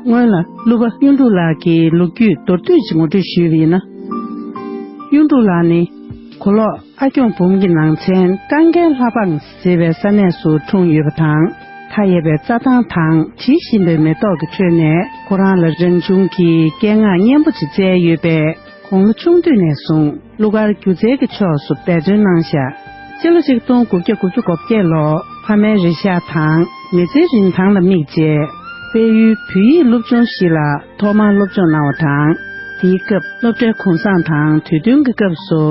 སྔོན་ལ་གླུ་པ་གཡུ་འབྲུག་ལགས་ཀྱི་ལོ་རྒྱུས་མདོར་བསྡུས་ཤིག་ངོ་སྤྲོད་ཞུས་པ་ཡིན་ན། གཡུ་འབྲུག་ལགས་ནི་གོ་ལོག་ཨ་སྐྱོང་འབུམ་གྱི་ནང་ཚན་རྐང་རྒན་ལྷ་འབངས་ཟེར་བའི་ས་གནས་སུ་འཁྲུངས་ཡོད་པ་དང་། མཐའ་ཡས་པའི་རྩྭ་ཐང་དང་བྲིས་བཞིན་པའི་མེ་ཏོག་གི་ཁྲོད་ནས་ཁོ་རང་ལ་རང་བྱུང་གི་སྐད་ངག་སྙན་པོ་ཅིག་བསྩལ་ཡོད་པས། ཁོང་ལོ་ཆུང་དུས་ནས་བཟུང་གླུ་གར་སྒྱུ་རྩལ་གྱི་ཕྱོགས་སུ་འབད་བརྩོན་གནང་ཤག་སྤྱི་ལོ་ཆིག་སྟོང་དགུ་བརྒྱ་དགུ་བཅུ་གོ་བརྒྱད་ལོར་ཕ་མའི་རེ་བཞག་དང་མི་ཚེའི་རིན་ཐང་ལ་དམིགས་བྱས། དཔལ་ཡུལ་བོད་ཡིག་སློབ་ཆུང་ཞིག་ལ་ཐོག་མར་སློབ་སྦྱོང་གནང་བ་དང་། དེའི་སྐབས་སློབ་གྲྭའི་གུང་སེང་དང་དུས་སྟོན་གྱི་སྐབས་སུ།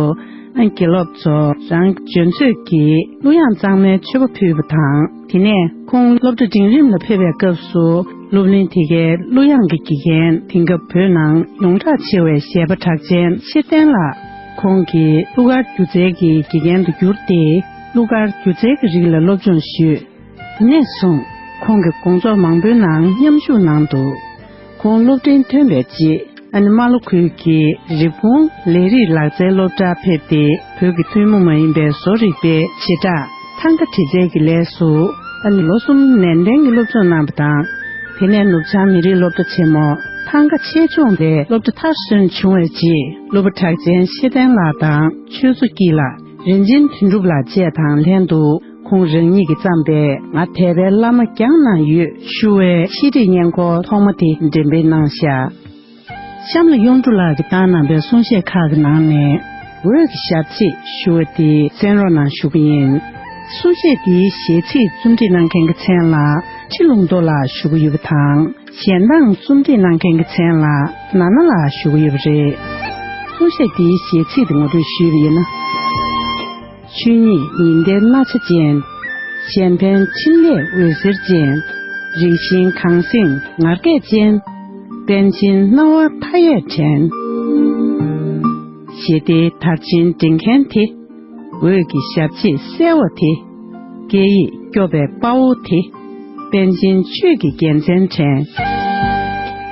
ཨ། དགེ་སློབ་ཚོ་རང་གི་འཇོན་ཚོད་ཀྱིས་གླུ་དབྱངས་གཙང་མའི་མཆོད་པ་ཕུལ་བ་དང་། དེ་ནས་ཁོང་སློབ་གྲྭ་འབྲིང་རིམ་ལ་ཕེབས་པའི་སྐབས་སུ། སློབ་གླིང་དེ་གའི་གླུ་དབྱངས་ཀྱི་དགེ་རྒན་དེང་སྐབས་བོད་ནང་ཡོངས་གྲགས་ཆེ་བའི་གཞས་པ་གྲགས་ཅན་ཤེར་བསྟན་ལགས། ཁོང་གིས་གླུ་གར་སྒྱུ་རྩལ་གྱི་དགེ་རྒན་དུ་གྱུར་ཏེ། གླུ་གར་སྒྱུ་རྩལ་གྱི་རིགས་ལ་སློབ་སྦྱོང་ཞུས། དེ་ནས་བཟུང་ཁོང་གིས་དགོང་ཚོགས་མང་པོའི་ནང་མཉམ་ཞུགས་གནང་འདུག་ཁོང་སློབ་འབྲིང་ཐོན་པའི་རྗེས། ཨ་ནི་རྨ་ལྷོ་ཁུལ་གྱི་རི་བོང་ལས་རིགས་ལག་རྩལ་སློབ་གྲྭར་ཕེབས་ཏེ། བོད་ཀྱི་ཐུན་མོང་མ་ཡིན་པའི་བཟོ་རིག་པའི་བྱེ་བྲག་ཐང་ག་འབྲི་རྩལ་གྱི་ལས་སུ། ཨ་ནི་ལོ་གསུམ་ནན་ཏན་གྱི་སློབ་སྦྱོང་གནང་བ་དང་། དེ་ནས་ནུབ་བྱང་མི་རིགས་སློབ་གྲྭ་ཆེན་མོ་ཐང་ག་ཆེད་སྦྱོང་ལས་སློབ་གྲྭ་མཐར་སོན་བྱུང་བའི་རྗེས། གླུ་པ་གྲགས་ཅན་ཤེར་བསྟན་ལགས་དང་ཆོས་མཚོ་སྐྱིད་ལགས། རིན་ཆེན་དོན་གྲུབ་ལགས་བཅས་དང་ལྷན་དུ། ཁོང་རང་ཉིད་ཀྱིས་བརྩམས་པའི་ང་དད་པའི་བླ་མ་རྒྱང་ན་ཡོད་ཞུ་བའི་ཆེད་སྒྲིག་སྙན་འཁོར་ཐོག་མ་དེ་འགྲེམས་སྤེལ་གནང་ཤག་གཤམ་ལ་གཡུ་འབྲུག་ལགས་ཀྱིས་བཏང་གནང་པའི་གསུང་བཤད་ཁག་གི་ནང་ནས། འོད་ཀྱི་ཞབས་རྗེས་ཞུ་བ་དེ་གསན་རོགས་གནང་ཞུ་གི་ཡིན། གསུང་བཤད་དེའི་གཞས་ཚིག་རྩོམ་སྒྲིག་གནང་མཁན་གྱི་མཚན་ལ་ཁྲི་ལུང་རྡོ་ལགས་ཞུ་གི་ཡོད་པ་དང་། གཞས་གདངས་རྩོམ་སྒྲིག་གནང་མཁན་གྱི་མཚན་ལ་ན་ན་ལགས་ཞུ་གི་ཡོད་པ་རེད། གསུང་བཤད་འདིའི་གཞས་ཚིག་དེ་ངོ་སྤྲོད་ཞུས་པ་ཡིན་ན། ཆོས་ཉིད་ཉི་ཟླའི་རྣ་ཆ་ཅན། གཞན་ཕན་འཕྲིན་ལས་འོད་ཟེར་ཅན། རིགས་ཤིང་གངས་སེང་ངར་སྐད་ཅན། པཎ་ཆེན་སྣང་བ་མཐའ་ཡས་དྲན། ཞི་བདེའི་དར་ཆེན་སྒྲེང་མཁན་དེ། འོད་ཀྱི་ཞབས་རྗེས་གསལ་བ་དེ། སྐད་ཡིག་སྐྱོབ་པའི་དཔའ་བོ་དེ། པཎ་ཆེན་ཆོས་ཀྱི་རྒྱལ་མཚན་དྲན།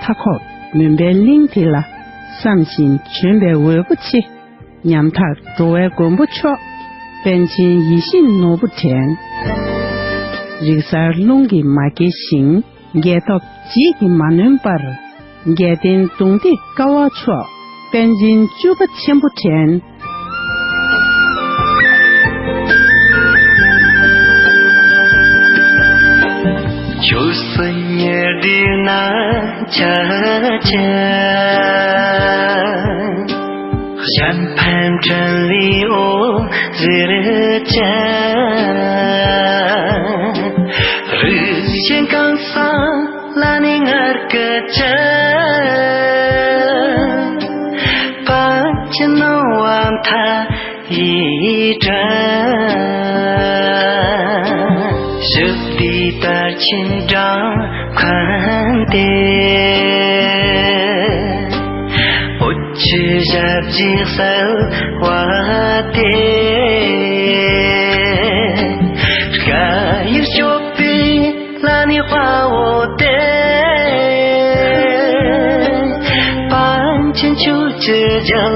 མཐའ་འཁོབ་མུན་པའི་གླིང་དེ་ལ། བསམ་བཞིན་བྱོན་པའི་འོད་པོ་ཆེ། ཉམ་ཐག་འགྲོ་བའི་མགོན་པོ་མཆོག་པཎ་ཆེན་ཡིད་བཞིན་ནོར་བུ་དྲན། རིག་གསར་རླུང་གིས་མ་སྐྱེས་ཤིང་། རྒྱལ་སྟོབས་བརྗིད་ཀྱིས་མ་ནོན་པར། རྒྱལ་བསྟན་གདུང་འདེགས་དཀའ་བ་མཆོག་པཎ་ཆེན་བཅུ་པ་ཆེན་པོ་དྲན། ཆོས་སུ་ཉེར་བསྡུས་རྣམ་ཆ་ཅན། གཞན་ཕན་འཕྲིན་ལས་འོད་ཟེར་ཅན། རིགས་ཤིང་གངས་སེང་ལ་ནི་ངར་སྐད་ཅན། པཎ་ཆེན་སྣང་བ་མཐའ་ཡས་དྲན། ཞི་བདེའི་དར་ཆེན་བསྒྲེངས་མཁན་དེ། འོད་ཀྱི་ཞབས་རྗེས་གསལ་བ་དེ། སྐད་ཡིག་སྐྱོབ་པའི་ལ་ནི་དཔའ་བོ་དེ། པཎ་ཆེན་ཆོས་ཀྱི་རྒྱལ་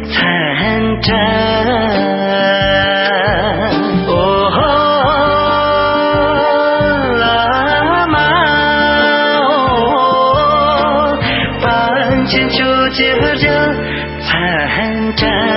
མཚན་དྲན། ཨོ་ཧོ་བླ་མ་ཨོ། པཎ་ཆེན་ཆོས་ཀྱི་རྒྱལ་མཚན་དྲན།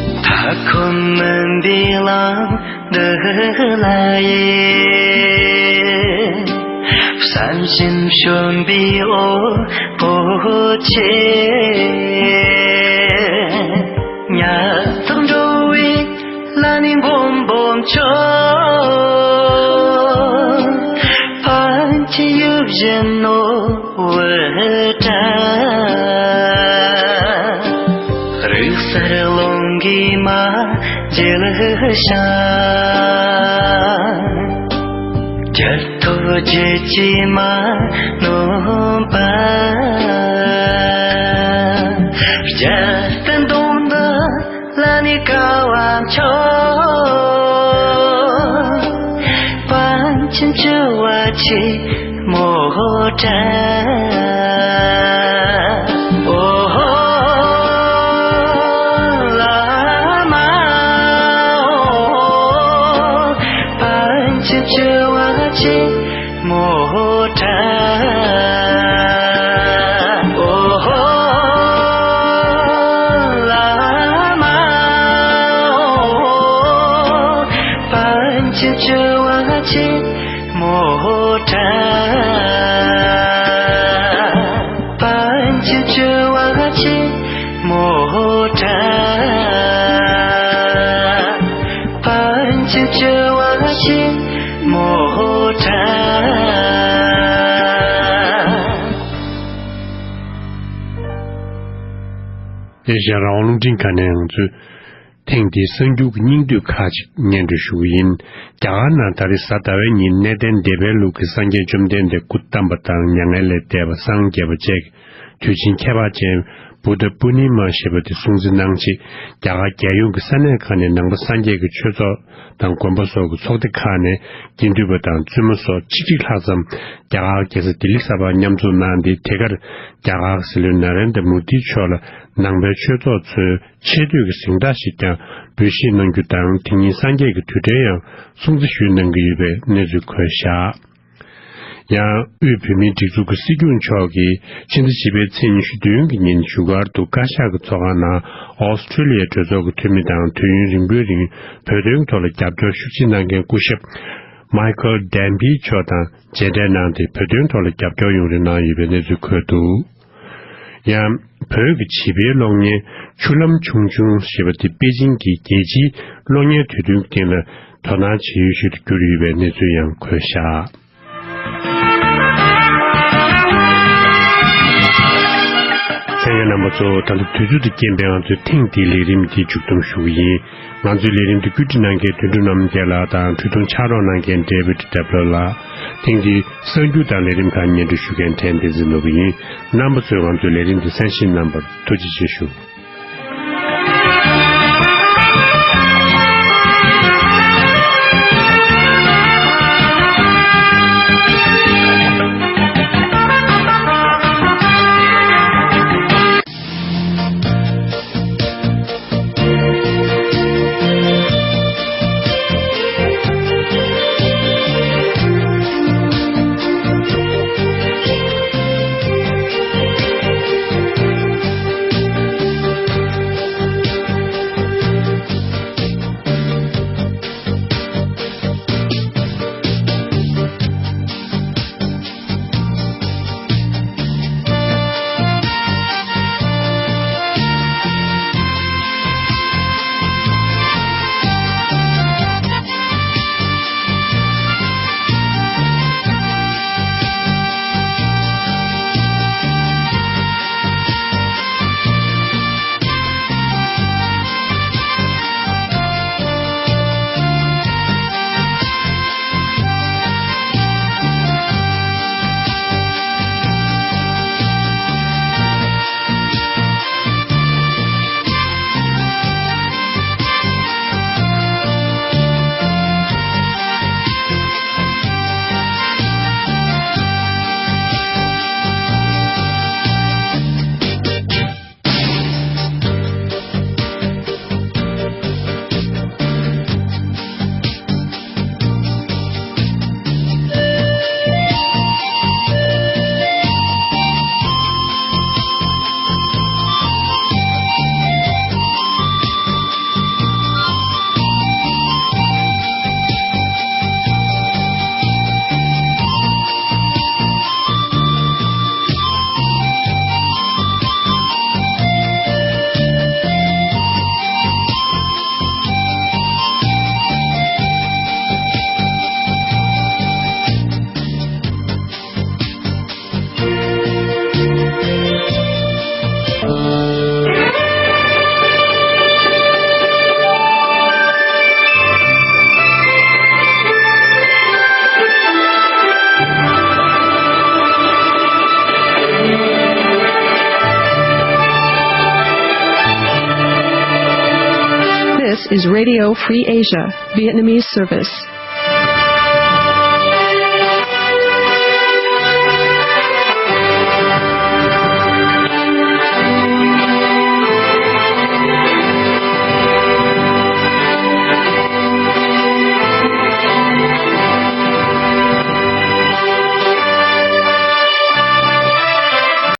མཐའ་འཁོབ་མུན་པའི་གླིང་འདི་ལ་ཡིན། སྦྱིན་བྱོན་པའི་འོད་པོ་ཆེ། ཉ་ཐག་འགྲོ་བའི་ལ་ནི་མགོན་པོ་མཆོད། ཕན་ཆད་ཡིད་བཞིན་ནོར་བུ་བཀྲ། རིག་གསར་རླུང་གིས་མ་བརྒྱུད་ཞིང་། རྒྱལ་ཐོབ་རྒྱུད་ཀྱིས་མ་ནོན་པར། རྒྱལ་བསྟན་སྟོང་དུ་ལ་ནི་དགའ་བ་མཆོད། པཎ་ཆེན་བཅུ་པ་ཆེན་མོ་བཀྲ། ཨོ་ཧོ། བླ་མ་ཨོ། པཎ་ཆེན་བཅུ་པ་ཆེན་མོ་བཀྲ། ཨོ་ཧོ། བླ་མ་ཨོ། པཎ་ཆེན་བཅུ་པ་ཆེན་མོ་བཀྲ། པཎ་ཆེན་བཅུ་པ་ཆེན་མོ་བཀྲ། པཎ་ཆེན་བཅུ་པ་ཆེན་མོ་བཀྲ། ཨེ་ཤ་ཡ་རང་དབང་རླུང་འཕྲིན་ཁང་ནས་ང་ཚོས། ཐེངས་འདིའི་གསར་འགྱུར་གྱི་སྙིང་བསྡུས་ཁག་ཅིག་སྙན་སྒྲོན་ཞུ་གི་ཡིན། རྒྱ་གར་ནང་ད་རེས་གཟའ་ཟླ་བའི་ཉིན་གནས་བརྟན་སྡེ་པའི་ལུགས་ཀྱི་སངས་རྒྱས་བཅོམ་ལྡན་འདས་སྐུ་བལྟམས་པ་དང་མྱ་ངན་ལས་འདས་པ་སངས་རྒྱས་པ་བཅས་ཀྱི་དུས་ཆེན་ཁྱད་པར་ཅན་བུདྡྷ་པུར་ནི་མ་ཞེས་པ་དེ་སྲུང་བརྩི་གནང་ཆེད་རྒྱ་གར་རྒྱལ་ཡོངས་ཀྱི་ས་གནས་ཁག་ནས་ནང་པ་སངས་རྒྱས་ཀྱི་ཆོས་ཚོགས་དང་དགོན་པ་སོགས་ཀྱི་ཚོགས་སྡེ་ཁག་ནས་དགེ་འདུན་པ་དང་བཙུན་མ་སོགས་ཆིག་ཁྲི་ལྷག་ཙམ་རྒྱ་གར་རྒྱལ་ས་ལྡི་ལི་གསར་པར་མཉམ་འཛོམས་གནང་སྟེ་དེ་གར་རྒྱ་གར་གྱི་སྲིད་བློན་ན་རེན་དྲ་མོ་དི་མཆོག་ལ་ནང་པའི་ཆོས་ཚོགས་ཚོས། ཆེ་བསྟོད་ཀྱི་གཟེངས་རྟགས་ཤིག་ཀྱང་འབུལ་བཞེས་གནང་རྒྱུ་དང་། དེ་ཉིན་སངས་རྒྱས་ཀྱི་དུས་དྲན་ཡང་སྲུང་བརྩི་ཞུས་གནང་གི་ཡོད་པའི་གནས་ཚུལ་འཁོད་བཞག་ཡང་དབུས་བོད་མིའི་སྒྲིག་འཛུགས་ཀྱི་སྲིད་སྐྱོང་མཆོག་གིས་ཕྱི་ཟླ་བཞི་པའི་ཚེས་ཉི་ཤུ་བདུན་གྱི་ཉིན་བཞུགས་སྒར་དུ་བཀའ་ཤག་གི་ཚོགས་ཁང་ནང་ཨོ་སི་ཁྲུ་ལི་ཡའི་གྲོས་ཚོགས་ཀྱི་འཐུས་མི་དང་དུས་ཡུན་རིང་པོའི་རིང་བོད་དོན་ཐོག་ལ་རྒྱབ་སྐྱོར་ཤུགས་ཆེ་གནང་མཁན་སྐུ་ཞབས་མའི་ཁལ་ཌན་བྷི་མཆོག་དང་མཇལ་འཕྲད་གནང་སྟེ། བོད་དོན་ཐོག་ལ་རྒྱབ་སྐྱོར་ཡོང་རེ་གནང་ཡོད་པའི་གནས་ཚུལ་འཁོད་འདུག་ཡང་། བོད་ཀྱི་བྱིས་པའི་གློག་བརྙན་ཆུ་ལམ་ཆུང་ཆུང་ཞེས་པ་དེ་པེ་ཅིང་གི་རྒྱལ་སྤྱིའི་གློག་བརྙན་དུས་སྟོན་སྟེང་ལ་དོ་སྣང་བྱེད་ཡུལ་ཞིག་ཏུ་གྱུར་ཡོད་པའི་གནས་ཚུལ་ཡང་འཁོད་བཞག་གསན་མཁན་རྣམ་པ་ཚོ། ད་ལྟ་དུས་ཚོད་དང་རྐྱེན་པས་ང་ཚོས་ཐེངས་འདིའི་ལས་རིམ་འདི་མཇུག་བསྡོམས་ཞུ་གི་ཡིན། ང་ཚོའི་ལས་རིམ་འདི་བཀོད་སྒྲིག་གནང་མཁན་དོན་གྲུབ་རྣམ་རྒྱལ་ལགས་དང་འཕྲིན་གཏོང་ཕྱག་རོགས་གནང་མཁན་ཌེ་བིཌ་ཌེབ་ལོ་ལགས། ཐེངས་འདིའི་གསར་འགྱུར་དང་ལས་རིམ་ཁག་སྙན་སྒྲོན་ཞུ་མཁན་ཕྲན་བསྟན་འཛིན་ནོར་བུ་ཡིན། རྣམ་པ་ཚོས་ང་ཚོའི་ལས་རིམ་འདི་གསན་བཞེས་གནང་བར་ཐུགས་རྗེ་ཆེ་ཞུ། is Radio Free Asia, Vietnamese service.